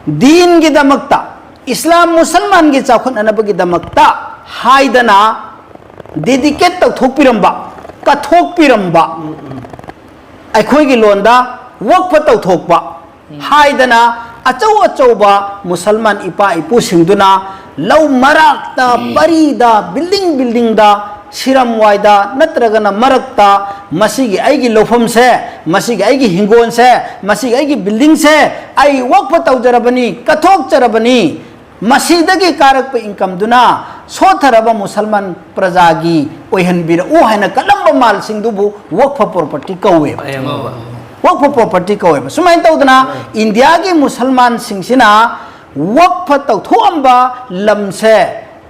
ꯗꯤꯟꯒꯤꯗꯃꯛꯇ, ꯏꯁꯂꯥꯝ ꯃꯨꯁꯜꯃꯥꯟꯒꯤ ꯆꯥꯎꯈꯠꯅꯅꯕꯒꯤꯗꯃꯛꯇ ꯍꯥꯏꯗꯅ ꯗꯦꯗꯤꯀꯦꯠ ꯇꯧꯊꯣꯛꯄꯤꯔꯝꯕ, ꯀꯠꯊꯣꯛꯄꯤꯔꯝꯕ, ꯑꯩꯈꯣꯏꯒꯤ ꯂꯣꯟꯗ ꯋꯛꯐ ꯇꯧꯊꯣꯛꯄ ꯍꯥꯏꯗꯅ ꯑꯆꯧ ꯑꯆꯧꯕ ꯃꯨꯁꯜꯃꯥꯟ ꯏꯄꯥ ꯏꯄꯨꯁꯤꯡꯗꯨꯅ ꯂꯧ ꯃꯔꯛꯇ, ꯄꯔꯤꯗ, ꯕꯤꯜꯗꯤꯡ ꯕꯤꯜꯗꯤꯡꯗ, ꯁꯤꯔꯝꯋꯥꯏꯗ ꯅꯠꯇ꯭ꯔꯒꯅ ꯃꯔꯛꯇ, "ꯃꯁꯤꯒꯤ ꯑꯩꯒꯤ ꯂꯧꯐꯝꯁꯦ, ꯃꯁꯤꯒꯤ ꯑꯩꯒꯤ ꯍꯤꯡꯒꯣꯜꯁꯦ, ꯃꯁꯤꯒꯤ ꯑꯩꯒꯤ ꯕꯤꯜꯗꯤꯡꯁꯦ ꯑꯩ ꯋꯛꯐ ꯇꯧꯖꯔꯕꯅꯤ, ꯀꯠꯊꯣꯛꯆꯔꯕꯅꯤ, ꯃꯁꯤꯗꯒꯤ ꯀꯥꯔꯛꯄ ꯏꯟꯀꯝꯗꯨꯅ ꯁꯣꯠꯊꯔꯕ ꯃꯨꯁꯜꯃꯥꯟ ꯄ꯭ꯔꯖꯥꯒꯤ ꯑꯣꯏꯍꯟꯕꯤꯔꯛꯎ" ꯍꯥꯏꯅ ꯀꯠꯂꯝꯕ ꯃꯥꯜꯁꯤꯡꯗꯨꯕꯨ ꯋꯛꯐ ꯄ꯭ꯔꯣꯄꯔꯇꯤ ꯀꯧꯋꯦꯕ꯫ ꯋꯛꯐ ꯄ꯭ꯔꯣꯄꯔꯇꯤ ꯀꯧꯋꯦꯕ꯫ ꯁꯨꯃꯥꯏꯅ ꯇꯧꯗꯅ ꯏꯟꯗꯤꯌꯥꯒꯤ ꯃꯨꯁꯜꯃꯥꯟꯁꯤꯡꯁꯤꯅ ꯋꯛꯐ ꯇꯧꯊꯣꯛꯑꯝꯕ ꯂꯝꯁꯦ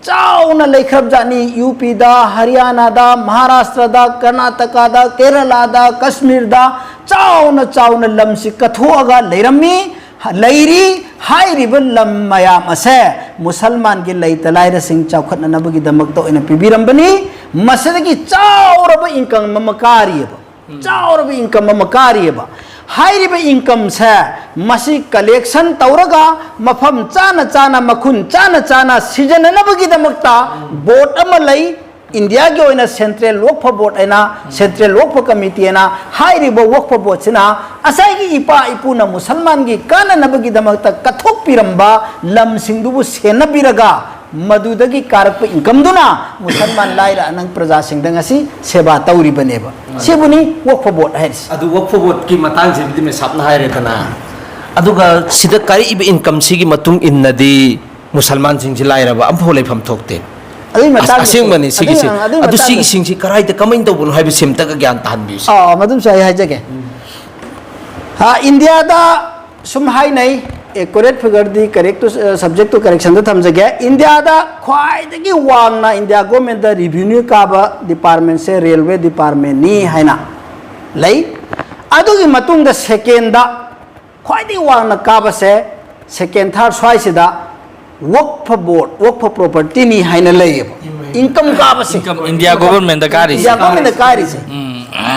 ꯆꯥꯎꯅ ꯂꯩꯈ꯭ꯔꯕꯖꯥꯠꯅꯤ꯫ ꯌꯨ ꯄꯤꯗ, ꯍꯔꯤꯌꯥꯅꯥꯗ, ꯃꯍꯥꯔꯥꯁꯇ꯭ꯔꯗ, ꯀꯔꯅꯥꯇꯀꯥꯗ, ꯀꯦꯔꯂꯥꯗ, ꯀꯁꯃꯤꯔꯗ ꯆꯥꯎꯅ ꯆꯥꯎꯅ ꯂꯝꯁꯤ ꯀꯠꯊꯣꯛꯑꯒ ꯂꯩꯔꯝꯃꯤ꯫ ꯂꯩꯔꯤ꯫ ꯍꯥꯏꯔꯤꯕ ꯂꯝ ꯃꯌꯥꯝ ꯑꯁꯦ ꯃꯨꯁꯜꯃꯥꯟꯒꯤ ꯂꯩꯇ ꯂꯥꯏꯔꯁꯤꯡ ꯆꯥꯎꯈꯠꯅꯅꯕꯒꯤꯗꯃꯛꯇ ꯑꯣꯏꯅ ꯄꯤꯕꯤꯔꯝꯕꯅꯤ꯫ ꯃꯁꯤꯗꯒꯤ ꯆꯥꯎꯔꯕ ꯏꯟꯀꯝ ꯑꯃ ꯀꯥꯔꯤꯑꯕ꯫ ꯆꯥꯎꯔꯕ ꯏꯟꯀꯝ ꯑꯃ ꯀꯥꯔꯤꯑꯕ꯫ ꯍꯥꯏꯔꯤꯕ ꯏꯟꯀꯝꯁꯦ ꯃꯁꯤ ꯀꯂꯦꯛꯁꯟ ꯇꯧꯔꯒ ꯃꯐꯝ ꯆꯥꯅ ꯆꯥꯅ, ꯃꯈꯨꯟ ꯆꯥꯅ ꯆꯥꯅ ꯁꯤꯖꯤꯟꯅꯅꯕꯒꯤꯗꯃꯛꯇ ꯕꯣꯔꯗ ꯑꯃ ꯂꯩ꯫ ꯏꯟꯗꯤꯌꯥꯒꯤ ꯑꯣꯏꯅ ꯁꯦꯟꯇ꯭ꯔꯦꯜ ꯋꯛꯐ ꯕꯣꯔꯗ ꯍꯥꯏꯅ, ꯁꯦꯟꯇ꯭ꯔꯦꯜ ꯋꯛꯐ ꯀꯃꯤꯇꯤ ꯍꯥꯏꯅ꯫ ꯍꯥꯏꯔꯤꯕ ꯋꯛꯐ ꯕꯣꯔꯗꯁꯤꯅ ꯉꯁꯥꯏꯒꯤ ꯏꯄꯥ ꯏꯄꯨꯅ ꯃꯨꯁꯜꯃꯥꯟꯒꯤ ꯀꯥꯟꯅꯅꯕꯒꯤꯗꯃꯛꯇ ꯀꯠꯊꯣꯛꯄꯤꯔꯝꯕ ꯂꯝꯁꯤꯡꯗꯨꯕꯨ ꯁꯦꯟꯅꯕꯤꯔꯒ ꯃꯗꯨꯗꯒꯤ ꯀꯥꯔꯛꯄ ꯏꯟꯀꯝꯗꯨꯅ ꯃꯨꯁꯜꯃꯥꯟ ꯂꯥꯏꯔ ꯑꯅꯪ ꯄ꯭ꯔꯖꯥꯁꯤꯡꯗ ꯉꯁꯤ ꯁꯦꯕꯥ ꯇꯧꯔꯤꯕꯅꯦꯕ꯫ ꯁꯤꯕꯨꯅꯤ ꯋꯛꯐ ꯕꯣꯔꯗ ꯍꯥꯏꯔꯤꯁꯤ꯫ ꯑꯗꯨ ꯋꯛꯐ ꯕꯣꯔꯗꯀꯤ ꯃꯇꯥꯡꯁꯤꯕꯨꯗꯤ ꯃꯦꯁꯥꯞꯅ ꯍꯥꯏꯔꯦꯗꯅ, ꯑꯗꯨꯒ ꯁꯤꯗ ꯀꯥꯔꯛꯏꯕ ꯏꯟꯀꯝꯁꯤꯒꯤ ꯃꯇꯨꯡ ꯏꯟꯅꯗꯤ ꯃꯨꯁꯜꯃꯥꯟꯁꯤꯡꯁꯤ ꯂꯥꯏꯔꯕ ꯑꯃꯐꯥꯎ ꯂꯩꯐꯝ ꯊꯣꯛꯇꯦ꯫ ꯑꯗꯨꯒꯤ ꯑꯁ-, ꯃꯇꯥꯡꯗꯁꯨ, ꯑꯁꯦꯡꯕꯅꯤ ꯁꯤꯒꯤꯁꯦ꯫ ꯑꯗꯨꯒꯤ, ꯑꯗꯨꯒꯤ ꯑꯗꯨ ꯃꯇꯥꯡꯗꯁꯨ ꯁꯤꯒꯤꯁꯤꯡꯁꯤ ꯀꯔꯥꯏꯗ, ꯀꯃꯥꯏꯅ ꯇꯧꯕꯅꯣ ꯍꯥꯏꯕꯁꯤ ꯑꯝꯇꯒ ꯒ꯭ꯌꯥꯟ ꯇꯥꯍꯟꯕꯤꯌꯨꯁꯦ꯫ ꯑꯥ, ꯃꯗꯨꯝꯁꯨ ꯑꯩ ꯍꯥꯏꯖꯒꯦ꯫ ꯑꯥ, ꯏꯟꯗꯤꯌꯥꯗ ꯁꯨꯝ ꯍꯥꯏꯅꯩ, ꯑꯦꯀꯨꯔꯦꯠ ꯐꯤꯒꯔꯗꯤ ꯀꯔꯦꯛꯇꯨ, ꯑ, ꯁꯕꯖꯦꯛꯇꯨ ꯀꯔꯦꯛꯁꯟꯗ ꯊꯝꯖꯒꯦ꯫ ꯏꯟꯗꯤꯌꯥꯗ ꯈ꯭ꯋꯥꯏꯗꯒꯤ ꯋꯥꯡꯅ ꯏꯟꯗꯤꯌꯥ ꯒꯣꯔꯃꯦꯟꯗ ꯔꯤꯚꯤꯅ꯭ꯌꯨ ꯀꯥꯕ ꯗꯤꯄꯥꯔꯠꯃꯦꯟꯁꯦ ꯔꯦꯜꯋꯦ ꯗꯤꯄꯥꯔꯠꯃꯦꯟꯅꯤ ꯍꯥꯏꯅ ꯂꯩ꯫ ꯑꯗꯨꯒꯤ ꯃꯇꯨꯡꯗ ꯁꯦꯀꯦꯟꯗ ꯈ꯭ꯋꯥꯏꯗꯒꯤ ꯋꯥꯡꯅ ꯀꯥꯕꯁꯦ, ꯁꯦꯀꯦꯟ, ꯊꯥꯔꯠ ꯁ꯭ꯋꯥꯏꯁꯤꯗ ꯋꯛꯐ ꯕꯣꯔꯗ, ꯋꯛꯐ ꯄ꯭ꯔꯣꯄꯔꯇꯤꯅꯤ ꯍꯥꯏꯅ ꯂꯩꯌꯦꯕ꯫ ꯏꯟꯀꯝ ꯀꯥꯕꯁꯦ꯫ ꯏꯟꯀꯝ ꯏꯟꯗꯤꯌꯥ ꯒꯣꯚꯔꯟꯃꯦꯟꯗ ꯀꯥꯔꯤꯁꯦ꯫ ꯏꯟꯗꯤꯌꯥ ꯒꯣꯚꯔꯟꯃꯦꯟꯗ ꯀꯥꯔꯤꯁꯦ꯫ ꯎꯝ꯫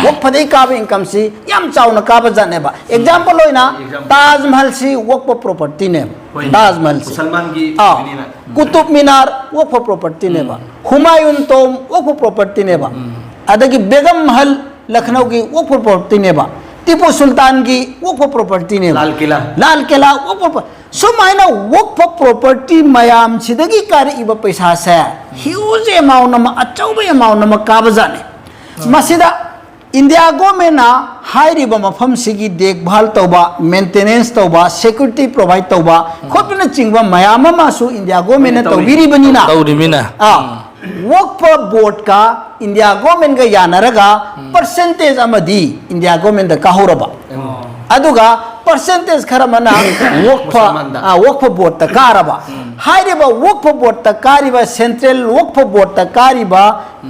ꯋꯛꯐꯗꯒꯤ ꯀꯥꯕ ꯏꯟꯀꯝꯁꯤ ꯌꯥꯝ ꯆꯥꯎꯅ ꯀꯥꯕ ꯖꯥꯠꯅꯦꯕ꯫ ꯑꯦꯛꯖꯥꯝꯄꯜ ꯑꯣꯏꯅ, ꯑꯦꯛꯖꯥꯝꯄꯜ꯫ ꯇꯥꯖ ꯃꯍꯜꯁꯤ ꯋꯛꯐ ꯄ꯭ꯔꯣꯄꯔꯇꯤꯅꯦꯕ꯫ ꯍꯣꯏꯅꯦ꯫ ꯇꯥꯖ ꯃꯍꯜꯁꯤ꯫ ꯃꯨꯁꯜꯃꯥꯟꯒꯤ ꯑꯥ꯫ ꯑꯣꯏꯕꯅꯤꯅ꯫ ꯀꯨꯇꯨꯕ ꯃꯤꯅꯥꯔ ꯋꯛꯐ ꯄ꯭ꯔꯣꯄꯔꯇꯤꯅꯦꯕ꯫ ꯎꯝ꯫ ꯍꯨꯃꯥꯌꯨꯟ ꯇꯣꯝ ꯋꯛꯐ ꯄ꯭ꯔꯣꯄꯔꯇꯤꯅꯦꯕ꯫ ꯎꯝ꯫ ꯑꯗꯒꯤ ꯕꯦꯒꯝ ꯃꯍꯜ ꯂꯈꯅꯧꯒꯤ ꯋꯛꯐ ꯄ꯭ꯔꯣꯄꯔꯇꯤꯅꯦꯕ, ꯇꯤꯄꯨ ꯁꯨꯜꯇꯥꯟꯒꯤ ꯋꯛꯐ ꯄ꯭ꯔꯣꯄꯔꯇꯤꯅꯦꯕ, ꯂꯥꯜ ꯀꯤꯂꯥ꯫ ꯂꯥꯜ ꯀꯤꯂꯥ ꯋꯛꯐ ꯄ꯭ꯔꯣ-, ꯁꯨꯃꯥꯏꯅ ꯋꯛꯐ ꯄ꯭ꯔꯣꯄꯔꯇꯤ ꯃꯌꯥꯝꯁꯤꯗꯒꯤ ꯀꯥꯔꯛꯏꯕ ꯄꯩꯁꯥꯁꯦ ꯍ꯭ꯌꯨꯖ ꯑꯦꯃꯥꯎꯟ ꯑꯃ, ꯑꯆꯧꯕ ꯑꯦꯃꯥꯎꯟ ꯑꯃ ꯀꯥꯕꯖꯥꯠꯅꯤ꯫ ꯃꯁꯤꯗ ꯏꯟꯗꯤꯌꯥ ꯒꯣꯔꯃꯦꯟꯅ ꯍꯥꯏꯔꯤꯕ ꯃꯐꯝꯁꯤꯒꯤ ꯗꯦꯈꯚꯥꯜ ꯇꯧꯕ, ꯃꯦꯟꯇꯦꯅꯦꯟꯁ ꯇꯧꯕ, ꯁꯦꯀ꯭ꯌꯨꯔꯤꯇꯤ ꯄ꯭ꯔꯣꯚꯥꯏꯗ ꯇꯧꯕ ꯈꯣꯠꯄꯅꯆꯤꯡꯕ ꯃꯌꯥꯝ ꯑꯃꯁꯨ ꯏꯟꯗꯤꯌꯥ ꯒꯣꯔꯃꯦꯟꯅ ꯇꯧꯔꯤ꯫ ꯇꯧꯕꯤꯔꯤꯕꯅꯤꯅ, ꯇꯧꯔꯤꯃꯤꯅ꯫ ꯑꯥ, ꯋꯛꯐ ꯕꯣꯔꯗꯀ ꯏꯟꯗꯤꯌꯥ ꯒꯣꯔꯃꯦꯟꯒ ꯌꯥꯅꯔꯒ ꯄꯔꯁꯦꯟꯇꯦꯖ ꯑꯃꯗꯤ ꯏꯟꯗꯤꯌꯥ ꯒꯣꯔꯃꯦꯟꯗ ꯀꯥꯍꯧꯔꯕ, ꯑꯗꯨꯒ ꯄꯔꯁꯦꯟꯇꯦꯖ ꯈꯔ ꯑꯃꯅ ꯋꯛꯐ, ꯃꯨꯁꯜꯃꯥꯟꯗ꯫ ꯑꯥ, ꯋꯛꯐ ꯕꯣꯔꯗꯇ ꯀꯥꯔꯕ꯫ ꯍꯥꯏꯔꯤꯕ ꯋꯛꯐ ꯕꯣꯔꯗꯇ ꯀꯥꯔꯤꯕ, ꯁꯦꯟꯇ꯭ꯔꯦꯜ ꯋꯛꯐ ꯕꯣꯔꯗꯇ ꯀꯥꯔꯤꯕ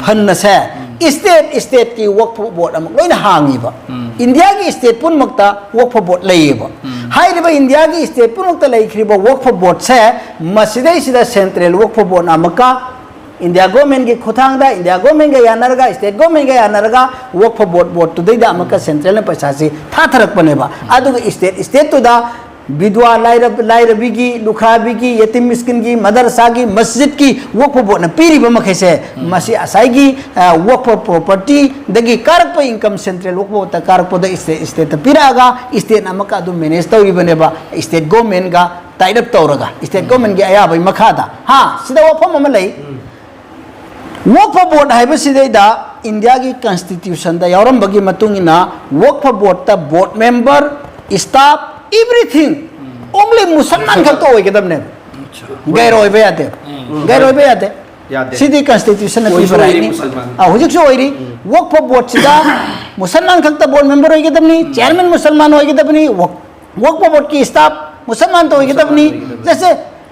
ꯐꯟ ꯑꯁꯦ ꯏꯁꯇꯦꯠ ꯏꯁꯇꯦꯠꯀꯤ ꯋꯛꯐ ꯕꯣꯔꯗ ꯑꯃ ꯂꯣꯏꯅ ꯍꯥꯡꯉꯤꯕ꯫ ꯏꯟꯗꯤꯌꯥꯒꯤ ꯏꯁꯇꯦꯠ ꯄꯨꯝꯅꯃꯛꯇ ꯋꯛꯐ ꯕꯣꯔꯗ ꯂꯩꯌꯦꯕ꯫ ꯍꯥꯏꯔꯤꯕ ꯏꯟꯗꯤꯌꯥꯒꯤ ꯏꯁꯇꯦꯠ ꯄꯨꯝꯅꯃꯛꯇ ꯂꯩꯈ꯭ꯔꯤꯕ ꯋꯛꯐ ꯕꯣꯔꯗꯁꯦ ꯃꯁꯤꯗꯩꯁꯤꯗ ꯁꯦꯟꯇ꯭ꯔꯦꯜ ꯋꯛꯐ ꯕꯣꯔꯗꯅ ꯑꯃꯨꯛꯀ ꯏꯟꯗꯤꯌꯥ ꯒꯣꯔꯃꯦꯟꯒꯤ ꯈꯨꯠꯊꯥꯡꯗ, ꯏꯟꯗꯤꯌꯥ ꯒꯣꯔꯃꯦꯟꯒ ꯌꯥꯅꯔꯒ, ꯏꯁꯇꯦꯠ ꯒꯣꯔꯃꯦꯟꯒ ꯌꯥꯅꯔꯒ ꯋꯛꯐ ꯕꯣꯔꯗ, ꯕꯣꯔꯗꯇꯨꯗꯩꯗ ꯑꯃꯨꯛꯀ ꯁꯦꯟꯇ꯭ꯔꯦꯜꯅ ꯄꯩꯁꯥꯁꯤ ꯊꯥꯊꯔꯛꯄꯅꯦꯕ꯫ ꯑꯗꯨꯒ ꯏꯁꯇꯦꯠ ꯏꯁꯇꯦꯠꯇꯨꯗ ꯕꯤꯗ꯭ꯋꯥ ꯂꯥꯏꯔ-, ꯂꯥꯏꯔꯕꯤꯒꯤ, ꯂꯨꯈ꯭ꯔꯥꯕꯤꯒꯤ, ꯌꯦꯇꯤꯝ ꯃꯤꯁꯀꯤꯟꯒꯤ, ꯃꯗꯔꯁꯥꯒꯤ, ꯃꯁꯖꯤꯠꯀꯤ ꯋꯛꯐ ꯕꯣꯔꯗꯅ ꯄꯤꯔꯤꯕ ꯃꯈꯩꯁꯦ, ꯃꯁꯤ ꯉꯁꯥꯏꯒꯤ, ꯑ, ꯋꯛꯐ ꯄ꯭ꯔꯣꯄꯔꯇꯤꯗꯒꯤ ꯀꯥꯔꯛꯄ ꯏꯟꯀꯝ, ꯁꯦꯟꯇ꯭ꯔꯦꯜ ꯋꯛꯐ ꯕꯣꯔꯗꯇ ꯀꯥꯔꯛꯄꯗ ꯏꯁꯇꯦꯠ, ꯏꯁꯇꯦꯠꯇ ꯄꯤꯔꯛꯑꯒ ꯏꯁꯇꯦꯠꯅ ꯑꯃꯨꯛꯀ ꯑꯗꯨꯝ ꯃꯦꯅꯦꯖ ꯇꯧꯔꯤꯕꯅꯦꯕ, ꯏꯁꯇꯦꯠ ꯒꯣꯔꯃꯦꯟꯒ ꯇꯥꯏꯠ ꯑꯞ ꯇꯧꯔꯒ, ꯏꯁꯇꯦꯠ ꯒꯣꯔꯃꯦꯟꯒꯤ ꯑꯌꯥꯕꯒꯤ ꯃꯈꯥꯗ꯫ ꯍꯥ, ꯁꯤꯗ ꯋꯥꯐꯝ ꯑꯃ ꯂꯩ꯫ ꯋꯛꯐ ꯕꯣꯔꯗ ꯍꯥꯏꯕꯁꯤꯗꯩꯗ ꯏꯟꯗꯤꯌꯥꯒꯤ ꯀꯟꯁꯇꯤꯇ꯭ꯌꯨꯁꯟꯗ ꯌꯥꯎꯔꯝꯕꯒꯤ ꯃꯇꯨꯡ ꯏꯟꯅ ꯋꯛꯐ ꯕꯣꯔꯗꯇ ꯕꯣꯔꯗ ꯃꯦꯝꯕꯔ, ꯁ꯭ꯇꯥꯐ, ꯑꯦꯚ꯭ꯔꯤꯊꯤꯡ ꯑꯣꯡꯂꯤ ꯃꯨꯁꯜꯃꯥꯟ ꯈꯛꯇ ꯑꯣꯏꯒꯗꯕꯅꯦꯕ꯫ ꯒꯩꯔ ꯑꯣꯏꯕ ꯌꯥꯗꯦ꯫ ꯒꯩꯔ ꯑꯣꯏꯕ ꯌꯥꯗꯦ꯫ ꯌꯥꯗꯦ꯫ ꯁꯤꯗꯤ ꯀꯟꯁꯇꯤꯇ꯭ꯌꯨꯁꯟꯅ ꯑꯣꯏꯁꯨ ꯄꯤꯕ ꯑꯣꯏꯔꯤ ꯔꯥꯏꯠꯅꯤ꯫ ꯃꯨꯁꯜꯃꯥꯟ꯫ ꯑꯥ, ꯍꯧꯖꯤꯛꯁꯨ ꯑꯣꯏꯔꯤ꯫ ꯋꯛꯐ ꯕꯣꯔꯗꯁꯤꯗ ꯃꯨꯁꯜꯃꯥꯟ ꯈꯛꯇ ꯕꯣꯔꯗ ꯃꯦꯝꯕꯔ ꯑꯣꯏꯒꯗꯕꯅꯤ, ꯆꯤꯌꯔꯃꯦꯟ ꯃꯨꯁꯜꯃꯥꯟ ꯑꯣꯏꯒꯗꯕꯅꯤ, ꯋꯛ-, ꯋꯛꯐ ꯕꯣꯔꯗꯀꯤ ꯁ꯭ꯇꯥꯐ ꯃꯨꯁꯜꯃꯥꯟꯇ ꯑꯣꯏꯒꯗꯕꯅꯤ꯫ ꯖꯁꯦ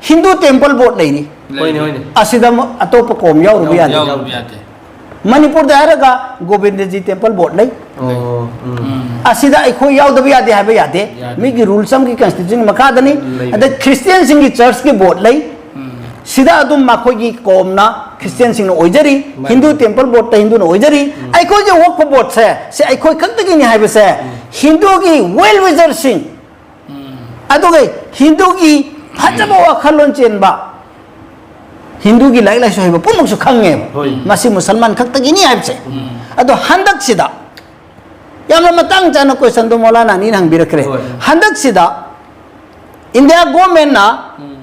ꯍꯤꯟꯗꯨ ꯇꯦꯝꯄꯜ ꯕꯣꯔꯗ ꯂꯩꯔꯤ꯫ ꯍꯣꯏꯅꯦ, ꯍꯣꯏꯅꯦ꯫ ꯑꯁꯤꯗ ꯑꯃꯨꯛ ꯑꯇꯣꯞꯄ ꯀꯣꯝ ꯌꯥꯎꯔꯨꯕ ꯌꯥꯗꯦ꯫ ꯌꯥꯎꯔꯨꯕ ꯌꯥꯗꯦ꯫ ꯃꯅꯤꯄꯨꯔꯗ ꯍꯥꯏꯔꯒ ꯒꯣꯕꯤꯟꯗꯖꯤ ꯇꯦꯝꯄꯜ ꯕꯣꯔꯗ ꯂꯩ꯫ ꯑꯣ, ꯎꯝ꯫ ꯑꯁꯤꯗ ꯑꯩꯈꯣꯏ ꯌꯥꯎꯗꯕ ꯌꯥꯗꯦ ꯍꯥꯏꯕ ꯌꯥꯗꯦ꯫ ꯌꯥꯗꯦ꯫ ꯃꯤꯒꯤ ꯔꯨꯜꯁ ꯑꯃꯒꯤ, ꯀꯟꯁꯇꯤꯇ꯭ꯌꯨꯁꯟꯒꯤ ꯃꯈꯥꯗꯅꯤ꯫ ꯂꯩ꯫ ꯑꯗ ꯈ꯭ꯔꯤꯁꯇꯤꯌꯟꯁꯤꯡꯒꯤ ꯆꯔꯆꯀꯤ ꯕꯣꯔꯗ ꯂꯩ꯫ ꯁꯤꯗ ꯑꯗꯨꯝ ꯃꯈꯣꯏꯒꯤ ꯀꯣꯝꯅ ꯈ꯭ꯔꯤꯁꯇꯤꯌꯟꯁꯤꯡꯅ ꯑꯣꯏꯖꯔꯤ, ꯃꯥꯅꯤ꯫ ꯍꯤꯟꯗꯨ ꯇꯦꯝꯄꯜ ꯕꯣꯔꯗꯇ ꯍꯤꯟꯗꯨꯅ ꯑꯣꯏꯖꯔꯤ꯫ ꯑꯩꯈꯣꯏꯒꯤ ꯋꯛꯐ ꯕꯣꯔꯗꯁꯦ ꯁꯤ ꯑꯩꯈꯣꯏ ꯈꯛꯇꯒꯤꯅꯤ ꯍꯥꯏꯕꯁꯦ ꯍꯤꯟꯗꯨꯒꯤ ꯋꯦꯜ ꯋꯤꯖꯔꯁꯤꯡ, ꯑꯗꯨꯒ ꯍꯤꯟꯗꯨꯒꯤ ꯐꯖꯕ ꯋꯥꯈꯜꯂꯣꯟ ꯆꯦꯟꯕ, ꯍꯤꯟꯗꯨꯒꯤ ꯂꯥꯏꯔꯤꯛ ꯂꯥꯏꯁꯨ ꯍꯩꯕ ꯄꯨꯝꯅꯃꯛꯁꯨ ꯈꯪꯉꯦꯕ꯫ ꯍꯣꯏ꯫ ꯃꯁꯤ ꯃꯨꯁꯜꯃꯥꯟ ꯈꯛꯇꯒꯤꯅꯤ ꯍꯥꯏꯕꯁꯦ꯫ ꯑꯗꯣ ꯍꯟꯗꯛꯁꯤꯗ ꯌꯥꯝꯅ ꯃꯇꯥꯡ ꯆꯥꯅ ꯀꯣꯏꯁꯟꯗꯣ ꯃꯣꯂꯥꯅꯥ ꯑꯅꯤꯅ ꯍꯪꯕꯤꯔꯛꯈ꯭ꯔꯦ꯫ ꯍꯣꯏ꯫ ꯍꯟꯗꯛꯁꯤꯗ ꯏꯟꯗꯤꯌꯥ ꯒꯣꯔꯃꯦꯟꯅ ꯎꯝ꯫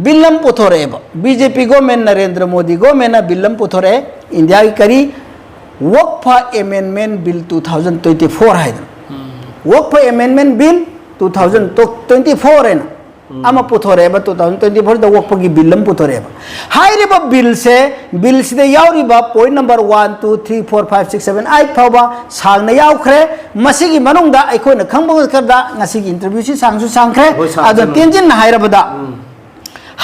ꯕꯤꯜ ꯑꯃ ꯄꯨꯊꯣꯔꯛꯑꯦꯕ, B J P government, Narendra Modi ꯒꯣꯔꯃꯦꯟꯅ ꯕꯤꯜ ꯑꯃ ꯄꯨꯊꯣꯔꯛꯑꯦ, ꯏꯟꯗꯤꯌꯥꯒꯤ ꯀꯔꯤ, ꯋꯛꯐ ꯑꯦꯃꯦꯟꯃꯦꯟ bill two thousand twenty four ꯍꯥꯏꯗꯅ꯫ ꯎꯝ꯫ ꯋꯛꯐ ꯑꯦꯃꯦꯟꯃꯦꯟ bill two thousand twenty four ꯍꯥꯏꯅ ꯎꯝ꯫ ꯑꯃ ꯄꯨꯊꯣꯔꯛꯑꯦꯕ, ꯇꯨ ꯊꯥꯎꯖꯟ ꯇ꯭ꯋꯦꯟꯇꯤ ꯐꯣꯔꯗ ꯋꯛꯐꯒꯤ ꯕꯤꯜ ꯑꯃ ꯄꯨꯊꯣꯔꯛꯑꯦꯕ꯫ ꯍꯥꯏꯔꯤꯕ ꯕꯤꯜꯁꯦ, ꯕꯤꯜꯁꯤꯗ ꯌꯥꯎꯔꯤꯕ point number one, two, three, four, five, six, seven, eight ꯐꯥꯎꯕ ꯁꯥꯡꯅ ꯌꯥꯎꯈ꯭ꯔꯦ꯫ ꯃꯁꯤꯒꯤ ꯃꯅꯨꯡꯗ ꯑꯩꯈꯣꯏꯅ ꯈꯪꯕ ꯈꯔꯗ ꯉꯁꯤꯒꯤ ꯏꯟꯇꯔꯚ꯭ꯌꯨꯁꯤ ꯁꯥꯡꯁꯨ ꯁꯥꯡꯈ꯭ꯔꯦ꯫ ꯍꯣꯏ, ꯁꯥꯡ ꯑꯗꯣ ꯆꯠꯂꯨ꯫ ꯇꯦꯟꯖꯤꯟꯅ ꯍꯥꯏꯔꯕꯗ, ꯎꯝ꯫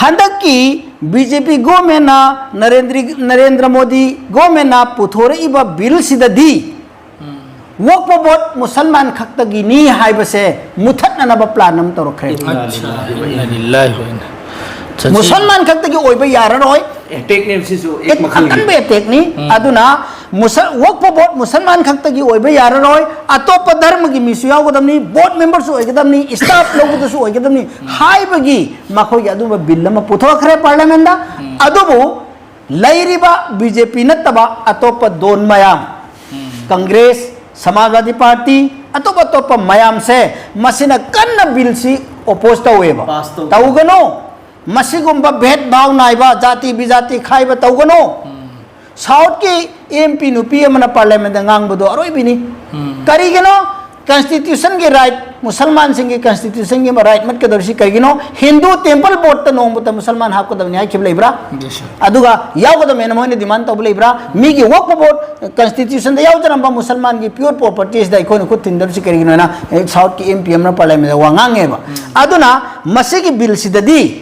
ꯍꯟꯗꯛꯀꯤ ꯕꯤ ꯖꯦ ꯄꯤ ꯒꯣꯔꯃꯦꯟꯅ, ꯅꯔꯦꯟꯗ꯭ꯔ, ꯅꯔꯦꯟꯗ꯭ꯔ ꯃꯣꯗꯤ ꯒꯣꯔꯃꯦꯟꯅ ꯄꯨꯊꯣꯔꯛꯏꯕ ꯕꯤꯜꯁꯤꯗꯗꯤ ꯎꯝ꯫ ꯋꯛꯐ ꯕꯣꯔꯗ ꯃꯨꯁꯜꯃꯥꯟ ꯈꯛꯇꯒꯤꯅꯤ ꯍꯥꯏꯕꯁꯦ ꯃꯨꯊꯠꯅꯅꯕ ꯄ꯭ꯂꯥꯟ ꯑꯃ ꯇꯧꯔꯛꯈ꯭ꯔꯦ꯫ ꯏꯟꯅꯥ ꯑꯠꯁꯥ, ꯂꯤꯜꯂꯥꯍꯤ ꯋ ꯏꯟꯅꯥ ꯏꯂꯥꯏꯍꯤ ꯔꯥꯖꯤꯎꯟ꯫ ꯆꯠꯁꯤ꯫ ꯃꯨꯁꯜꯃꯥꯟ ꯈꯛꯇꯒꯤ ꯑꯣꯏꯕ ꯌꯥꯔꯔꯣꯏ꯫ ꯑꯦꯇꯦꯛꯅꯦꯕ ꯁꯤꯁꯨ, ꯑꯦꯛ ꯑꯦ-, ꯃꯈꯜꯒꯤ꯫ ꯑꯀꯟꯕ ꯑꯦꯇꯦꯛꯅꯤ꯫ ꯎꯝ꯫ ꯑꯗꯨꯅ ꯃꯨꯁ-, ꯋꯛꯐ ꯕꯣꯔꯗ ꯃꯨꯁꯜꯃꯥꯟ ꯈꯛꯇꯒꯤ ꯑꯣꯏꯕ ꯌꯥꯔꯔꯣꯏ, ꯑꯇꯣꯞꯄ ꯙꯔꯃꯒꯤ ꯃꯤꯁꯨ ꯌꯥꯎꯒꯗꯕꯅꯤ, ꯕꯣꯔꯗ ꯃꯦꯝꯕꯔꯁꯨ ꯑꯣꯏꯒꯗꯕꯅꯤ, ꯁ꯭ꯇꯥꯐ ꯂꯧꯕꯗꯁꯨ ꯑꯣꯏꯒꯗꯕꯅꯤ ꯎꯝ꯫ ꯍꯥꯏꯕꯒꯤ ꯃꯈꯣꯏꯒꯤ ꯑꯗꯨꯝꯕ ꯕꯤꯜ ꯑꯃ ꯄꯨꯊꯣꯛꯈ꯭ꯔꯦ ꯄꯥꯔꯂꯤꯌꯥꯃꯦꯟꯗ꯫ ꯎꯝ꯫ ꯑꯗꯨꯕꯨ ꯂꯩꯔꯤꯕ ꯕꯤ ꯖꯦ ꯄꯤ ꯅꯠꯇꯕ ꯑꯇꯣꯞꯄ ꯗꯣꯟ ꯃꯌꯥꯝ, ꯎꯝ꯫ ꯀꯪꯒ꯭ꯔꯦꯁ, ꯁꯃꯥꯖꯋꯥꯗꯤ ꯄꯥꯔꯇꯤ, ꯑꯇꯣꯞ ꯑꯇꯣꯞꯄ ꯃꯌꯥꯝꯁꯦ, ꯃꯁꯤꯅ ꯀꯟꯅ ꯕꯤꯜꯁꯤ ꯑꯣꯄꯣꯖ ꯇꯧꯋꯦꯕ꯫ ꯄꯥꯁ ꯇꯧ- ꯇꯧꯒꯅꯨ꯫ ꯃꯁꯤꯒꯨꯝꯕ ꯚꯦꯗ ꯚꯥꯎ ꯅꯥꯏꯕ, ꯖꯥꯇꯤ ꯕꯤꯖꯥꯇꯤ ꯈꯥꯏꯕ ꯇꯧꯒꯅꯨ꯫ ꯎꯝ꯫ ꯁꯥꯎꯠꯀꯤ ꯑꯦꯝ ꯄꯤ ꯅꯨꯄꯤ ꯑꯃꯅ ꯄꯥꯔꯂꯤꯌꯥꯃꯦꯟꯗ ꯉꯥꯡꯕꯗꯣ ꯑꯔꯣꯏꯕꯤꯅꯤ꯫ ꯎꯝ꯫ ꯀꯔꯤꯒꯤꯅꯣ? ꯀꯟꯁꯇꯤꯇ꯭ꯌꯨꯁꯟꯒꯤ ꯔꯥꯏꯠ, ꯃꯨꯁꯜꯃꯥꯟꯁꯤꯡꯒꯤ ꯀꯟꯁꯇꯤꯇ꯭ꯌꯨꯁꯟꯒꯤ ꯔꯥꯏꯠ ꯃꯠꯀꯗꯕꯁꯤ ꯀꯔꯤꯒꯤꯅꯣ? ꯍꯤꯟꯗꯨ ꯇꯦꯝꯄꯜ ꯕꯣꯔꯗꯇ ꯅꯣꯡꯃꯇ ꯃꯨꯁꯜꯃꯥꯟ ꯍꯥꯞꯀꯗꯕꯅꯤ ꯍꯥꯏꯈꯤꯕ ꯂꯩꯕ꯭ꯔꯥ? Yes, sir. ꯑꯗꯨꯒ ꯌꯥꯎꯒꯗꯕꯅꯦꯅ ꯃꯣꯏꯅ ꯗꯤꯃꯥꯟ ꯇꯧꯕ ꯂꯩꯕ꯭ꯔꯥ? ꯃꯤꯒꯤ ꯋꯛꯐ ꯕꯣꯔꯗ ꯀꯟꯁꯇꯤꯇ꯭ꯌꯨꯁꯟꯗ ꯌꯥꯎꯖꯔꯝꯕ ꯃꯨꯁꯜꯃꯥꯟꯒꯤ ꯄ꯭ꯌꯨꯔ ꯄ꯭ꯔꯣꯄꯔꯇꯤꯁꯇ ꯑꯩꯈꯣꯏꯅ ꯈꯨꯠ ꯊꯤꯟꯗꯕꯁꯤ ꯀꯔꯤꯒꯤꯅꯣ ꯍꯥꯏꯅ, ꯑꯦ, ꯁꯥꯎꯠꯀꯤ ꯑꯦꯝ ꯄꯤ ꯑꯃꯅ ꯄꯥꯔꯂꯤꯌꯥꯃꯦꯟꯗ ꯋꯥ ꯉꯥꯡꯉꯦꯕ꯫ ꯎꯝ꯫ ꯑꯗꯨꯅ ꯃꯁꯤꯒꯤ ꯕꯤꯜꯁꯤꯗꯗꯤ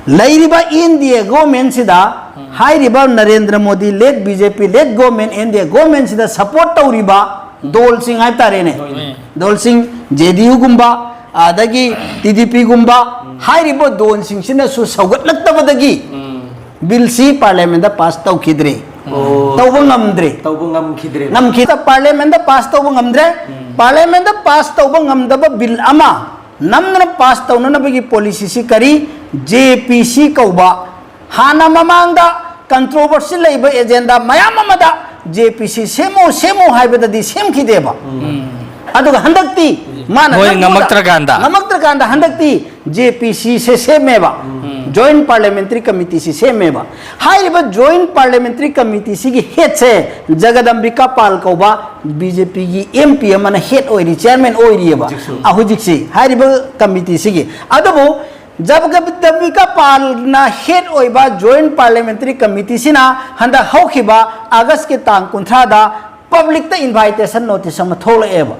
ꯂꯩꯔꯤꯕ ꯑꯦꯟ ꯗꯤ ꯑꯦ ꯒꯣꯔꯃꯦꯟꯁꯤꯗ, ꯎꯝ꯫ ꯍꯥꯏꯔꯤꯕ ꯅꯔꯦꯟꯗ꯭ꯔ ꯃꯣꯗꯤ ꯂꯦꯗ ꯕꯤ ꯖꯦ ꯄꯤ ꯂꯦꯗ ꯒꯣꯔꯃꯦꯟ, ꯑꯦꯟ ꯗꯤ ꯑꯦ ꯒꯣꯔꯃꯦꯟꯁꯤꯗ ꯁꯄꯣꯔꯠ ꯇꯧꯔꯤꯕ ꯗꯣꯜꯁꯤꯡ ꯍꯥꯏꯕ ꯇꯥꯔꯦꯅꯦ, ꯍꯣꯏꯅꯦ꯫ ꯗꯣꯜꯁꯤꯡ, ꯖꯦ ꯗꯤ ꯌꯨꯒꯨꯝꯕ, ꯑꯗꯒꯤ ꯇꯤ ꯗꯤ ꯄꯤꯒꯨꯝꯕ, ꯎꯝ꯫ ꯍꯥꯏꯔꯤꯕ ꯗꯣꯟꯁꯤꯡꯁꯤꯅꯁꯨ ꯁꯧꯒꯠꯂꯛꯇꯕꯗꯒꯤ ꯎꯝ꯫ ꯕꯤꯜꯁꯤ ꯄꯥꯔꯂꯤꯌꯥꯃꯦꯟꯗ ꯄꯥꯁ ꯇꯧꯈꯤꯗ꯭ꯔꯦ꯫ ꯑꯣ꯫ ꯇꯧꯕ ꯉꯝꯗ꯭ꯔꯦ꯫ ꯇꯧꯕ ꯉꯝꯈꯤꯗ꯭ꯔꯦ꯫ ꯉꯝꯈꯤꯗ ꯄꯥꯔꯂꯤꯌꯥꯃꯦꯟꯗ ꯄꯥꯁ ꯇꯧꯕ ꯉꯝꯗ꯭ꯔꯦ꯫ ꯎꯝ꯫ ꯄꯥꯔꯂꯤꯌꯥꯃꯦꯟꯗ ꯄꯥꯁ ꯇꯧꯕ ꯉꯝꯗꯕ ꯕꯤꯜ ꯑꯃ ꯅꯝꯗꯅ ꯄꯥꯁ ꯇꯧꯅꯅꯕꯒꯤ ꯄꯣꯂꯤꯁꯤꯁꯤ ꯀꯔꯤ? ꯖꯦ ꯄꯤ ꯁꯤ ꯀꯧꯕ, ꯍꯥꯟꯅ ꯃꯃꯥꯡꯗ ꯀꯟꯇ꯭ꯔꯣꯚꯔꯁꯤ ꯂꯩꯕ ꯑꯦꯖꯦꯟꯗꯥ ꯃꯌꯥꯝ ꯑꯃꯗ ꯖꯦ ꯄꯤ ꯁꯤ ꯁꯦꯝꯃꯨ ꯁꯦꯝꯃꯨ ꯍꯥꯏꯕꯗꯗꯤ ꯁꯦꯝꯈꯤꯗꯦꯕ꯫ ꯑꯗꯨꯒ ꯍꯟꯗꯛꯇꯤ ꯃꯥꯅ ꯃꯣꯏ ꯅꯝꯐꯨꯗ ꯉꯝꯃꯛꯇ꯭ꯔꯀꯥꯟꯗ꯫ ꯉꯝꯃꯛꯇ꯭ꯔꯀꯥꯟꯗ ꯍꯟꯗꯛꯇꯤ ꯖꯦ ꯄꯤ ꯁꯤꯁꯦ ꯁꯦꯝꯃꯦꯕ꯫ Join parliamentary ꯀꯃꯤꯇꯤꯁꯤ ꯁꯦꯝꯃꯦꯕ꯫ ꯍꯥꯏꯔꯤꯕ ꯖꯣꯏꯟ ꯄꯥꯔꯂꯤꯌꯥꯃꯦꯟꯇꯔꯤ ꯀꯃꯤꯇꯤꯁꯤꯒꯤ ꯍꯦꯗꯁꯦ ꯖꯒꯗꯝꯕꯤꯀꯥ ꯄꯥꯜ ꯀꯧꯕ ꯕꯤ ꯖꯦ ꯄꯤꯒꯤ ꯑꯦꯝ ꯄꯤ ꯑꯃꯅ ꯍꯦꯗ ꯑꯣꯏꯔꯤ, ꯆꯤꯌꯥꯔꯃꯦꯟ ꯑꯣꯏꯔꯤꯑꯕ꯫ ꯍꯧꯖꯤꯛꯁꯨ꯫ ꯑ, ꯍꯧꯖꯤꯛꯁꯤ ꯍꯥꯏꯔꯤꯕ ꯀꯃꯤꯇꯤꯁꯤꯒꯤ꯫ ꯑꯗꯨꯕꯨ ꯖꯒꯗꯝꯕꯤꯀꯥ ꯄꯥꯜꯅ ꯍꯦꯗ ꯑꯣꯏꯕ ꯖꯣꯏꯟ ꯄꯥꯔꯂꯤꯌꯥꯃꯦꯟꯇꯔꯤ ꯀꯃꯤꯇꯤꯁꯤꯅ ꯍꯟꯗꯛ ꯍꯧꯈꯤꯕ ꯑꯥꯒꯁꯀꯤ ꯇꯥꯡ ꯀꯨꯟꯊ꯭ꯔꯥꯗ ꯄꯕ꯭ꯂꯤꯛꯇ ꯏꯟꯚꯥꯏꯇꯦꯁꯟ ꯅꯣꯇꯤꯁ ꯑꯃ ꯊꯣꯛꯂꯛꯑꯦꯕ꯫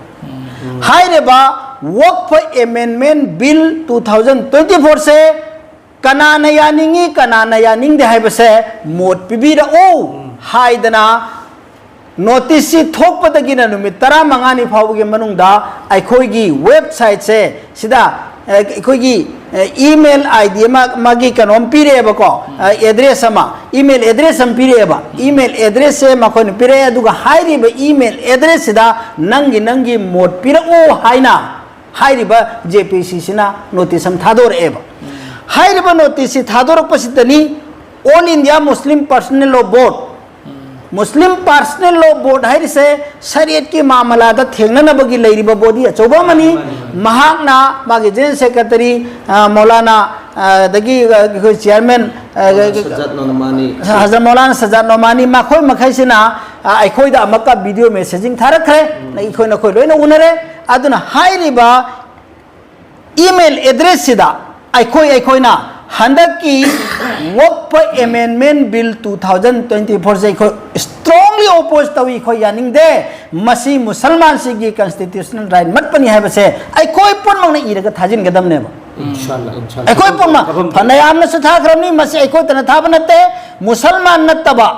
ꯍꯥꯏꯔꯤꯕ ꯋꯛꯐ ꯑꯦꯃꯦꯟꯃꯦꯟ ꯕꯤꯜ ꯇꯨ ꯊꯥꯎꯖꯟ ꯇ꯭ꯋꯦꯟꯇꯤ ꯐꯣꯔꯁꯦ ꯀꯅꯥꯅ ꯌꯥꯅꯤꯡꯉꯤ, ꯀꯅꯥꯅ ꯌꯥꯅꯤꯡꯗꯦ ꯍꯥꯏꯕꯁꯦ ꯃꯣꯠ ꯄꯤꯕꯤꯔꯛꯎ ꯍꯥꯏꯗꯅ ꯅꯣꯇꯤꯁꯁꯤ ꯊꯣꯛꯄꯗꯒꯤꯅ ꯅꯨꯃꯤꯠ ꯇꯔꯥꯃꯉꯥꯅꯤ ꯐꯥꯎꯕꯒꯤ ꯃꯅꯨꯡꯗ ꯑꯩꯈꯣꯏꯒꯤ ꯋꯦꯕꯁꯥꯏꯠꯁꯦ ꯁꯤꯗ, ꯑ, ꯑꯩꯈꯣꯏꯒꯤ, ꯑ, ꯏꯃꯦꯜ ꯑꯥꯏ ꯗꯤ ꯑꯃ, ꯃꯥꯒꯤ ꯀꯩꯅꯣꯝ ꯄꯤꯔꯛꯑꯦꯕꯀꯣ, ꯑ, ꯑꯦꯗ꯭ꯔꯦꯁ ꯑꯃ, ꯏꯃꯦꯜ ꯑꯦꯗ꯭ꯔꯦꯁ ꯑꯃ ꯄꯤꯔꯛꯑꯦꯕ꯫ ꯏꯃꯦꯜ ꯑꯦꯗ꯭ꯔꯦꯁꯁꯦ ꯃꯈꯣꯏꯅ ꯄꯤꯔꯛꯑꯦ, ꯑꯗꯨꯒ ꯍꯥꯏꯔꯤꯕ ꯏꯃꯦꯜ ꯑꯦꯗ꯭ꯔꯦꯁꯁꯤꯗ ꯅꯪꯒꯤ, ꯅꯪꯒꯤ ꯃꯣꯠ ꯄꯤꯔꯛꯎ ꯍꯥꯏꯅ ꯍꯥꯏꯔꯤꯕ ꯖꯦ ꯄꯤ ꯁꯤꯁꯤꯅ ꯅꯣꯇꯤꯁ ꯑꯃ ꯊꯥꯗꯣꯔꯛꯑꯦꯕ꯫ ꯍꯥꯏꯔꯤꯕ ꯅꯣꯇꯤꯁꯁꯤ ꯊꯥꯗꯣꯔꯛꯄꯁꯤꯗꯅꯤ ꯑꯣꯜ ꯏꯟꯗꯤꯌꯥ ꯃꯨꯁꯂꯤꯝ ꯄꯔꯁꯅꯦꯜ ꯂꯣ ꯕꯣꯔꯗ, ꯃꯨꯁꯂꯤꯝ ꯄꯔꯁꯅꯦꯜ ꯂꯣ ꯕꯣꯔꯗ ꯍꯥꯏꯔꯤꯁꯦ ꯁꯔꯤꯌꯠꯀꯤ ꯃꯥꯃꯂꯥꯗ ꯊꯦꯡꯅꯅꯕꯒꯤ ꯂꯩꯔꯤꯕ ꯕꯣꯗꯤ ꯑꯆꯧꯕ ꯑꯃꯅꯤ꯫ ꯃꯍꯥꯛꯅ ꯃꯥꯒꯤ ꯖꯦꯅꯔꯦꯜ ꯁꯦꯀ꯭ꯔꯦꯇꯔꯤ, ꯑ, ꯃꯧꯂꯥꯅꯥ, ꯑ, ꯑꯗꯒꯤ, ꯑ, ꯑꯩꯈꯣꯏ ꯆꯤꯌꯥꯔꯃꯦꯟ, ꯑ, ꯁꯖꯥꯗ ꯅꯣꯃꯥꯅꯤ꯫ ꯍꯖꯔꯠ ꯃꯧꯂꯥꯅꯥ ꯁꯖꯥꯗ ꯅꯣꯃꯥꯅꯤ, ꯃꯈꯣꯏ ꯃꯈꯩꯁꯤꯅ, ꯑ, ꯑꯩꯈꯣꯏꯗ ꯑꯃꯨꯛꯀ ꯚꯤꯗꯤꯑꯣ ꯃꯦꯁꯦꯖꯤꯡ ꯊꯥꯔꯛꯈ꯭ꯔꯦ꯫ ꯑꯩꯈꯣꯏ ꯅꯈꯣꯏ ꯂꯣꯏꯅ ꯎꯅꯔꯦ꯫ ꯑꯗꯨꯅ ꯍꯥꯏꯔꯤꯕ ꯏꯃꯦꯜ ꯑꯦꯗ꯭ꯔꯦꯁꯁꯤꯗ ꯑꯩꯈꯣꯏ, ꯑꯩꯈꯣꯏꯅ ꯍꯟꯗꯛꯀꯤ ꯋꯛꯐ ꯑꯦꯃꯦꯟꯃꯦꯟ ꯕꯤꯜ ꯇꯨ ꯊꯥꯎꯖꯟ ꯇ꯭ꯋꯦꯟꯇꯤ ꯐꯣꯔꯁꯦ ꯑꯩꯈꯣꯏ ꯁ꯭ꯇꯔꯣꯡꯂꯤ ꯑꯣꯄꯣꯖ ꯇꯧꯏ, ꯑꯩꯈꯣꯏ ꯌꯥꯅꯤꯡꯗꯦ, ꯃꯁꯤ ꯃꯨꯁꯜꯃꯥꯟꯁꯤꯡꯒꯤ ꯀꯟꯁꯇꯤꯇ꯭ꯌꯨꯁꯅꯦꯜ ꯔꯥꯏꯠ ꯃꯠꯄꯅꯤ ꯍꯥꯏꯕꯁꯦ ꯑꯩꯈꯣꯏ ꯄꯨꯝꯅꯃꯛꯅ ꯏꯔꯒ ꯊꯥꯖꯤꯟꯒꯗꯕꯅꯦꯕ꯫ ꯏꯟꯁꯥꯜꯂꯥ, ꯏꯟꯁꯥꯜꯂꯥ꯫ ꯑꯩꯈꯣꯏ ꯄꯨꯝꯅꯃꯛ ꯐꯅꯌꯥꯝꯅꯁꯨ ꯊꯥꯈ꯭ꯔꯕꯅꯤ, ꯃꯁꯤ ꯑꯩꯈꯣꯏꯇꯅ ꯊꯥꯕ ꯅꯠꯇꯦ, ꯃꯨꯁꯜꯃꯥꯟ ꯅꯠꯇꯕ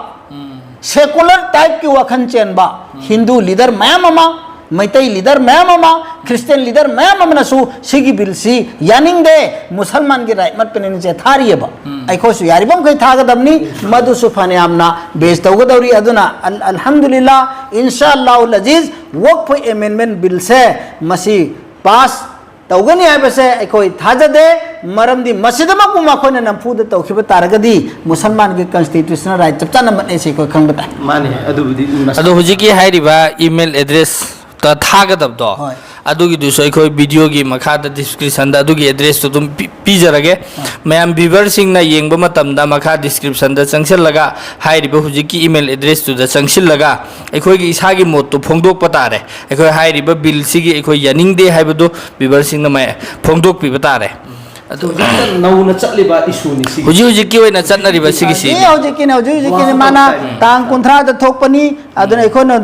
ꯁꯦꯀꯨꯂꯔ ꯇꯥꯏꯞꯀꯤ ꯋꯥꯈꯜ ꯆꯦꯟꯕ ꯍꯤꯟꯗꯨ ꯂꯤꯗꯔ ꯃꯌꯥꯝ ꯑꯃ, ꯃꯩꯇꯩ ꯂꯤꯗꯔ ꯃꯌꯥꯝ ꯑꯃ, ꯈ꯭ꯔꯤꯁꯇꯤꯌꯟ ꯂꯤꯗꯔ ꯃꯌꯥꯝ ꯑꯃꯅꯁꯨ ꯁꯤꯒꯤ ꯕꯤꯜꯁꯤ ꯌꯥꯅꯤꯡꯗꯦ, ꯃꯨꯁꯜꯃꯥꯟꯒꯤ ꯔꯥꯏꯠ ꯃꯠꯄꯅꯤꯅ ꯊꯥꯔꯤꯑꯕ꯫ ꯑꯩꯈꯣꯏꯁꯨ ꯌꯥꯔꯤꯕ ꯃꯈꯩ ꯊꯥꯒꯗꯕꯅꯤ, ꯃꯗꯨꯁꯨ ꯐꯅꯌꯥꯝꯅ ꯕꯦꯁ ꯇꯧꯒꯗꯧꯔꯤ꯫ ꯑꯗꯨꯅ ꯑꯜ-, ꯑꯜꯍꯝꯗꯨꯂꯤꯜꯂꯥ, ꯏꯟꯁꯥ ꯑꯜꯂꯥꯍꯨꯜ ꯑꯖꯤꯖ, ꯋꯛꯐ ꯑꯦꯃꯦꯟꯃꯦꯟ ꯕꯤꯜꯁꯦ ꯃꯁꯤ ꯄꯥꯁ ꯇꯧꯒꯅꯤ ꯍꯥꯏꯕꯁꯦ ꯑꯩꯈꯣꯏ ꯊꯥꯖꯗꯦ꯫ ꯃꯔꯝꯗꯤ ꯃꯁꯤꯗꯃꯛꯄꯨ ꯃꯈꯣꯏꯅ ꯅꯝꯐꯨꯗ ꯇꯧꯈꯤꯕ ꯇꯥꯔꯒꯗꯤ ꯃꯨꯁꯜꯃꯥꯟꯒꯤ constitutional right ꯆꯞ ꯆꯥꯅ ꯃꯠꯅꯩ ꯁꯤ ꯑꯩꯈꯣꯏ ꯈꯪꯕ ꯇꯥꯏ꯫ ꯃꯥꯅꯦ, ꯑꯗꯨꯕꯨꯗꯤ ꯃꯁ- ꯑꯗꯣ ꯍꯧꯖꯤꯛꯀꯤ ꯍꯥꯏꯔꯤꯕ email address ꯇ ꯊꯥꯒꯗꯕꯗꯣ, ꯍꯣꯏ꯫ ꯑꯗꯨꯒꯤꯗꯨꯁꯨ ꯑꯩꯈꯣꯏ video ꯒꯤ ꯃꯈꯥꯗ description ꯗ ꯑꯗꯨꯒꯤ address ꯇꯨ ꯑꯗꯨꯝ ꯄꯤ- ꯄꯤꯖꯔꯒꯦ꯫ ꯃꯌꯥꯝ viewer ꯁꯤꯡꯅ ꯌꯦꯡꯕ ꯃꯇꯝꯗ ꯃꯈꯥ description ꯗ ꯆꯪꯁꯤꯜꯂꯒ ꯍꯥꯏꯔꯤꯕ ꯍꯧꯖꯤꯛꯀꯤ email address ꯇꯨꯗ ꯆꯪꯁꯤꯜꯂꯒ ꯑꯩꯈꯣꯏꯒꯤ ꯏꯁꯥꯒꯤ ꯃꯣꯠꯇꯨ ꯐꯣꯡꯗꯣꯛꯄ ꯇꯥꯔꯦ꯫ ꯑꯩꯈꯣꯏ ꯍꯥꯏꯔꯤꯕ bill ꯁꯤꯒꯤ ꯑꯩꯈꯣꯏ ꯌꯥꯅꯤꯡꯗꯦ ꯍꯥꯏꯕꯗꯨ viewer ꯁꯤꯡꯅ ꯃꯌꯥ- ꯐꯣꯡꯗꯣꯛꯄꯤꯕ ꯇꯥꯔꯦ꯫ ꯍꯧꯖꯤꯛꯇ ꯅꯧꯅ ꯆꯠꯂꯤꯕ issue ꯅꯤ ꯁꯤꯒꯤ꯫ ꯍꯧꯖꯤꯛ ꯍꯧꯖꯤꯛꯀꯤ ꯑꯣꯏꯅ ꯆꯠꯅꯔꯤꯕ ꯁꯤꯒꯤꯁꯤ ꯍꯧꯖꯤꯛ ꯍꯧꯖꯤꯛꯀꯤꯅꯤ, ꯍꯧꯖꯤꯛ ꯍꯧꯖꯤꯛꯀꯤꯅꯤ꯫ ꯃꯥꯅ ꯇꯥꯡ ꯀꯨꯟꯊ꯭ꯔꯥꯗ ꯊꯣꯛꯄꯅꯤ꯫ ꯑꯗꯨꯅ ꯑꯩꯈꯣꯏꯅ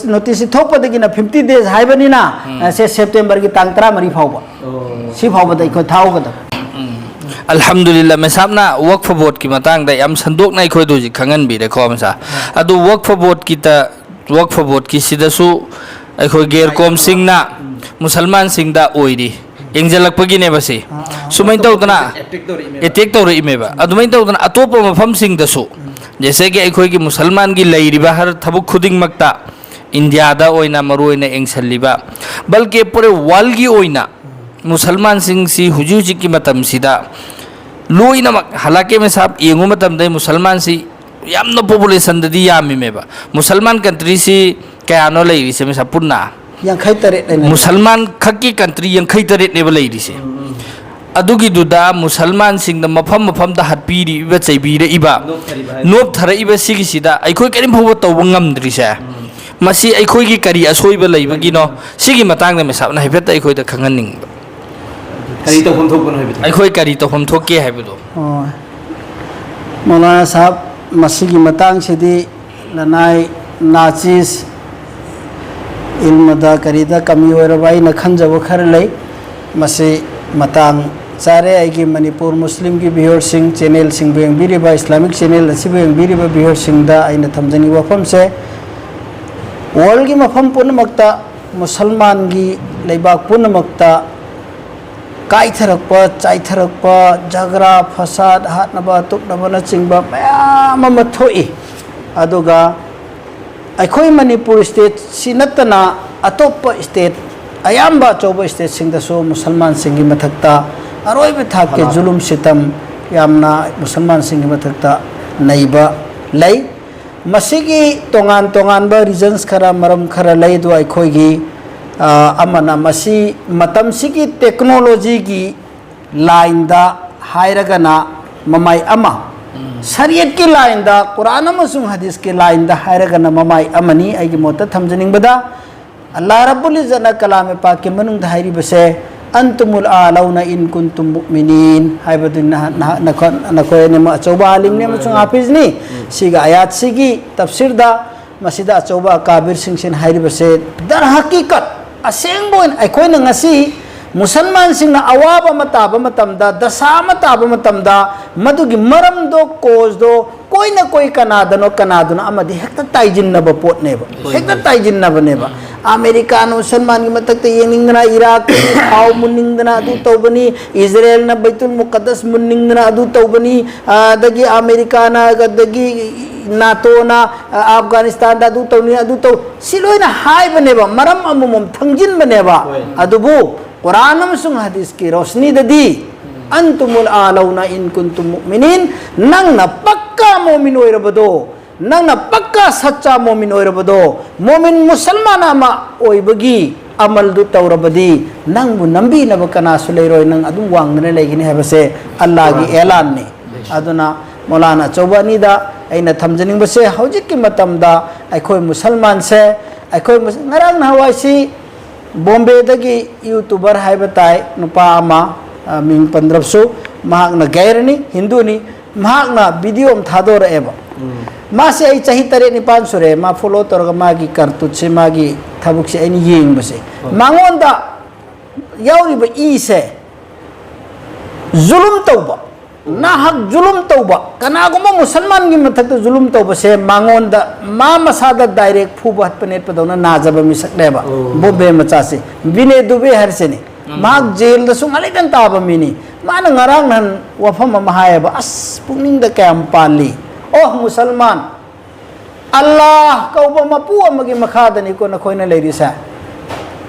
notice ꯁꯤ ꯊꯣꯛꯄꯗꯒꯤꯅ fifty days ꯍꯥꯏꯕꯅꯤꯅ, ꯁꯦ September ꯒꯤ ꯇꯥꯡ ꯇꯔꯥꯃꯔꯤ ꯐꯥꯎꯕ, ꯁꯤ ꯐꯥꯎꯕꯗ ꯑꯩꯈꯣꯏ ꯊꯥꯍꯧꯒꯗꯕ꯫ ꯑꯜꯍꯝꯗꯨꯂꯤꯜꯂꯥ, ꯃꯦꯁꯥꯞꯅ ꯋꯛꯐ ꯕꯣꯔꯗꯀꯤ ꯃꯇꯥꯡꯗ ꯌꯥꯝ ꯁꯟꯗꯣꯛꯅ ꯑꯩꯈꯣꯏꯗ ꯍꯧꯖꯤꯛ ꯈꯪꯍꯟꯕꯤꯔꯦꯀꯣ ꯃꯦꯁꯥ꯫ ꯑꯗꯨ ꯋꯛꯐ ꯕꯣꯔꯗꯀꯤꯗ, ꯋꯛꯐ ꯕꯣꯔꯗꯀꯤꯁꯤꯗꯁꯨ ꯑꯩꯈꯣꯏ ꯒꯦꯔ ꯀꯣꯝꯁꯤꯡꯅ ꯃꯨꯁꯜꯃꯥꯟꯁꯤꯡꯗ ꯑꯣꯏꯔꯤ, ꯌꯦꯡꯁꯤꯜꯂꯛꯄꯒꯤꯅꯦꯕ ꯁꯤ꯫ ꯁꯨꯃꯥꯏꯅ ꯇꯧꯗꯅ Attack ꯇꯧꯔꯛꯏꯅꯦꯕ꯫ ꯑꯦꯇꯦꯛ ꯇꯧꯔꯛꯏꯃꯦꯕ꯫ ꯑꯗꯨꯃꯥꯏꯅ ꯇꯧꯗꯅ ꯑꯇꯣꯞꯄ ꯃꯐꯝꯁꯤꯡꯗꯁꯨ, ꯖꯦꯁꯦꯒꯤ ꯑꯩꯈꯣꯏꯒꯤ ꯃꯨꯁꯜꯃꯥꯟꯒꯤ ꯂꯩꯔꯤꯕ ꯍꯔ ꯊꯕꯛ ꯈꯨꯗꯤꯡꯃꯛꯇ ꯏꯟꯗꯤꯌꯥꯗ ꯑꯣꯏꯅ ꯃꯔꯨꯑꯣꯏꯅ ꯌꯦꯡꯁꯤꯜꯂꯤꯕ, ꯕꯜꯀꯤ ꯄꯨꯔꯦ ꯋꯥꯔꯜꯒꯤ ꯑꯣꯏꯅ ꯃꯨꯁꯜꯃꯥꯟꯁꯤꯡꯁꯤ ꯍꯧꯖꯤꯛ ꯍꯧꯖꯤꯛꯀꯤ ꯃꯇꯝꯁꯤꯗ ꯂꯣꯏꯅꯃꯛ ꯍꯂꯥꯀꯦ ꯃꯦꯁꯥꯞ ꯌꯦꯡꯕ ꯃꯇꯝꯗ ꯃꯨꯁꯜꯃꯥꯟꯁꯤ ꯌꯥꯝꯅ ꯄꯣꯄꯨꯂꯦꯁꯟꯗꯗꯤ ꯌꯥꯝꯃꯤꯃꯦꯕ꯫ ꯃꯨꯁꯜꯃꯥꯟ ꯀꯟꯇ꯭ꯔꯤꯁꯤ ꯀꯌꯥꯅꯣ ꯂꯩꯔꯤꯁꯦ ꯃꯦꯁꯥꯞ ꯄꯨꯟꯅ? ꯌꯥꯡꯈꯩ ꯇꯔꯦꯠ ꯂꯩꯅ ꯃꯨꯁꯜꯃꯥꯟ ꯈꯛꯀꯤ ꯀꯟꯇ꯭ꯔꯤ ꯌꯥꯡꯈꯩ ꯇꯔꯦꯠꯅꯦꯕ ꯂꯩꯔꯤꯁꯦ꯫ ꯑꯗꯨꯒꯤꯗꯨꯗ ꯃꯨꯁꯜꯃꯥꯟꯁꯤꯡꯗ ꯃꯐꯝ ꯃꯐꯝꯗ ꯍꯥꯠꯄꯤꯔꯤꯕ, ꯆꯩꯕꯤꯔꯛꯏꯕ, ꯅꯣꯞꯊꯔꯤꯕ ꯍꯥꯏꯕ꯫ ꯅꯣꯞꯊꯔꯛꯏꯕ ꯁꯤꯒꯤꯁꯤꯗ ꯑꯩꯈꯣꯏ ꯀꯔꯤꯝ ꯐꯥꯎꯕ ꯇꯧꯕ ꯉꯝꯗ꯭ꯔꯤꯁꯦ, ꯃꯁꯤ ꯑꯩꯈꯣꯏꯒꯤ ꯀꯔꯤ ꯑꯁꯣꯏꯕ ꯂꯩꯕꯒꯤꯅꯣ? ꯁꯤꯒꯤ ꯃꯇꯥꯡꯗ ꯃꯦꯁꯥꯞꯅ ꯍꯥꯏꯐꯦꯠꯇ ꯑꯩꯈꯣꯏꯗ ꯈꯪꯍꯟꯅꯤꯡꯕ꯫ ꯀꯔꯤ ꯇꯧꯐꯝ ꯊꯣꯛꯄꯅꯣ ꯍꯥꯏꯕꯗꯣ꯫ ꯑꯩꯈꯣꯏ ꯀꯔꯤ ꯇꯧꯐꯝ ꯊꯣꯛꯀꯦ ꯍꯥꯏꯕꯗꯣ꯫ ꯑꯣ꯫ ꯃꯧꯂꯥꯅꯥ ꯁꯥꯍꯕ, ꯃꯁꯤꯒꯤ ꯃꯇꯥꯡꯁꯤꯗꯤ ꯂꯅꯥꯏ ꯅꯥꯆꯤꯁ ꯏꯜꯃꯗ ꯀꯔꯤꯗ ꯀꯃꯤ ꯑꯣꯏꯔꯕ ꯑꯩꯅ ꯈꯟꯖꯕ ꯈꯔ ꯂꯩ꯫ ꯃꯁꯤ ꯃꯇꯥꯡ ꯆꯥꯔꯦ꯫ ꯑꯩꯒꯤ ꯃꯅꯤꯄꯨꯔ ꯃꯨꯁꯂꯤꯝꯒꯤ viewerꯁꯤꯡ, ꯆꯦꯅꯦꯜꯁꯤꯡꯕꯨ ꯌꯦꯡꯕꯤꯔꯤꯕ, ꯏꯁꯂꯥꯃꯤꯛ ꯆꯦꯅꯦꯜ ꯑꯁꯤꯕꯨ ꯌꯦꯡꯕꯤꯔꯤꯕ viewerꯁꯤꯡꯗ ꯑꯩꯅ ꯊꯝꯖꯅꯤꯡꯕ ꯋꯥꯐꯝꯁꯦ, ꯋꯥꯔꯜꯒꯤ ꯃꯐꯝ ꯄꯨꯝꯅꯃꯛꯇ ꯃꯨꯁꯜꯃꯥꯟꯒꯤ ꯂꯩꯕꯥꯛ ꯄꯨꯝꯅꯃꯛꯇ ꯀꯥꯏꯊꯔꯛꯄ, ꯆꯥꯏꯊꯔꯛꯄ, ꯖꯒ꯭ꯔꯥ, ꯐꯁꯥꯗ, ꯍꯥꯠꯅꯕ, ꯇꯨꯞꯅꯕꯅꯆꯤꯡꯕ ꯃꯌꯥꯝ ꯑꯃ ꯊꯣꯛꯏ꯫ ꯑꯗꯨꯒ ꯑꯩꯈꯣꯏ ꯃꯅꯤꯄꯨꯔ stateꯁꯤ ꯅꯠꯇꯅ ꯑꯇꯣꯞꯄ state, ꯑꯌꯥꯝꯕ ꯑꯆꯧꯕ stateꯁꯤꯡꯗꯁꯨ ꯃꯨꯁꯜꯃꯥꯟꯁꯤꯡꯒꯤ ꯃꯊꯛꯇ ꯑꯔꯣꯏꯕ ꯊꯥꯛꯀꯤ ꯖꯨꯂꯨꯝ ꯁꯤꯇꯝ ꯌꯥꯝꯅ ꯃꯨꯁꯜꯃꯥꯟꯁꯤꯡꯒꯤ ꯃꯊꯛꯇ ꯅꯩꯕ ꯂꯩ꯫ ꯃꯁꯤꯒꯤ ꯇꯣꯉꯥꯟ ꯇꯣꯉꯥꯟꯕ reasons ꯈꯔ, ꯃꯔꯝ ꯈꯔ ꯂꯩ꯫ ꯑꯗꯨ ꯑꯩꯈꯣꯏꯒꯤ, ꯑ, ꯑꯃꯅ ꯃꯁꯤ ꯃꯇꯝꯁꯤꯒꯤ technology ꯒꯤ line ꯗ ꯍꯥꯏꯔꯒꯅ ꯃꯃꯥꯏ ꯑꯃ, ꯁꯔꯤꯌꯠꯀꯤ line ꯗ, ꯀꯨꯔꯥꯟ ꯑꯃꯁꯨꯡ ꯍꯗꯤꯁꯀꯤ line ꯗ ꯍꯥꯏꯔꯒꯅ ꯃꯃꯥꯏ ꯑꯃꯅꯤ꯫ ꯑꯩꯒꯤ ꯃꯣꯠꯇ ꯊꯝꯖꯅꯤꯡꯕꯗ, ꯑꯜꯂꯥꯍ ꯔꯕꯨꯜ ꯏꯖꯠꯅ ꯀꯂꯥꯃꯦ ꯄꯥꯛꯀꯤ ꯃꯅꯨꯡꯗ ꯍꯥꯏꯔꯤꯕꯁꯦ, "ꯑꯟꯇꯨꯃꯨꯜ ꯑꯥꯂꯧꯅ ꯏꯟ ꯀꯨꯟꯇꯨꯝ ꯃꯨꯑꯃꯤꯅꯤꯟ" ꯍꯥꯏꯕꯗꯨ ꯅꯍ-, ꯅꯍ-, ꯅꯈꯣ-, ꯅꯈꯣꯏ ꯑꯅꯤꯃꯛ ꯑꯆꯧꯕ ꯑꯥꯂꯤꯝꯅꯤ ꯑꯃꯁꯨꯡ ꯍꯥꯐꯤꯖꯅꯤ꯫ ꯁꯤꯒ ꯑꯥꯌꯥꯠꯁꯤꯒꯤ ꯇꯐꯁꯤꯔꯗ ꯃꯁꯤꯗ ꯑꯆꯧꯕ ꯑꯀꯥꯕꯤꯔꯁꯤꯡꯁꯤꯅ ꯍꯥꯏꯔꯤꯕꯁꯦ, ꯗꯔ ꯍꯀꯤꯀꯠ, ꯑꯁꯦꯡꯕ ꯑꯣꯏꯅ ꯑꯩꯈꯣꯏꯅ ꯉꯁꯤ ꯃꯨꯁꯜꯃꯥꯟꯁꯤꯡꯅ ꯑꯋꯥꯕ ꯑꯃ ꯇꯥꯕ ꯃꯇꯝꯗ, ꯗꯁꯥ ꯑꯃ ꯇꯥꯕ ꯃꯇꯝꯗ, ꯃꯗꯨꯒꯤ ꯃꯔꯝꯗꯣ, cause ꯗꯣ, ꯀꯣꯏꯅ ꯀꯣꯏ ꯀꯅꯥꯗꯅꯣ, ꯀꯅꯥꯗꯅꯣ ꯑꯃꯗꯤ ꯍꯦꯛꯇ ꯇꯥꯏꯖꯤꯟꯅꯕ ꯄꯣꯠꯅꯦꯕ꯫ ꯍꯣꯏ, ꯍꯦꯛꯇ ꯍꯣꯏ꯫ ꯇꯥꯏꯖꯤꯟꯅꯕꯅꯦꯕ꯫ ꯑꯃꯦꯔꯤꯀꯥꯅ ꯃꯨꯁꯜꯃꯥꯟꯒꯤ ꯃꯊꯛꯇ ꯌꯦꯡꯅꯤꯡꯗꯅ, ꯏꯔꯥꯛꯀꯤ ꯊꯥꯎ ꯃꯨꯟꯅꯤꯡꯗꯅ ꯑꯗꯨ ꯇꯧꯕꯅꯤ, ꯏꯖꯔꯦꯜꯅ ꯕꯩꯇꯨꯜ ꯃꯨꯀꯗꯁ ꯃꯨꯟꯅꯤꯡꯗꯅ ꯑꯗꯨ ꯇꯧꯕꯅꯤ, ꯑꯗꯒꯤ ꯑꯃꯦꯔꯤꯀꯥꯅ, ꯑꯗꯒꯤ ꯅꯥꯇꯣꯅ, ꯑ, ꯑꯐꯒꯥꯅꯤꯁꯇꯥꯟꯗ ꯑꯗꯨ ꯇꯧꯅꯤ, ꯑꯗꯨ ꯇꯧ-, ꯁꯤ ꯂꯣꯏꯅ ꯍꯥꯏꯕꯅꯦꯕ, ꯃꯔꯝ ꯑꯃꯃꯝ ꯊꯝꯖꯤꯟꯕꯅꯦꯕ꯫ ꯍꯣꯏ꯫ ꯑꯗꯨꯕꯨ ꯀꯨꯔꯥꯟ ꯑꯃꯁꯨꯡ ꯍꯗꯤꯁꯀꯤ ꯔꯣꯁꯅꯤꯗꯗꯤ, "ꯑꯟꯇꯨꯃꯨꯜ ꯑꯥꯂꯧꯅ ꯏꯟ ꯀꯨꯟꯇꯨꯝ ꯃꯨꯑꯃꯤꯅꯤꯟ", ꯅꯪꯅ ꯄꯛꯀꯥ ꯃꯣꯃꯤꯟ ꯑꯣꯏꯔꯕꯗꯣ, ꯅꯪꯅ ꯄꯛꯀꯥ ꯁꯠꯆꯥ ꯃꯣꯃꯤꯟ ꯑꯣꯏꯔꯕꯗꯣ, ꯃꯣꯃꯤꯟ ꯃꯨꯁꯜꯃꯥꯟ ꯑꯃ ꯑꯣꯏꯕꯒꯤ ꯑꯃꯜꯗꯨ ꯇꯧꯔꯕꯗꯤ, ꯅꯪꯕꯨ ꯅꯝꯕꯤꯅꯕ ꯀꯅꯥꯁꯨ ꯂꯩꯔꯣꯏ, ꯅꯪ ꯑꯗꯨꯝ ꯋꯥꯡꯗꯅ ꯂꯩꯒꯅꯤ ꯍꯥꯏꯕꯁꯦ ꯑꯜꯂꯥꯍꯒꯤ ꯑꯦꯂꯥꯟꯅꯤ꯫ ꯑꯗꯨꯅ ꯃꯧꯂꯥꯅꯥ ꯑꯆꯧꯕ ꯑꯅꯤꯗ ꯑꯩꯅ ꯊꯝꯖꯅꯤꯡꯕꯁꯦ, ꯍꯧꯖꯤꯛꯀꯤ ꯃꯇꯝꯗ ꯑꯩꯈꯣꯏ ꯃꯨꯁꯜꯃꯥꯟꯁꯦ, ꯑꯩꯈꯣꯏ ꯃꯨꯁ-, ꯉꯔꯥꯡ ꯅꯍꯥꯟꯋꯥꯏꯁꯤ ꯕꯣꯝꯕꯦꯗꯒꯤ YouTuber ꯍꯥꯏꯕ ꯇꯥꯏ, ꯅꯨꯄꯥ ꯑꯃ, ꯑ, ꯃꯤꯡ ꯄꯟꯗ꯭ꯔꯕꯁꯨ, ꯃꯍꯥꯛꯅ ꯒꯩꯔꯅꯤ, ꯍꯤꯟꯗꯨꯅꯤ, ꯃꯍꯥꯛꯅ video ꯑꯃ ꯊꯥꯗꯣꯔꯛꯑꯦꯕ꯫ ꯎꯝ꯫ ꯃꯥꯁꯦ ꯑꯩ ꯆꯍꯤ ꯇꯔꯦꯠ ꯅꯤꯄꯥꯟ ꯁꯨꯔꯦ, ꯃꯥ follow ꯇꯧꯔꯒ ꯃꯥꯒꯤ ꯀꯥꯔꯇꯨꯠꯁꯦ, ꯃꯥꯒꯤ ꯊꯕꯛꯁꯦ ꯑꯩꯅ ꯌꯦꯡꯕꯁꯦ꯫ ꯍꯣꯏ꯫ ꯃꯉꯣꯟꯗ ꯌꯥꯎꯔꯤꯕ ꯏꯁꯦ ꯖꯨꯂꯨꯝ ꯇꯧꯕ, ꯅꯥꯍꯛ ꯖꯨꯂꯨꯝ ꯇꯧꯕ, ꯀꯅꯥꯒꯨꯝꯕ ꯃꯨꯁꯜꯃꯥꯟꯒꯤ ꯃꯊꯛꯇ ꯖꯨꯂꯨꯝ ꯇꯧꯕꯁꯦ ꯃꯉꯣꯟꯗ, ꯃꯥ ꯃꯁꯥꯗ direct ꯐꯨꯕ ꯍꯠꯄ ꯅꯦꯠꯄꯗꯧꯅ ꯅꯥꯖꯕ ꯃꯤꯁꯛꯅꯦꯕ꯫ ꯑꯣ꯫ ꯕꯣꯝꯕꯦ ꯃꯆꯥꯁꯦ, ꯕꯤꯅꯦ ꯗꯨꯕꯦ ꯍꯥꯏꯔꯤꯁꯤꯅꯦ꯫ ꯎꯝ꯫ ꯃꯍꯥꯛ ꯖꯦꯜꯗꯁꯨ ꯉꯥꯂꯩꯗꯟ ꯇꯥꯕ ꯃꯤꯅꯤ꯫ ꯃꯥꯅ ꯉꯔꯥꯡ ꯅꯍꯥꯟ ꯋꯥꯐꯝ ꯑꯃ ꯍꯥꯏꯌꯦꯕ, ꯑꯁ, ꯄꯨꯛꯅꯤꯡꯗ ꯀꯌꯥꯝ ꯄꯥꯜꯂꯤ꯫ ꯑꯣ ꯃꯨꯁꯜꯃꯥꯟ, ꯑꯜꯂꯥꯍ ꯀꯧꯕ ꯃꯄꯨ ꯑꯃꯒꯤ ꯃꯈꯥꯗꯅꯤꯀꯣ ꯅꯈꯣꯏꯅ ꯂꯩꯔꯤꯁꯦ꯫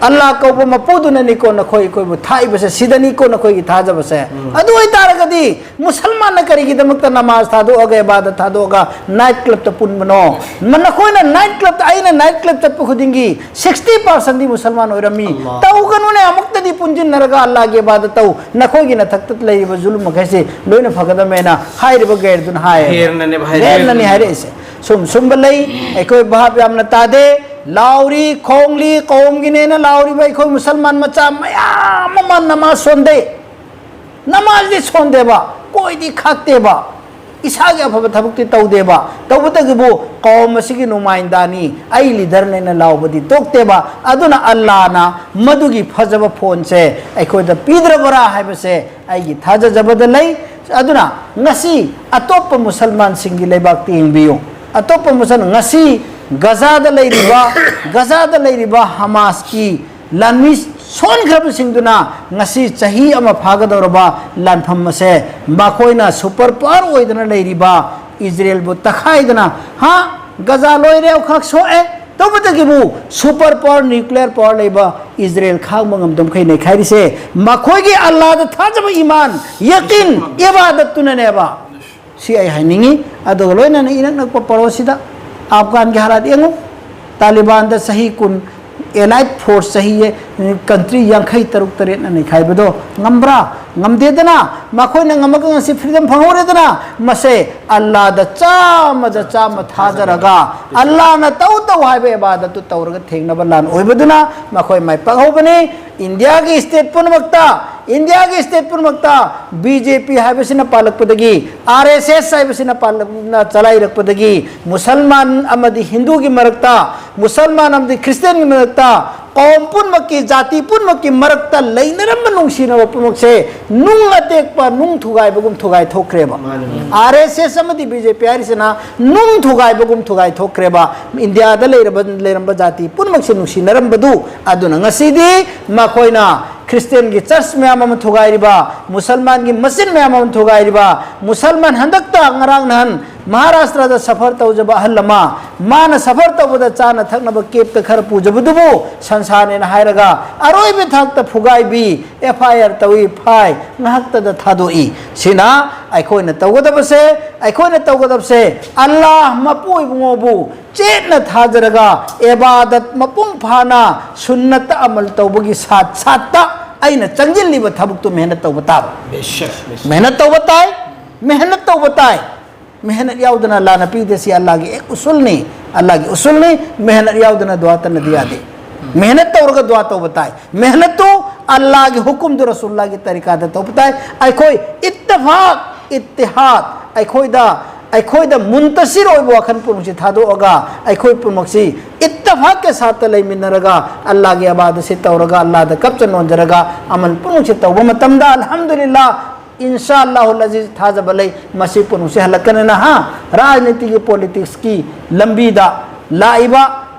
ꯑꯜꯂꯥ ꯀꯧꯕ ꯃꯄꯨꯗꯨꯅꯅꯤꯀꯣ ꯅꯈꯣꯏ ꯑꯩꯈꯣꯏꯕꯨ ꯊꯥꯛꯏꯕꯁꯦ, ꯁꯤꯗꯅꯤꯀꯣ ꯅꯈꯣꯏꯒꯤ ꯊꯥꯖꯕꯁꯦ꯫ ꯑꯗꯨ ꯑꯣꯏꯇꯥꯔꯒꯗꯤ ꯃꯨꯁꯜꯃꯥꯟꯅ ꯀꯔꯤꯒꯤꯗꯃꯛꯇ ꯅꯃꯥꯖ ꯊꯥꯗꯣꯛꯑꯒ, ꯏꯕꯥꯗꯠ ꯊꯥꯗꯣꯛꯑꯒ ꯅꯥꯏꯠ ꯀ꯭ꯂꯕꯇ ꯄꯨꯟꯕꯅꯣ? ꯃ-, ꯅꯈꯣꯏꯅ ꯅꯥꯏꯠ ꯀ꯭ꯂꯕꯇ, ꯑꯩꯅ ꯅꯥꯏꯠ ꯀ꯭ꯂꯕ ꯆꯠꯄ ꯈꯨꯗꯤꯡꯒꯤ sixty percentꯗꯤ ꯃꯨꯁꯜꯃꯥꯟ ꯑꯣꯏꯔꯝꯃꯤ꯫ ꯑꯜꯂꯥꯍ꯫ ꯇꯧꯒꯅꯨꯅꯦ, ꯑꯃꯨꯛꯇꯗꯤ ꯄꯨꯟꯁꯤꯟꯅꯔꯒ ꯑꯜꯂꯥꯍꯒꯤ ꯏꯕꯥꯗꯠ ꯇꯧ꯫ ꯅꯈꯣꯏꯒꯤ ꯅꯊꯛꯇ ꯂꯩꯔꯤꯕ ꯖꯨꯂꯨꯝ ꯃꯈꯩꯁꯤ ꯂꯣꯏꯅ ꯐꯒꯗꯕꯅꯦꯅ ꯍꯥꯏꯔꯤꯕ ꯒꯩꯔꯗꯨꯅ ꯍꯥꯏꯌꯦꯕ꯫ ꯒꯩꯔꯅꯅꯦꯕ ꯍꯥꯏꯔꯤꯁꯦ꯫ ꯒꯩꯔꯅꯅꯤ ꯍꯥꯏꯔꯛꯏꯁꯦ꯫ ꯁꯨꯝ ꯁꯨꯝꯕ ꯂꯩ, ꯑꯩꯈꯣꯏ ꯚꯥꯞ ꯌꯥꯝꯅ ꯇꯥꯗꯦ꯫ ꯂꯥꯎꯔꯤ ꯈꯣꯡꯂꯤ, ꯀꯧꯝꯒꯤꯅꯦꯅ ꯂꯥꯎꯔꯤꯕ ꯑꯩꯈꯣꯏ ꯃꯨꯁꯜꯃꯥꯟ ꯃꯆꯥ ꯃꯌꯥꯝ ꯑꯃ ꯅꯃꯥꯖ ꯁꯣꯟꯗꯦ꯫ ꯅꯃꯥꯖꯗꯤ ꯁꯣꯟꯗꯦꯕ, ꯀꯣꯏꯗꯤ ꯈꯥꯛꯇꯦꯕ, ꯏꯁꯥꯒꯤ ꯑꯐꯕ ꯊꯕꯛꯇꯤ ꯇꯧꯗꯦꯕ꯫ ꯇꯧꯕꯇꯒꯤꯕꯨ ꯀꯧꯝ ꯑꯁꯤꯒꯤ ꯅꯨꯡꯃꯥꯏꯟꯗꯥꯅꯤ, ꯑꯩ ꯂꯤꯗꯔꯅꯦꯅ ꯂꯥꯎꯕꯗꯤ ꯇꯣꯛꯇꯦꯕ꯫ ꯑꯗꯨꯅ ꯑꯜꯂꯥꯅ ꯃꯗꯨꯒꯤ ꯐꯖꯕ ꯐꯣꯟꯁꯦ ꯑꯩꯈꯣꯏꯗ ꯄꯤꯗ꯭ꯔꯕꯔꯥ ꯍꯥꯏꯕꯁꯦ ꯑꯩꯒꯤ ꯊꯥꯖꯖꯕꯗ ꯂꯩ꯫ ꯑꯗꯨꯅ ꯉꯁꯤ ꯑꯇꯣꯞꯄ ꯃꯨꯁꯜꯃꯥꯟꯁꯤꯡꯒꯤ ꯂꯩꯕꯥꯛꯇ ꯌꯦꯡꯕꯤꯌꯨ꯫ ꯑꯇꯣꯞꯄ ꯃꯨꯁꯜ-, ꯉꯁꯤ ꯒꯖꯥꯗ ꯂꯩꯔꯤꯕ, ꯒꯖꯥꯗ ꯂꯩꯔꯤꯕ ꯍꯃꯥꯁꯀꯤ ꯂꯥꯟꯃꯤ ꯁꯣꯟꯈ꯭ꯔꯕꯁꯤꯡꯗꯨꯅ ꯉꯁꯤ ꯆꯍꯤ ꯑꯃ ꯐꯥꯒꯗꯧꯔꯕ ꯂꯥꯟꯐꯝ ꯑꯁꯦ ꯃꯈꯣꯏꯅ ꯁꯨꯄꯔ ꯄꯥꯋꯔ ꯑꯣꯏꯗꯅ ꯂꯩꯔꯤꯕ ꯏꯖꯔꯦꯜꯕꯨ ꯇꯛꯈꯥꯏꯗꯅ, ꯍꯥ, ꯒꯖꯥ ꯂꯣꯏꯔꯦ, ꯑꯃꯈꯛ ꯁꯣꯛꯑꯦ, ꯇꯧꯕꯇꯒꯤꯕꯨ ꯁꯨꯄꯔ ꯄꯥꯋꯔ, ꯅ꯭ꯌꯨꯀ꯭ꯂꯤꯌꯔ ꯄꯥꯋꯔ ꯂꯩꯕ ꯏꯖꯔꯦꯜ ꯈꯥꯡꯕ ꯉꯝꯗꯕ ꯃꯈꯩ ꯅꯩꯈꯥꯏꯔꯤꯁꯦ ꯃꯈꯣꯏꯒꯤ ꯑꯜꯂꯥꯗ ꯊꯥꯖꯕ ꯏꯃꯥꯟ, ꯌꯀꯤꯟ, ꯏꯕꯥꯗꯠꯇꯨꯅꯅꯦꯕ꯫ ꯁꯤ ꯑꯩ ꯍꯥꯏꯅꯤꯡꯉꯤ꯫ ꯑꯗꯨꯒ ꯂꯣꯏꯅꯅ ꯏꯅꯛ ꯅꯛꯄ ꯄꯔꯣꯁꯤꯗ ꯑꯐꯒꯥꯟꯒꯤ ꯍꯥꯂꯥꯠ ꯌꯦꯡꯉꯨ꯫ ꯇꯥꯂꯤꯕꯥꯟꯗ ꯆꯍꯤ ꯀꯨꯟ, ꯑꯦꯂꯥꯏꯠ ꯐꯣꯔꯁ ꯆꯍꯤ, ꯀꯟꯇ꯭ꯔꯤ ꯌꯥꯡꯈꯩ ꯇꯔꯨꯛ ꯇꯔꯦꯠꯅ ꯅꯩꯈꯥꯏꯕꯗꯣ ꯉꯝꯕ꯭ꯔꯥ? ꯉꯝꯗꯦꯗꯅ꯫ ꯃꯈꯣꯏꯅ ꯉꯝꯃꯒ ꯉꯁꯤ ꯐ꯭ꯔꯤꯗꯝ ꯐꯪꯍꯧꯔꯦꯗꯅ꯫ ꯃꯁꯦ ꯑꯜꯂꯥꯗ ꯆꯥꯝꯃꯗ ꯆꯥꯝꯃ ꯊꯥꯖꯔꯒ ꯑꯜꯂꯥꯅ ꯇꯧ ꯇꯧ ꯍꯥꯏꯕ ꯏꯕꯥꯗꯠꯇꯨ ꯇꯧꯔꯒ ꯊꯦꯡꯅꯕ ꯂꯥꯟ ꯑꯣꯏꯕꯗꯨꯅ ꯃꯈꯣꯏ ꯃꯥꯏ ꯄꯥꯛꯍꯧꯕꯅꯤ꯫ ꯏꯟꯗꯤꯌꯥꯒꯤ ꯁ꯭ꯇꯦꯠ ꯄꯨꯝꯅꯃꯛꯇ, ꯏꯟꯗꯤꯌꯥꯒꯤ ꯁ꯭ꯇꯦꯠ ꯄꯨꯝꯅꯃꯛꯇ ꯕꯤ ꯖꯦ ꯄꯤ ꯍꯥꯏꯕꯁꯤꯅ ꯄꯥꯜꯂꯛꯄꯗꯒꯤ, ꯑꯥꯔ ꯑꯦꯁ ꯑꯦꯁ ꯍꯥꯏꯕꯁꯤꯅ ꯄꯥꯜꯂꯛ-, ꯅ ꯆꯂꯥꯏꯔꯛꯄꯗꯒꯤ ꯃꯨꯁꯜꯃꯥꯟ ꯑꯃꯗꯤ ꯍꯤꯟꯗꯨꯒꯤ ꯃꯔꯛꯇ, ꯃꯨꯁꯜꯃꯥꯟ ꯑꯃꯗꯤ ꯈ꯭ꯔꯤꯁꯇꯤꯌꯟꯒꯤ ꯃꯔꯛꯇ, ꯀꯧꯝ ꯄꯨꯝꯅꯃꯛꯀꯤ, ꯖꯥꯇꯤ ꯄꯨꯝꯅꯃꯛꯀꯤ ꯃꯔꯛꯇ ꯂꯩꯅꯔꯝꯕ ꯅꯨꯡꯁꯤꯅꯕ ꯄꯨꯝꯅꯃꯛꯁꯦ ꯅꯨꯡ ꯑꯇꯦꯛꯄ, ꯅꯨꯡ ꯊꯨꯒꯥꯏꯕꯒꯨꯝ ꯊꯨꯒꯥꯏ ꯊꯣꯛꯈ꯭ꯔꯦꯕ꯫ ꯃꯥꯅꯤ, ꯃꯥꯅꯤ꯫ ꯑꯥꯔ ꯑꯦꯁ ꯑꯦꯁ ꯑꯃꯗꯤ ꯕꯤ ꯖꯦ ꯄꯤ ꯍꯥꯏꯔꯤꯁꯤꯅ ꯅꯨꯡ ꯊꯨꯒꯥꯏꯕꯒꯨꯝ ꯊꯨꯒꯥꯏ ꯊꯣꯛꯈ꯭ꯔꯦꯕ꯫ ꯏꯟꯗꯤꯌꯥꯗ ꯂꯩꯔꯕ, ꯂꯩꯔꯝꯕ ꯖꯥꯇꯤ ꯄꯨꯝꯅꯃꯛꯁꯦ ꯅꯨꯡꯁꯤꯅꯔꯝꯕꯗꯨ꯫ ꯑꯗꯨꯅ ꯉꯁꯤꯗꯤ ꯃꯈꯣꯏꯅ ꯈ꯭ꯔꯤꯁꯇꯤꯌꯟꯒꯤ ꯆꯔꯆ ꯃꯌꯥꯝ ꯑꯃ ꯊꯨꯒꯥꯏꯔꯤꯕ, ꯃꯨꯁꯜꯃꯥꯟꯒꯤ ꯃꯁꯖꯤꯗ ꯃꯌꯥꯝ ꯑꯃ ꯊꯨꯒꯥꯏꯔꯤꯕ, ꯃꯨꯁꯜꯃꯥꯟ ꯍꯟꯗꯛꯇ ꯉꯔꯥꯡ ꯅꯍꯥꯟ ꯃꯍꯥꯔꯥꯁꯇ꯭ꯔꯗ ꯁꯐꯔ ꯇꯧꯖꯕ ꯑꯍꯜ ꯑꯃ, ꯃꯥꯅ ꯁꯐꯔ ꯇꯧꯕꯗ ꯆꯥꯅ ꯊꯛꯅꯕ ꯀꯦꯞꯇ ꯈꯔ ꯄꯨꯖꯕꯗꯨꯕꯨ ꯁꯟꯁꯥꯅꯦꯅ ꯍꯥꯏꯔꯒ ꯑꯔꯣꯏꯕ ꯊꯥꯛꯇ ꯐꯨꯒꯥꯏꯕꯤ, ꯑꯦꯐ ꯑꯥꯏ ꯑꯥꯔ ꯇꯧꯏ, ꯐꯥꯏ, ꯉꯥꯏꯍꯥꯛꯇꯗ ꯊꯥꯗꯣꯛꯏ꯫ ꯁꯤꯅ ꯑꯩꯈꯣꯏꯅ ꯇꯧꯒꯗꯕꯁꯦ, ꯑꯩꯈꯣꯏꯅ ꯇꯧꯒꯗꯕꯁꯦ ꯑꯜꯂꯥꯍ ꯃꯄꯨ ꯏꯕꯨꯡꯉꯣꯕꯨ ꯆꯦꯠꯅ ꯊꯥꯖꯔꯒ ꯏꯕꯥꯗꯠ ꯃꯄꯨꯡ ꯐꯥꯅ ꯁꯨꯟꯅꯠꯇ ꯑꯃꯜ ꯇꯧꯕꯒꯤ ꯁꯥꯠ ꯁꯥꯠꯇ ꯑꯩꯅ ꯆꯪꯁꯤꯜꯂꯤꯕ ꯊꯕꯛꯇꯨ ꯃꯦꯍꯅꯠ ꯇꯧꯕ ꯇꯥꯕ꯫ ꯃꯦꯍꯅꯠ ꯇꯧꯕ ꯇꯥꯏ, ꯃꯦꯍꯅꯠ ꯇꯧꯕ ꯇꯥꯏ꯫ ꯃꯦꯍꯅꯠ ꯌꯥꯎꯗꯅ ꯑꯜꯂꯥꯍꯅ ꯄꯤꯗꯦ꯫ ꯁꯤ ꯑꯜꯂꯥꯍꯒꯤ ꯑꯦꯛ ꯎꯁꯨꯜꯅꯤ, ꯑꯜꯂꯥꯍꯒꯤ ꯎꯁꯨꯜꯅꯤ꯫ ꯃꯦꯍꯅꯠ ꯌꯥꯎꯗꯅ ꯗꯨꯋꯥ ꯇꯅꯗꯤ ꯌꯥꯗꯦ꯫ ꯃꯦꯍꯅꯠ ꯇꯧꯔꯒ ꯗꯨꯋꯥ ꯇꯧꯕ ꯇꯥꯏ꯫ ꯃꯦꯍꯅꯠꯇꯨ ꯑꯜꯂꯥꯍꯒꯤ ꯍꯨꯀꯨꯝꯗꯨ, ꯔꯁꯨꯜꯂꯥꯍꯒꯤ ꯇꯔꯤꯀꯥꯗ ꯇꯧꯕ ꯇꯥꯏ꯫ ꯑꯩꯈꯣꯏ ꯏꯠꯇꯐꯥꯛ, ꯏꯠꯇꯤꯍꯥꯗ, ꯑꯩꯈꯣꯏꯗ, ꯑꯩꯈꯣꯏꯗ ꯃꯨꯟꯇꯁꯤꯔ ꯑꯣꯏꯕ ꯋꯥꯈꯜ ꯄꯨꯝꯅꯃꯛꯁꯤ ꯊꯥꯗꯣꯛꯑꯒ ꯑꯩꯈꯣꯏ ꯄꯨꯝꯅꯃꯛꯁꯤ ꯏꯠꯇꯐꯥꯛꯀꯤ ꯁꯥꯠꯇ ꯂꯩꯃꯤꯟꯅꯔꯒ ꯑꯜꯂꯥꯍꯒꯤ ꯏꯕꯥꯗꯠꯁꯤ ꯇꯧꯔꯒ ꯑꯜꯂꯥꯍꯗ ꯀꯞꯆ ꯅꯣꯟꯖꯔꯒ ꯑꯃꯜ ꯄꯨꯝꯅꯃꯛꯁꯤ ꯇꯧꯕ ꯃꯇꯝꯗ, ꯑꯜꯍꯝꯗꯨꯂꯤꯜꯂꯥꯍ, ꯏꯟꯁꯥ ꯑꯜꯂꯥꯍꯨꯜ ꯑꯖꯤꯖ, ꯊꯥꯖꯕ ꯂꯩ, ꯃꯁꯤ ꯄꯨꯝꯅꯃꯛꯁꯦ ꯍꯜꯂꯛꯀꯅꯤꯅ, ꯍꯥ? ꯔꯥꯖꯅꯤꯇꯤꯒꯤ, ꯄꯣꯂꯤꯇꯤꯛꯁꯀꯤ ꯂꯝꯕꯤꯗ ꯂꯥꯛꯏꯕ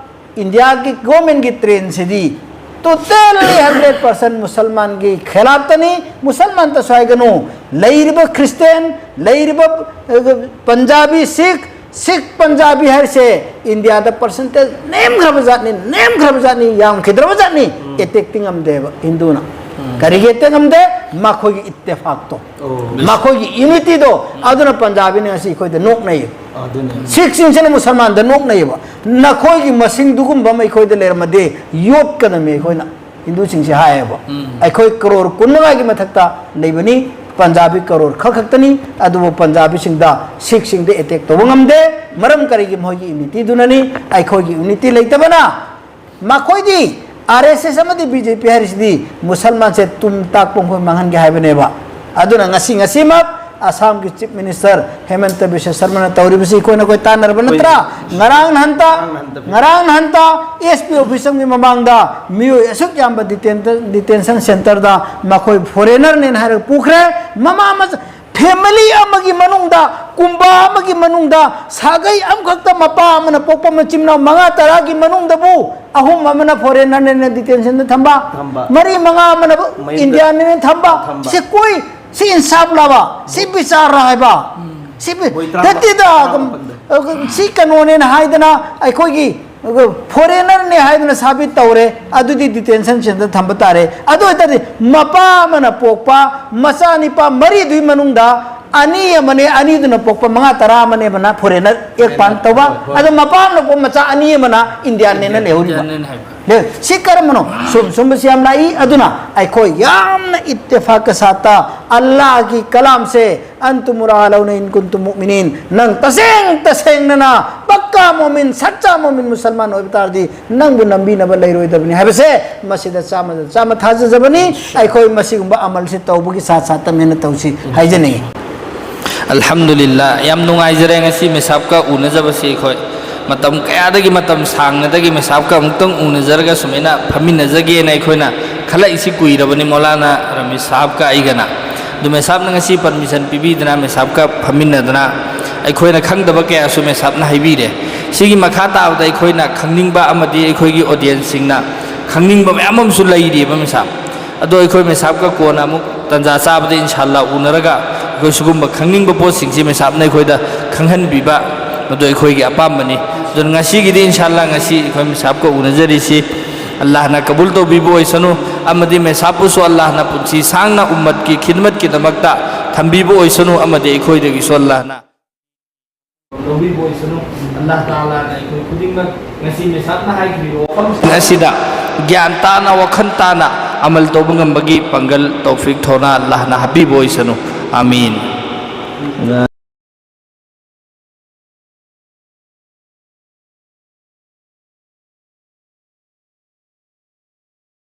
ꯏꯟꯗꯤꯌꯥꯒꯤ ꯒꯣꯔꯃꯦꯟꯒꯤ ꯇ꯭ꯔꯦꯟꯁꯤꯗꯤ ꯇꯣꯇꯦꯜꯂꯤ ꯍꯟꯗ꯭ꯔꯦꯠ ꯄꯥꯔꯁꯦꯟ ꯃꯨꯁꯜꯃꯥꯟꯒꯤ ꯈꯦꯂꯥꯞꯇꯅꯤ꯫ ꯃꯨꯁꯜꯃꯥꯟꯇꯁꯨ ꯍꯥꯏꯒꯅꯨ, ꯂꯩꯔꯤꯕ ꯈ꯭ꯔꯤꯁꯇꯦꯟ, ꯂꯩꯔꯤꯕ, ꯑ, ꯄꯟꯖꯥꯕꯤ, ꯁꯤꯈ, ꯁꯤꯈ ꯄꯟꯖꯥꯕꯤ ꯍꯥꯏꯔꯤꯁꯦ ꯏꯟꯗꯤꯌꯥꯗ ꯄꯔꯁꯦꯟꯇꯦꯖ ꯅꯦꯝꯈ꯭ꯔꯕ ꯖꯥꯠꯅꯤ, ꯅꯦꯝꯈ꯭ꯔꯕ ꯖꯥꯠꯅꯤ, ꯌꯥꯝꯈꯤꯗ꯭ꯔꯕ ꯖꯥꯠꯅꯤ꯫ ꯎꯝ꯫ ꯑꯦꯇꯦꯛꯇꯤ ꯉꯝꯗꯦꯕ ꯍꯤꯟꯗꯨꯅ꯫ ꯎꯝ꯫ ꯀꯔꯤꯒꯤ ꯑꯦꯇꯦꯛ ꯉꯝꯗꯦ? ꯃꯈꯣꯏꯒꯤ ꯏꯠꯇꯦꯐꯥꯛꯇꯣ, ꯑꯣ꯫ ꯃꯈꯣꯏꯒꯤ ꯌꯨꯅꯤꯇꯤꯗꯣ꯫ ꯑꯗꯨꯅ ꯄꯟꯖꯥꯕꯤꯅ ꯉꯁꯤ ꯑꯩꯈꯣꯏꯗ ꯅꯣꯛꯅꯩ꯫ ꯑꯗꯨꯅꯦ꯫ ꯁꯤꯈꯁꯤꯡꯁꯤꯅ ꯃꯨꯁꯜꯃꯥꯟꯗ ꯅꯣꯛꯅꯩꯌꯦꯕ꯫ ꯅꯈꯣꯏꯒꯤ ꯃꯁꯤꯡꯗꯨꯒꯨꯝꯕ ꯑꯃ ꯑꯩꯈꯣꯏꯗ ꯂꯩꯔꯝꯃꯗꯤ ꯌꯣꯠꯀꯗꯕꯅꯤ ꯑꯩꯈꯣꯏꯅ꯫ ꯍꯤꯟꯗꯨꯁꯤꯡꯁꯦ ꯍꯥꯏꯌꯦꯕ꯫ ꯎꯝ꯫ ꯑꯩꯈꯣꯏ ꯀꯔꯣꯔ ꯀꯨꯟ ꯃꯉꯥꯒꯤ ꯃꯊꯛꯇ ꯂꯩꯕꯅꯤ, ꯄꯟꯖꯥꯕꯤ ꯀꯔꯣꯔ ꯈꯔ ꯈꯛꯇꯅꯤ꯫ ꯑꯗꯨꯕꯨ ꯄꯟꯖꯥꯕꯤꯁꯤꯡꯗ, ꯁꯤꯈꯁꯤꯡꯗ ꯑꯦꯇꯦꯛ ꯇꯧꯕ ꯉꯝꯗꯦ꯫ ꯃꯔꯝ ꯀꯔꯤꯒꯤ? ꯃꯈꯣꯏꯒꯤ ꯌꯨꯅꯤꯇꯤꯗꯨꯅꯅꯤ꯫ ꯑꯩꯈꯣꯏꯒꯤ ꯌꯨꯅꯤꯇꯤ ꯂꯩꯇꯕꯅ ꯃꯈꯣꯏꯗꯤ, ꯑꯥꯔ ꯑꯦꯁ ꯑꯦꯁ ꯑꯃꯗꯤ ꯕꯤ ꯖꯦ ꯄꯤ ꯍꯥꯏꯔꯤꯁꯤꯗꯤ ꯃꯨꯁꯜꯃꯥꯟꯁꯦ ꯇꯨꯝ ꯇꯥꯛꯄ ꯃꯈꯣꯏ ꯃꯥꯡꯍꯟꯒꯦ ꯍꯥꯏꯕꯅꯦꯕ꯫ ꯑꯗꯨꯅ ꯉꯁꯤ, ꯉꯁꯤꯃꯛ ꯑꯁꯥꯝꯒꯤ ꯆꯤꯐ ꯃꯤꯅꯤꯁꯇꯔ ꯍꯦꯃꯟꯇ ꯕꯤꯁ꯭ꯋ ꯁꯔꯃꯅ ꯇꯧꯔꯤꯕꯁꯤ ꯑꯩꯈꯣꯏꯅ ꯑꯩꯈꯣꯏ ꯇꯥꯟꯅꯔꯕ ꯅꯠꯇ꯭ꯔꯥ? ꯍꯣꯏ꯫ ꯉꯔꯥꯡ ꯅꯍꯥꯟꯇ, ꯉꯔꯥꯡ ꯅꯍꯥꯟꯇ꯫ ꯉꯔꯥꯡ ꯅꯍꯥꯟꯇ ꯑꯦꯁ ꯄꯤ ꯑꯣꯐꯤꯁ ꯑꯃꯒꯤ ꯃꯃꯥꯡꯗ ꯃꯤꯑꯣꯏ ꯑꯁꯨꯛ ꯌꯥꯝꯕ ꯗꯤꯇꯦꯟ-, ꯗꯤꯇꯦꯟꯁꯟ ꯁꯦꯟꯇꯔꯗ ꯃꯈꯣꯏ ꯐꯣꯔꯦꯅꯔꯅꯦꯅ ꯍꯥꯏꯔꯒ ꯄꯨꯈ꯭ꯔꯦ꯫ ꯃꯃꯥ ꯃꯆꯥ, ꯐꯦꯃꯤꯂꯤ ꯑꯃꯒꯤ ꯃꯅꯨꯡꯗ, ꯀꯨꯝꯕꯥ ꯑꯃꯒꯤ ꯃꯅꯨꯡꯗ, ꯁꯥꯒꯩ ꯑꯃꯈꯛꯇ ꯃꯄꯥ ꯑꯃꯅ ꯄꯣꯛꯄ ꯃꯆꯤꯟ ꯃꯅꯥꯎ ꯃꯉꯥ ꯇꯔꯥꯒꯤ ꯃꯅꯨꯡꯗꯕꯨ ꯑꯍꯨꯝ ꯑꯃꯅ ꯐꯣꯔꯦꯅꯔꯅꯦꯅ ꯗꯤꯇꯦꯟꯁꯟꯗ ꯊꯝꯕ, ꯊꯝꯕ꯫ ꯃꯔꯤ ꯃꯉꯥ ꯑꯃꯅ ꯃꯌꯨꯝꯗ ꯏꯟꯗꯤꯌꯥꯟꯅꯦꯅ ꯊꯝꯕ꯫ ꯊꯝꯕ꯫ ꯁꯤ ꯀꯣꯏ, ꯁꯤ ꯏꯟꯁꯥꯐ ꯂꯥꯕ, ꯁꯤ ꯕꯤꯆꯥꯔ ꯍꯥꯏꯕ꯫ ꯎꯝ꯫ ꯁꯤ ꯅꯠꯇꯦꯗ, ꯁꯤ ꯀꯩꯅꯣꯅꯦꯅ ꯍꯥꯏꯗꯅ ꯑꯩꯈꯣꯏꯒꯤ ꯐꯣꯔꯦꯅꯔꯅꯦ ꯍꯥꯏꯗꯅ ꯁꯥꯕꯤꯠ ꯇꯧꯔꯦ, ꯑꯗꯨꯗꯤ ꯗꯤꯇꯦꯟꯁꯟ ꯁꯦꯟꯇꯔ ꯊꯝꯕ ꯇꯥꯔꯦ꯫ ꯑꯗꯨ ꯑꯣꯏꯇꯥꯔꯗꯤ ꯃꯄꯥ ꯑꯃꯅ ꯄꯣꯛꯄ ꯃꯆꯥ ꯅꯤꯄꯥ ꯃꯔꯤꯗꯨꯒꯤ ꯃꯅꯨꯡꯗ ꯑꯅꯤ ꯑꯃꯅꯦ, ꯑꯅꯤꯗꯨꯅ ꯄꯣꯛꯄ ꯃꯉꯥ ꯇꯔꯥ ꯑꯃꯅꯦꯕꯅ ꯐꯣꯔꯦꯅꯔ ꯑꯦꯛ ꯄꯥꯟ ꯇꯧꯕ꯫ ꯍꯣꯏ, ꯍꯣꯏ꯫ ꯑꯗꯣ ꯃꯄꯥ ꯑꯃꯅ ꯄꯣꯛꯄ ꯃꯆꯥ ꯑꯅꯤ ꯑꯃꯅ ꯏꯟꯗꯤꯌꯥꯟꯅꯦꯅ ꯂꯩꯍꯧꯔꯤꯕ꯫ ꯏꯟꯗꯤꯌꯥꯟꯅꯦꯅ ꯍꯥꯏꯕ꯫ ꯂꯦ-, ꯁꯤ ꯀꯔꯝꯕꯅꯣ? ꯁꯨꯝ ꯁꯨꯝꯕꯁꯤ ꯌꯥꯝ ꯂꯥꯛꯏ꯫ ꯑꯗꯨꯅ ꯑꯩꯈꯣꯏ ꯌꯥꯝꯅ ꯏꯠꯇꯦꯐꯥꯛꯀ ꯁꯥꯠꯇ ꯑꯜꯂꯥꯍꯒꯤ ꯀꯂꯥꯝꯁꯦ, "ꯑꯟꯇꯨꯝ ꯎꯔꯥꯑꯂꯧꯅ ꯏꯟ ꯀꯨꯟꯇꯨꯝ ꯃꯨꯑꯃꯤꯅꯤꯟ", ꯅꯪ ꯇꯁꯦꯡ ꯇꯁꯦꯡꯅꯅ ꯄꯛꯀꯥ ꯃꯣꯃꯤꯟ, ꯁꯠꯆꯥ ꯃꯣꯃꯤꯟ, ꯃꯨꯁꯜꯃꯥꯟ ꯑꯣꯏꯕ ꯇꯥꯔꯗꯤ ꯅꯪꯕꯨ ꯅꯝꯕꯤꯅꯕ ꯂꯩꯔꯣꯏꯗꯕꯅꯤ ꯍꯥꯏꯕꯁꯦ ꯃꯁꯤꯗ ꯆꯥꯝꯃꯗ ꯆꯥꯝꯃ ꯊꯥꯖꯖꯕꯅꯤ꯫ ꯑꯩꯈꯣꯏ ꯃꯁꯤꯒꯨꯝꯕ ꯑꯃꯜꯁꯤ ꯇꯧꯕꯒꯤ ꯁꯥꯠ ꯁꯥꯠꯇ ꯃꯦꯍꯅꯠ ꯇꯧꯁꯤ ꯍꯥꯏꯖꯅꯤꯡꯏ꯫ ꯑꯜꯍꯝꯗꯨꯂꯤꯜꯂꯥ, ꯌꯥꯝ ꯅꯨꯡꯉꯥꯏꯖꯔꯦ ꯉꯁꯤ ꯃꯦꯁꯥꯞꯀ ꯎꯅꯖꯕꯁꯤ꯫ ꯑꯩꯈꯣꯏ ꯃꯇꯝ ꯀꯌꯥꯗꯒꯤ, ꯃꯇꯝ ꯁꯥꯡꯅꯗꯒꯤ ꯃꯦꯁꯥꯞꯀ ꯑꯃꯨꯛꯇꯪ ꯎꯅꯖꯔꯒ ꯁꯨꯃꯥꯏꯅ ꯐꯝꯃꯤꯟꯅꯖꯒꯦꯅ ꯑꯩꯈꯣꯏꯅ ꯈꯜꯂꯛꯏꯁꯤ ꯀꯨꯏꯔꯕꯅꯤ, ꯃꯧꯂꯥꯅꯥ ꯔꯃꯤꯖ ꯁꯥꯍꯕꯀ ꯑꯩꯒꯅ꯫ ꯑꯗꯨ ꯃꯦꯁꯥꯞꯅ ꯉꯁꯤ ꯄꯔꯃꯤꯁꯟ ꯄꯤꯕꯤꯗꯅ ꯃꯦꯁꯥꯞꯀ ꯐꯝꯃꯤꯟꯅꯗꯅ ꯑꯩꯈꯣꯏꯅ ꯈꯪꯗꯕ ꯀꯌꯥꯁꯨ ꯃꯦꯁꯥꯞꯅ ꯍꯥꯏꯕꯤꯔꯦ꯫ ꯁꯤꯒꯤ ꯃꯈꯥ ꯇꯥꯕꯗ ꯑꯩꯈꯣꯏꯅ ꯈꯪꯅꯤꯡꯕ ꯑꯃꯗꯤ ꯑꯩꯈꯣꯏꯒꯤ ꯑꯣꯗꯤꯌꯦꯟꯁꯁꯤꯡꯅ ꯈꯪꯅꯤꯡꯕ ꯃꯌꯥꯝ ꯑꯃꯁꯨ ꯂꯩꯔꯤꯑꯕ ꯃꯦꯁꯥꯞ꯫ ꯑꯗꯣ ꯑꯩꯈꯣꯏ ꯃꯦꯁꯥꯞꯀ ꯀꯣꯟꯅ ꯑꯃꯨꯛ ꯇꯟꯖꯥ ꯆꯥꯕꯗ ꯏꯟꯁꯥꯜꯂꯥ ꯎꯅꯔꯒ ꯑꯩꯈꯣꯏ ꯁꯤꯒꯨꯝꯕ ꯈꯪꯅꯤꯡꯕ ꯄꯣꯠꯁꯤꯡꯁꯤ ꯃꯦꯁꯥꯞꯅ ꯑꯩꯈꯣꯏꯗ ꯈꯪꯍꯟꯕꯤꯕ, ꯃꯗꯨ ꯑꯩꯈꯣꯏꯒꯤ ꯑꯄꯥꯝꯕꯅꯤ꯫ ꯑꯗꯨꯅ ꯉꯁꯤꯒꯤꯗꯤ ꯏꯟꯁꯥꯜꯂꯥ ꯉꯁꯤ ꯑꯩꯈꯣꯏ ꯃꯦꯁꯥꯞꯀ ꯎꯅꯖꯔꯤꯁꯤ ꯑꯜꯂꯥꯍꯅ ꯀꯕꯨꯜ ꯇꯧꯕꯤꯕ ꯑꯣꯏꯁꯅꯨ, ꯑꯃꯗꯤ ꯃꯦꯁꯥꯞꯄꯨꯁꯨ ꯑꯜꯂꯥꯍꯅ ꯄꯨꯟꯁꯤ ꯁꯥꯡꯅ ꯎꯝꯃꯠꯀꯤ ꯈꯤꯗꯃꯠꯀꯤꯗꯃꯛꯇ ꯊꯝꯕꯤꯕ ꯑꯣꯏꯁꯅꯨ, ꯑꯃꯗꯤ ꯑꯩꯈꯣꯏꯗꯒꯤꯁꯨ ꯑꯜꯂꯥꯍꯅ ꯂꯧꯕꯤꯕ ꯑꯣꯏꯁꯅꯨ꯫ ꯑꯜꯂꯥꯍ ꯇꯥꯂꯥꯅ ꯑꯩꯈꯣꯏ ꯈꯨꯗꯤꯡꯃꯛ ꯉꯁꯤ ꯃꯦꯁꯥꯞꯅ ꯍꯥꯏꯈꯤꯕ ꯋꯥꯐꯝꯁꯤꯡ ꯑꯁꯤꯗ ꯒ꯭ꯌꯥꯟ ꯇꯥꯅ, ꯋꯥꯈꯜ ꯇꯥꯅ ꯑꯃꯜ ꯇꯧꯕ ꯉꯝꯕꯒꯤ ꯄꯥꯡꯒꯜ, ꯇꯧꯐꯤꯛ, ꯊꯧꯅꯥ ꯑꯜꯂꯥꯍꯅ ꯍꯥꯞꯄꯤꯕ ꯑꯣꯏꯁꯅꯨ꯫ ꯑꯥꯃꯤꯟ꯫